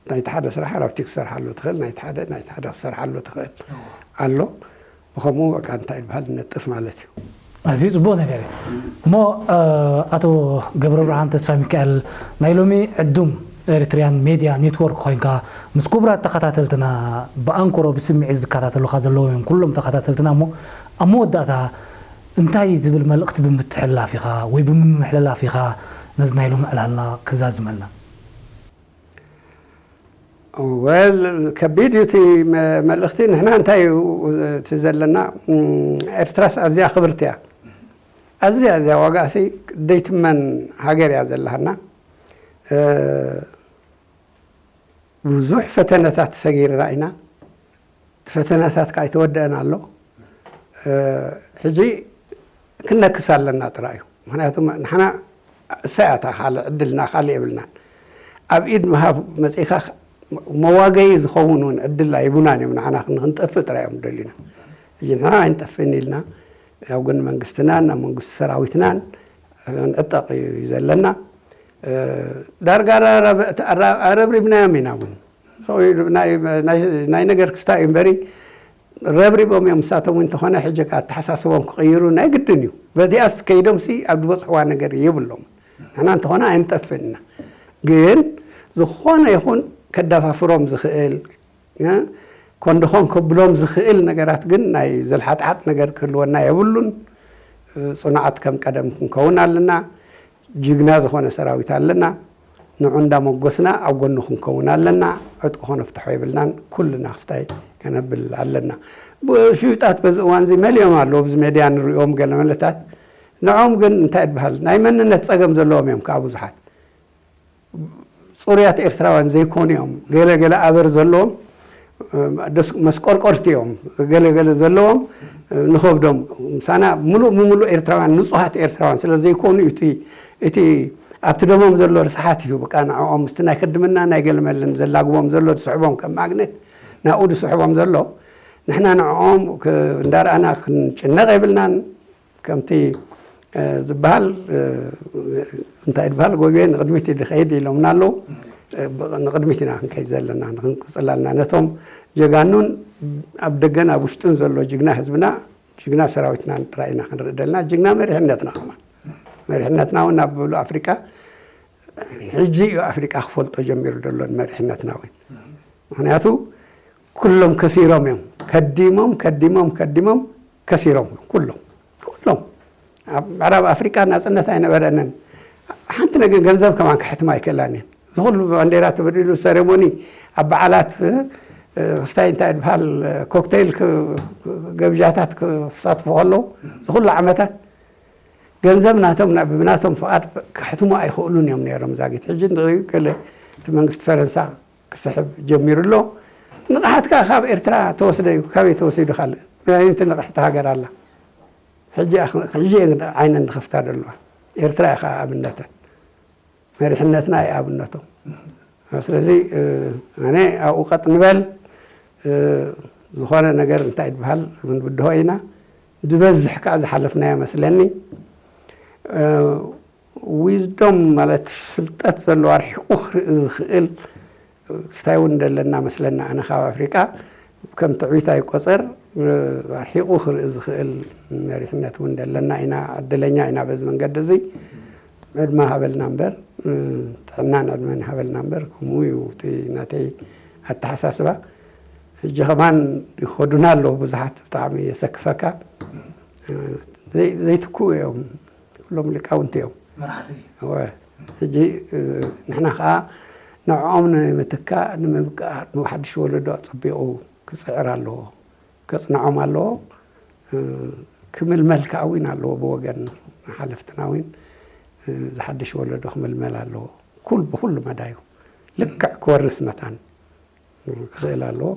ናይቲ ሓደ ስራሕ ራብቲ ክሰርሓሉ ትኽእል ናይቲ ሓደ ናይቲ ሓደ ክሰርሓሉ ትኽእል ኣሎ። ብኸምኡ በቃ እንታይ ይበሃል ንነጥፍ ማለት እዩ። ኣዝዩ ጽቡቕ ነገር እዩ። እሞ ኣቶ ገብረብርሃን ተስፋሚካኤል ናይ ሎሚ ዕዱም ኤሪትሪያን ሜድያ ኔትወርክ ኮይንካ ምስ ክቡራት ተኸታተልትና ብኣንክሮ ብስምዒት ዝከታተሉኻ ዘለዉ እዮም ኩሎም ተኸታተልትና እሞ ኣብ መወዳእታ እንታይ ዝብል መልእኽቲ ብምትሕልላፍ ኢኻ ወይ ብምምሕልላፍ ኢኻ ነዚ ናይ ሎሚ ዕላልና ክዛዝመልና? ወል ከቢድ እዩ እቲ መልእኽቲ ንሕና እንታይ እዩ እቲ ዘለና ኤርትራስ ኣዝያ ክብርቲ እያ ኣዝያ ኣዝያ ዋጋሲ ደይትመን ሃገር እያ ዘለሃና ብዙሕ ፈተነታት ሰጊርና ኢና እቲ ፈተነታት ከዓ ኣይተወደአን ኣሎ ሕጂ ክነክስ ኣለና ጥራይ እዩ ምክንያቱ ንሕና እሳያታ ካልእ ዕድልና ካልእ የብልናን ኣብ ኢድ ምሃብ መፂእካ መዋገዪ ዝኸውን እውን ዕድል ኣይቡናን እዮም ንዓና ክንጠፍእ ጥራይ እዮም ደሊና ሕጂ ንሕና ኣይንጠፍእን ኢልና ኣብ ጎኒ መንግስትናን ናብ መንግስቲ ሰራዊትናን ንዕጠቕ እዩ ዘለና ዳርጋ ኣረብሪብናዮም ኢና እውን ናይ ነገር ክስታ እዩ እምበሪ ረብሪቦም እዮም ንሳቶም እውን እንተኾነ ሕጂ ኣተሓሳስቦም ክቕይሩ ናይ ግድን እዩ በዚኣስ ከይዶምሲ ኣብ ዝበፅሕዋ ነገር የብሎም ንሕና እንተኾነ ኣይንጠፍእን ኢና ግን ዝኾነ ይኹን ከዳፋፍሮም ዝኽእል ኮንዶኾን ከብሎም ዝኽእል ነገራት ግን ናይ ዘልሓጥሓጥ ነገር ክህልወና የብሉን ፅኑዓት ከም ቀደም ክንከውን ኣለና ጅግና ዝኾነ ሰራዊት ኣለና ንዑ እንዳመጎስና ኣብ ጎኑ ክንከውን ኣለና ዕጥቂ ከነፍትሖ የብልናን ኩልና ክስታይ ከነብል ኣለና ሽዩጣት በዚ እዋን እዚ መሊኦም ኣለዉ ብዚ ሜድያ ንሪኦም ገለ መለታት ንዖም ግን እንታይ ይበሃል ናይ መንነት ፀገም ዘለዎም እዮም ከዓ ብዙሓት ፅሩያት ኤርትራውያን ዘይኮኑ እዮም ገለ ገለ ኣበር ዘለዎም መስቆርቆርቲ እዮም ገለ ገለ ዘለዎም ንኸብዶም ምሳና ሙሉእ ብሙሉእ ኤርትራውያን ንፁሃት ኤርትራውያን ስለ ዘይኮኑ እዩ እቲ ኣብቲ ደሞም ዘሎ ርስሓት እዩ በቃ ንዕኦም ምስቲ ናይ ክድምና ናይ ገለመለን ዘላግቦም ዘሎ ዝስሕቦም ከም ማግኔት ናብኡ ዝስሕቦም ዘሎ ንሕና ንዕኦም እንዳረኣና ክንጭነቕ የብልናን ከምቲ ዝበሃል እንታይ ዝበሃል ጎብየ ንቅድሚት ድኸይድ ኢሎምና ኣለዉ ንቅድሚት ኢና ክንከይድ ዘለና ንክንቅፅል ኣለና ነቶም ጀጋኑን ኣብ ደገን ኣብ ውሽጥን ዘሎ ጅግና ህዝብና ጅግና ሰራዊትናን ጥራይ ኢና ክንርኢ ደለና ጅግና መሪሕነትና ከማ መሪሕነትና እውን ናብ ብሉ ኣፍሪቃ ሕጂ እዩ ኣፍሪቃ ክፈልጦ ጀሚሩ ዘሎ መሪሕነትና እውን ምክንያቱ ኩሎም ከሲሮም እዮም ከዲሞም ከዲሞም ከዲሞም ከሲሮም ኩሎም ኩሎም ኣብ ምዕራብ ኣፍሪቃ ናፅነት ኣይነበረንን ሓንቲ ነገር ገንዘብ ከማን ክሕትማ ኣይክእላን እየን ዝኩሉ ባንዴራ ተበዲሉ ሰሬሞኒ ኣብ በዓላት ክስታይ እንታይ ዝበሃል ኮክተይል ገብጃታት ክሳትፉ ከለዉ ዝኩሉ ዓመታት ገንዘብ ናቶም ብናቶም ፍቓድ ክሕትሙ ኣይኽእሉን እዮም ነይሮም ዛጊት ሕጂ እንድዒ ገለ እቲ መንግስቲ ፈረንሳ ክስሕብ ጀሚሩ ኣሎ። ንቕሓት ከኣ ካብ ኤርትራ ተወስደ እዩ። ካበይ ተወሲዱ ካልእ? ምን ኣይነት ንቕሕቲ ሃገር ኣላ? ሕጂ እየ ዓይነን ዝኸፍታ ዘለዋ። ኤርትራ እየ ከኣ ኣብነተን። መሪሕነትና እዩ ኣብነቶም። ስለዚ ኣነ ኣብኡ ቀጥ ንበል ዝኾነ ነገር እንታይ ድበሃል ክንብድሆ ኢና። ዝበዝሕ ከኣ ዝሓለፍናዮ መስለኒ። ዊዝዶም ማለት ፍልጠት ዘለዎ ኣርሒቑ ክርኢ ዝኽእል ክስታይ እውን እንደለና መስለና ኣነ ካብ ኣፍሪቃ ከም ትዕቢት ኣይቆፀር ኣርሒቑ ክርኢ ዝኽእል መሪሕነት እውን እንደለና ኢና ዕድለኛ ኢና በዚ መንገዲ እዚ ዕድመ ሃበልና እምበር ጥዕናን ዕድመን ሃበልና እምበር ከምኡ እዩ እቲ ናተይ ኣተሓሳስባ ሕጂ ከማን ይኸዱና ኣለዉ ብዙሓት ብጣዕሚ የሰክፈካ ዘይትኩ እዮም ኩሎም ሊቃውንቲ እዮም። መራሕቲ። እወ። ሕጂ ንሕና ከዓ ንዕኦም ንምትካእ ንምብቃዕ ንሓድሽ ወለዶ ኣፀቢቑ ክፅዕር ኣለዎ። ከፅንዖም ኣለዎ። ክምልመል ከዓ እውን ኣለዎ ብወገን ሓለፍትና እውን ዝሓድሽ ወለዶ ክምልመል ኣለዎ። ኩል ብኩሉ መዳዩ ልክዕ ክወርስ መታን ክኽእል ኣለዎ።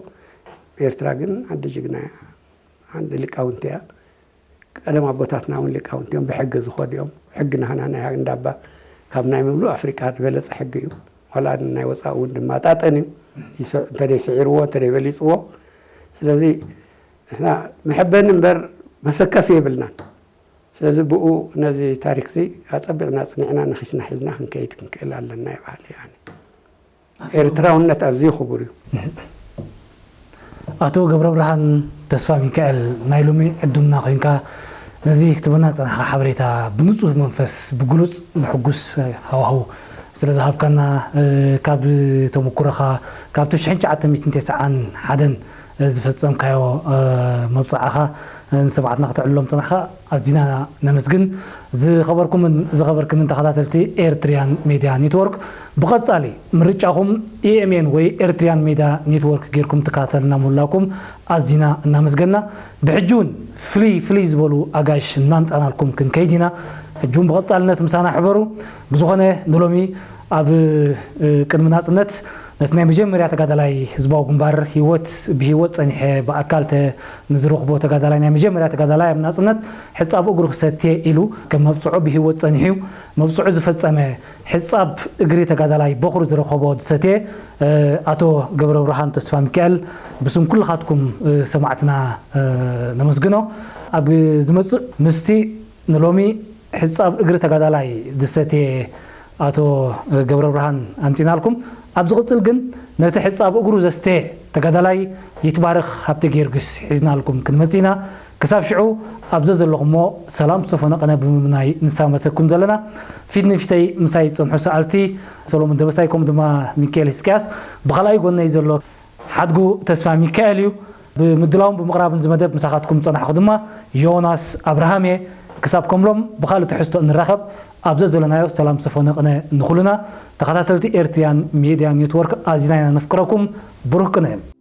ኤርትራ ግን ዓዲ ጅግና እያ፣ ዓዲ ሊቃውንቲ እያ። ቀደም ኣቦታትና እውን ሊቃውንቲ እዮም፣ ብሕጊ ዝኸዱ እዮም። ሕጊ ናህና ናይ እንዳባ ካብ ናይ ምሉእ ኣፍሪቃ ዝበለጸ ሕጊ እዩ። ዋላ ናይ ወፃእ እውን ድማጣጠን እዩ። ይስ- እንተደይ ስዒርዎ እንተደይ በሊፅዎ። ስለዚ ንሕና መሐበኒ እምበር መሰከፊ የብልናን። ስለዚ ብኡ ነዚ ታሪክዚ ኣጸቢቕና ጽኒዕና ነኺስና ሒዝና ክንከይድ ክንክእል ኣለና ይበሃል እየ ኣነ። ኤርትራውነት ኣዝዩ ክቡር እዩ። ኣቶ ገብረብርሃን ተስፋ ሚካኤል፣ ናይ ሎሚ ዕዱምና ኮይንካ ነዚ ክትበና ዝጸናሕካ ሓበሬታ ብንጹህ መንፈስ ብግሉጽ ንሕጉስ ሃዋህው ስለ ዝሃብካና፣ ካብ ተመኩሮኻ ካብቲ ሽሕን ትሽዓተ ሚእትን ተስዓን ሓደን ዝፈጸምካዮ መብጽዓኻ ንሰማዕትና ከተዕልሎም ጸናሕካ ኣዚና ነመስግን። ዝኸበርኩምን ዝኸበርክንን ተኸታተልቲ ኤርትሪያን ሜድያ ኔትወርክ፣ ብቐጻሊ ምርጫኹም ኢኤምኤን ወይ ኤርትሪያን ሜድያ ኔትወርክ ጌርኩም ትከታተልና ምህላውኩም ኣዚና እናመስገና፣ ብሕጂ እውን ፍልይ ፍልይ ዝበሉ ኣጋይሽ እናምጻናልኩም ክንከይድ ኢና። ሕጂ እውን ብቐጻልነት ምሳና ሕበሩ። ብዝኾነ ንሎሚ ኣብ ቅድሚ ናጽነት ነቲ ናይ መጀመርያ ተጋዳላይ ህዝባዊ ግንባር ህይወት ብህይወት ጸኒሐ ብኣካል ተ ንዝረኽቦ ተጋዳላይ ናይ መጀመርያ ተጋዳላይ ኣብ ናጽነት ሕጻብ እግሩ ክሰትየ ኢሉ ከም መብጽዖ ብህይወት ጸኒሑ እዩ። መብጽዑ ዝፈጸመ ሕጻብ እግሪ ተጋዳላይ በኹሩ ዝረኸቦ ዝሰትየ ኣቶ ገብረብርሃን ተስፋ ሚካኤል ብስም ኩልኻትኩም ሰማዕትና ነመስግኖ። ኣብ ዝመጽእ ምስቲ ንሎሚ ሕጻብ እግሪ ተጋዳላይ ዝሰትየ ኣቶ ገብረብርሃን ኣምጺናልኩም። ኣብ ዝቕጽል ግን ነቲ ሕጻብ እግሩ ዘስተ ተጋዳላይ ይትባረኽ ሃብተ ጊዮርጊስ ሒዝናልኩም ክንመጽእ ኢና። ክሳብ ሽዑ ኣብ ዘዘለኹሞ ሰላም ሰፈነቐነ ብምምናይ ንሳመተኩም ዘለና። ፊት ንፊተይ ምሳይ ዝጸንሑ ሰኣልቲ ሰሎሞን ደበሳይ ከምኡ ድማ ሚካኤል ህዝቅያስ፣ ብኻልኣይ ጎነይ ዘሎ ሓድጉ ተስፋ ሚካኤል እዩ። ብምድላውን ብምቕራብን እዚ መደብ ምሳኻትኩም ዝጸናሕኹ ድማ ዮናስ ኣብርሃም እየ። ክሳብ ከምሎም ብኻልእ ትሕዝቶ እንራኸብ ኣብ ዘዘለናዮ ሰላም ሰፈነቕነ ንኹልና። ተኸታተልቲ ኤርትሪያን ሜድያ ኔትወርክ ኣዚና ኢና ነፍቅረኩም። ብሩህ ቅነ።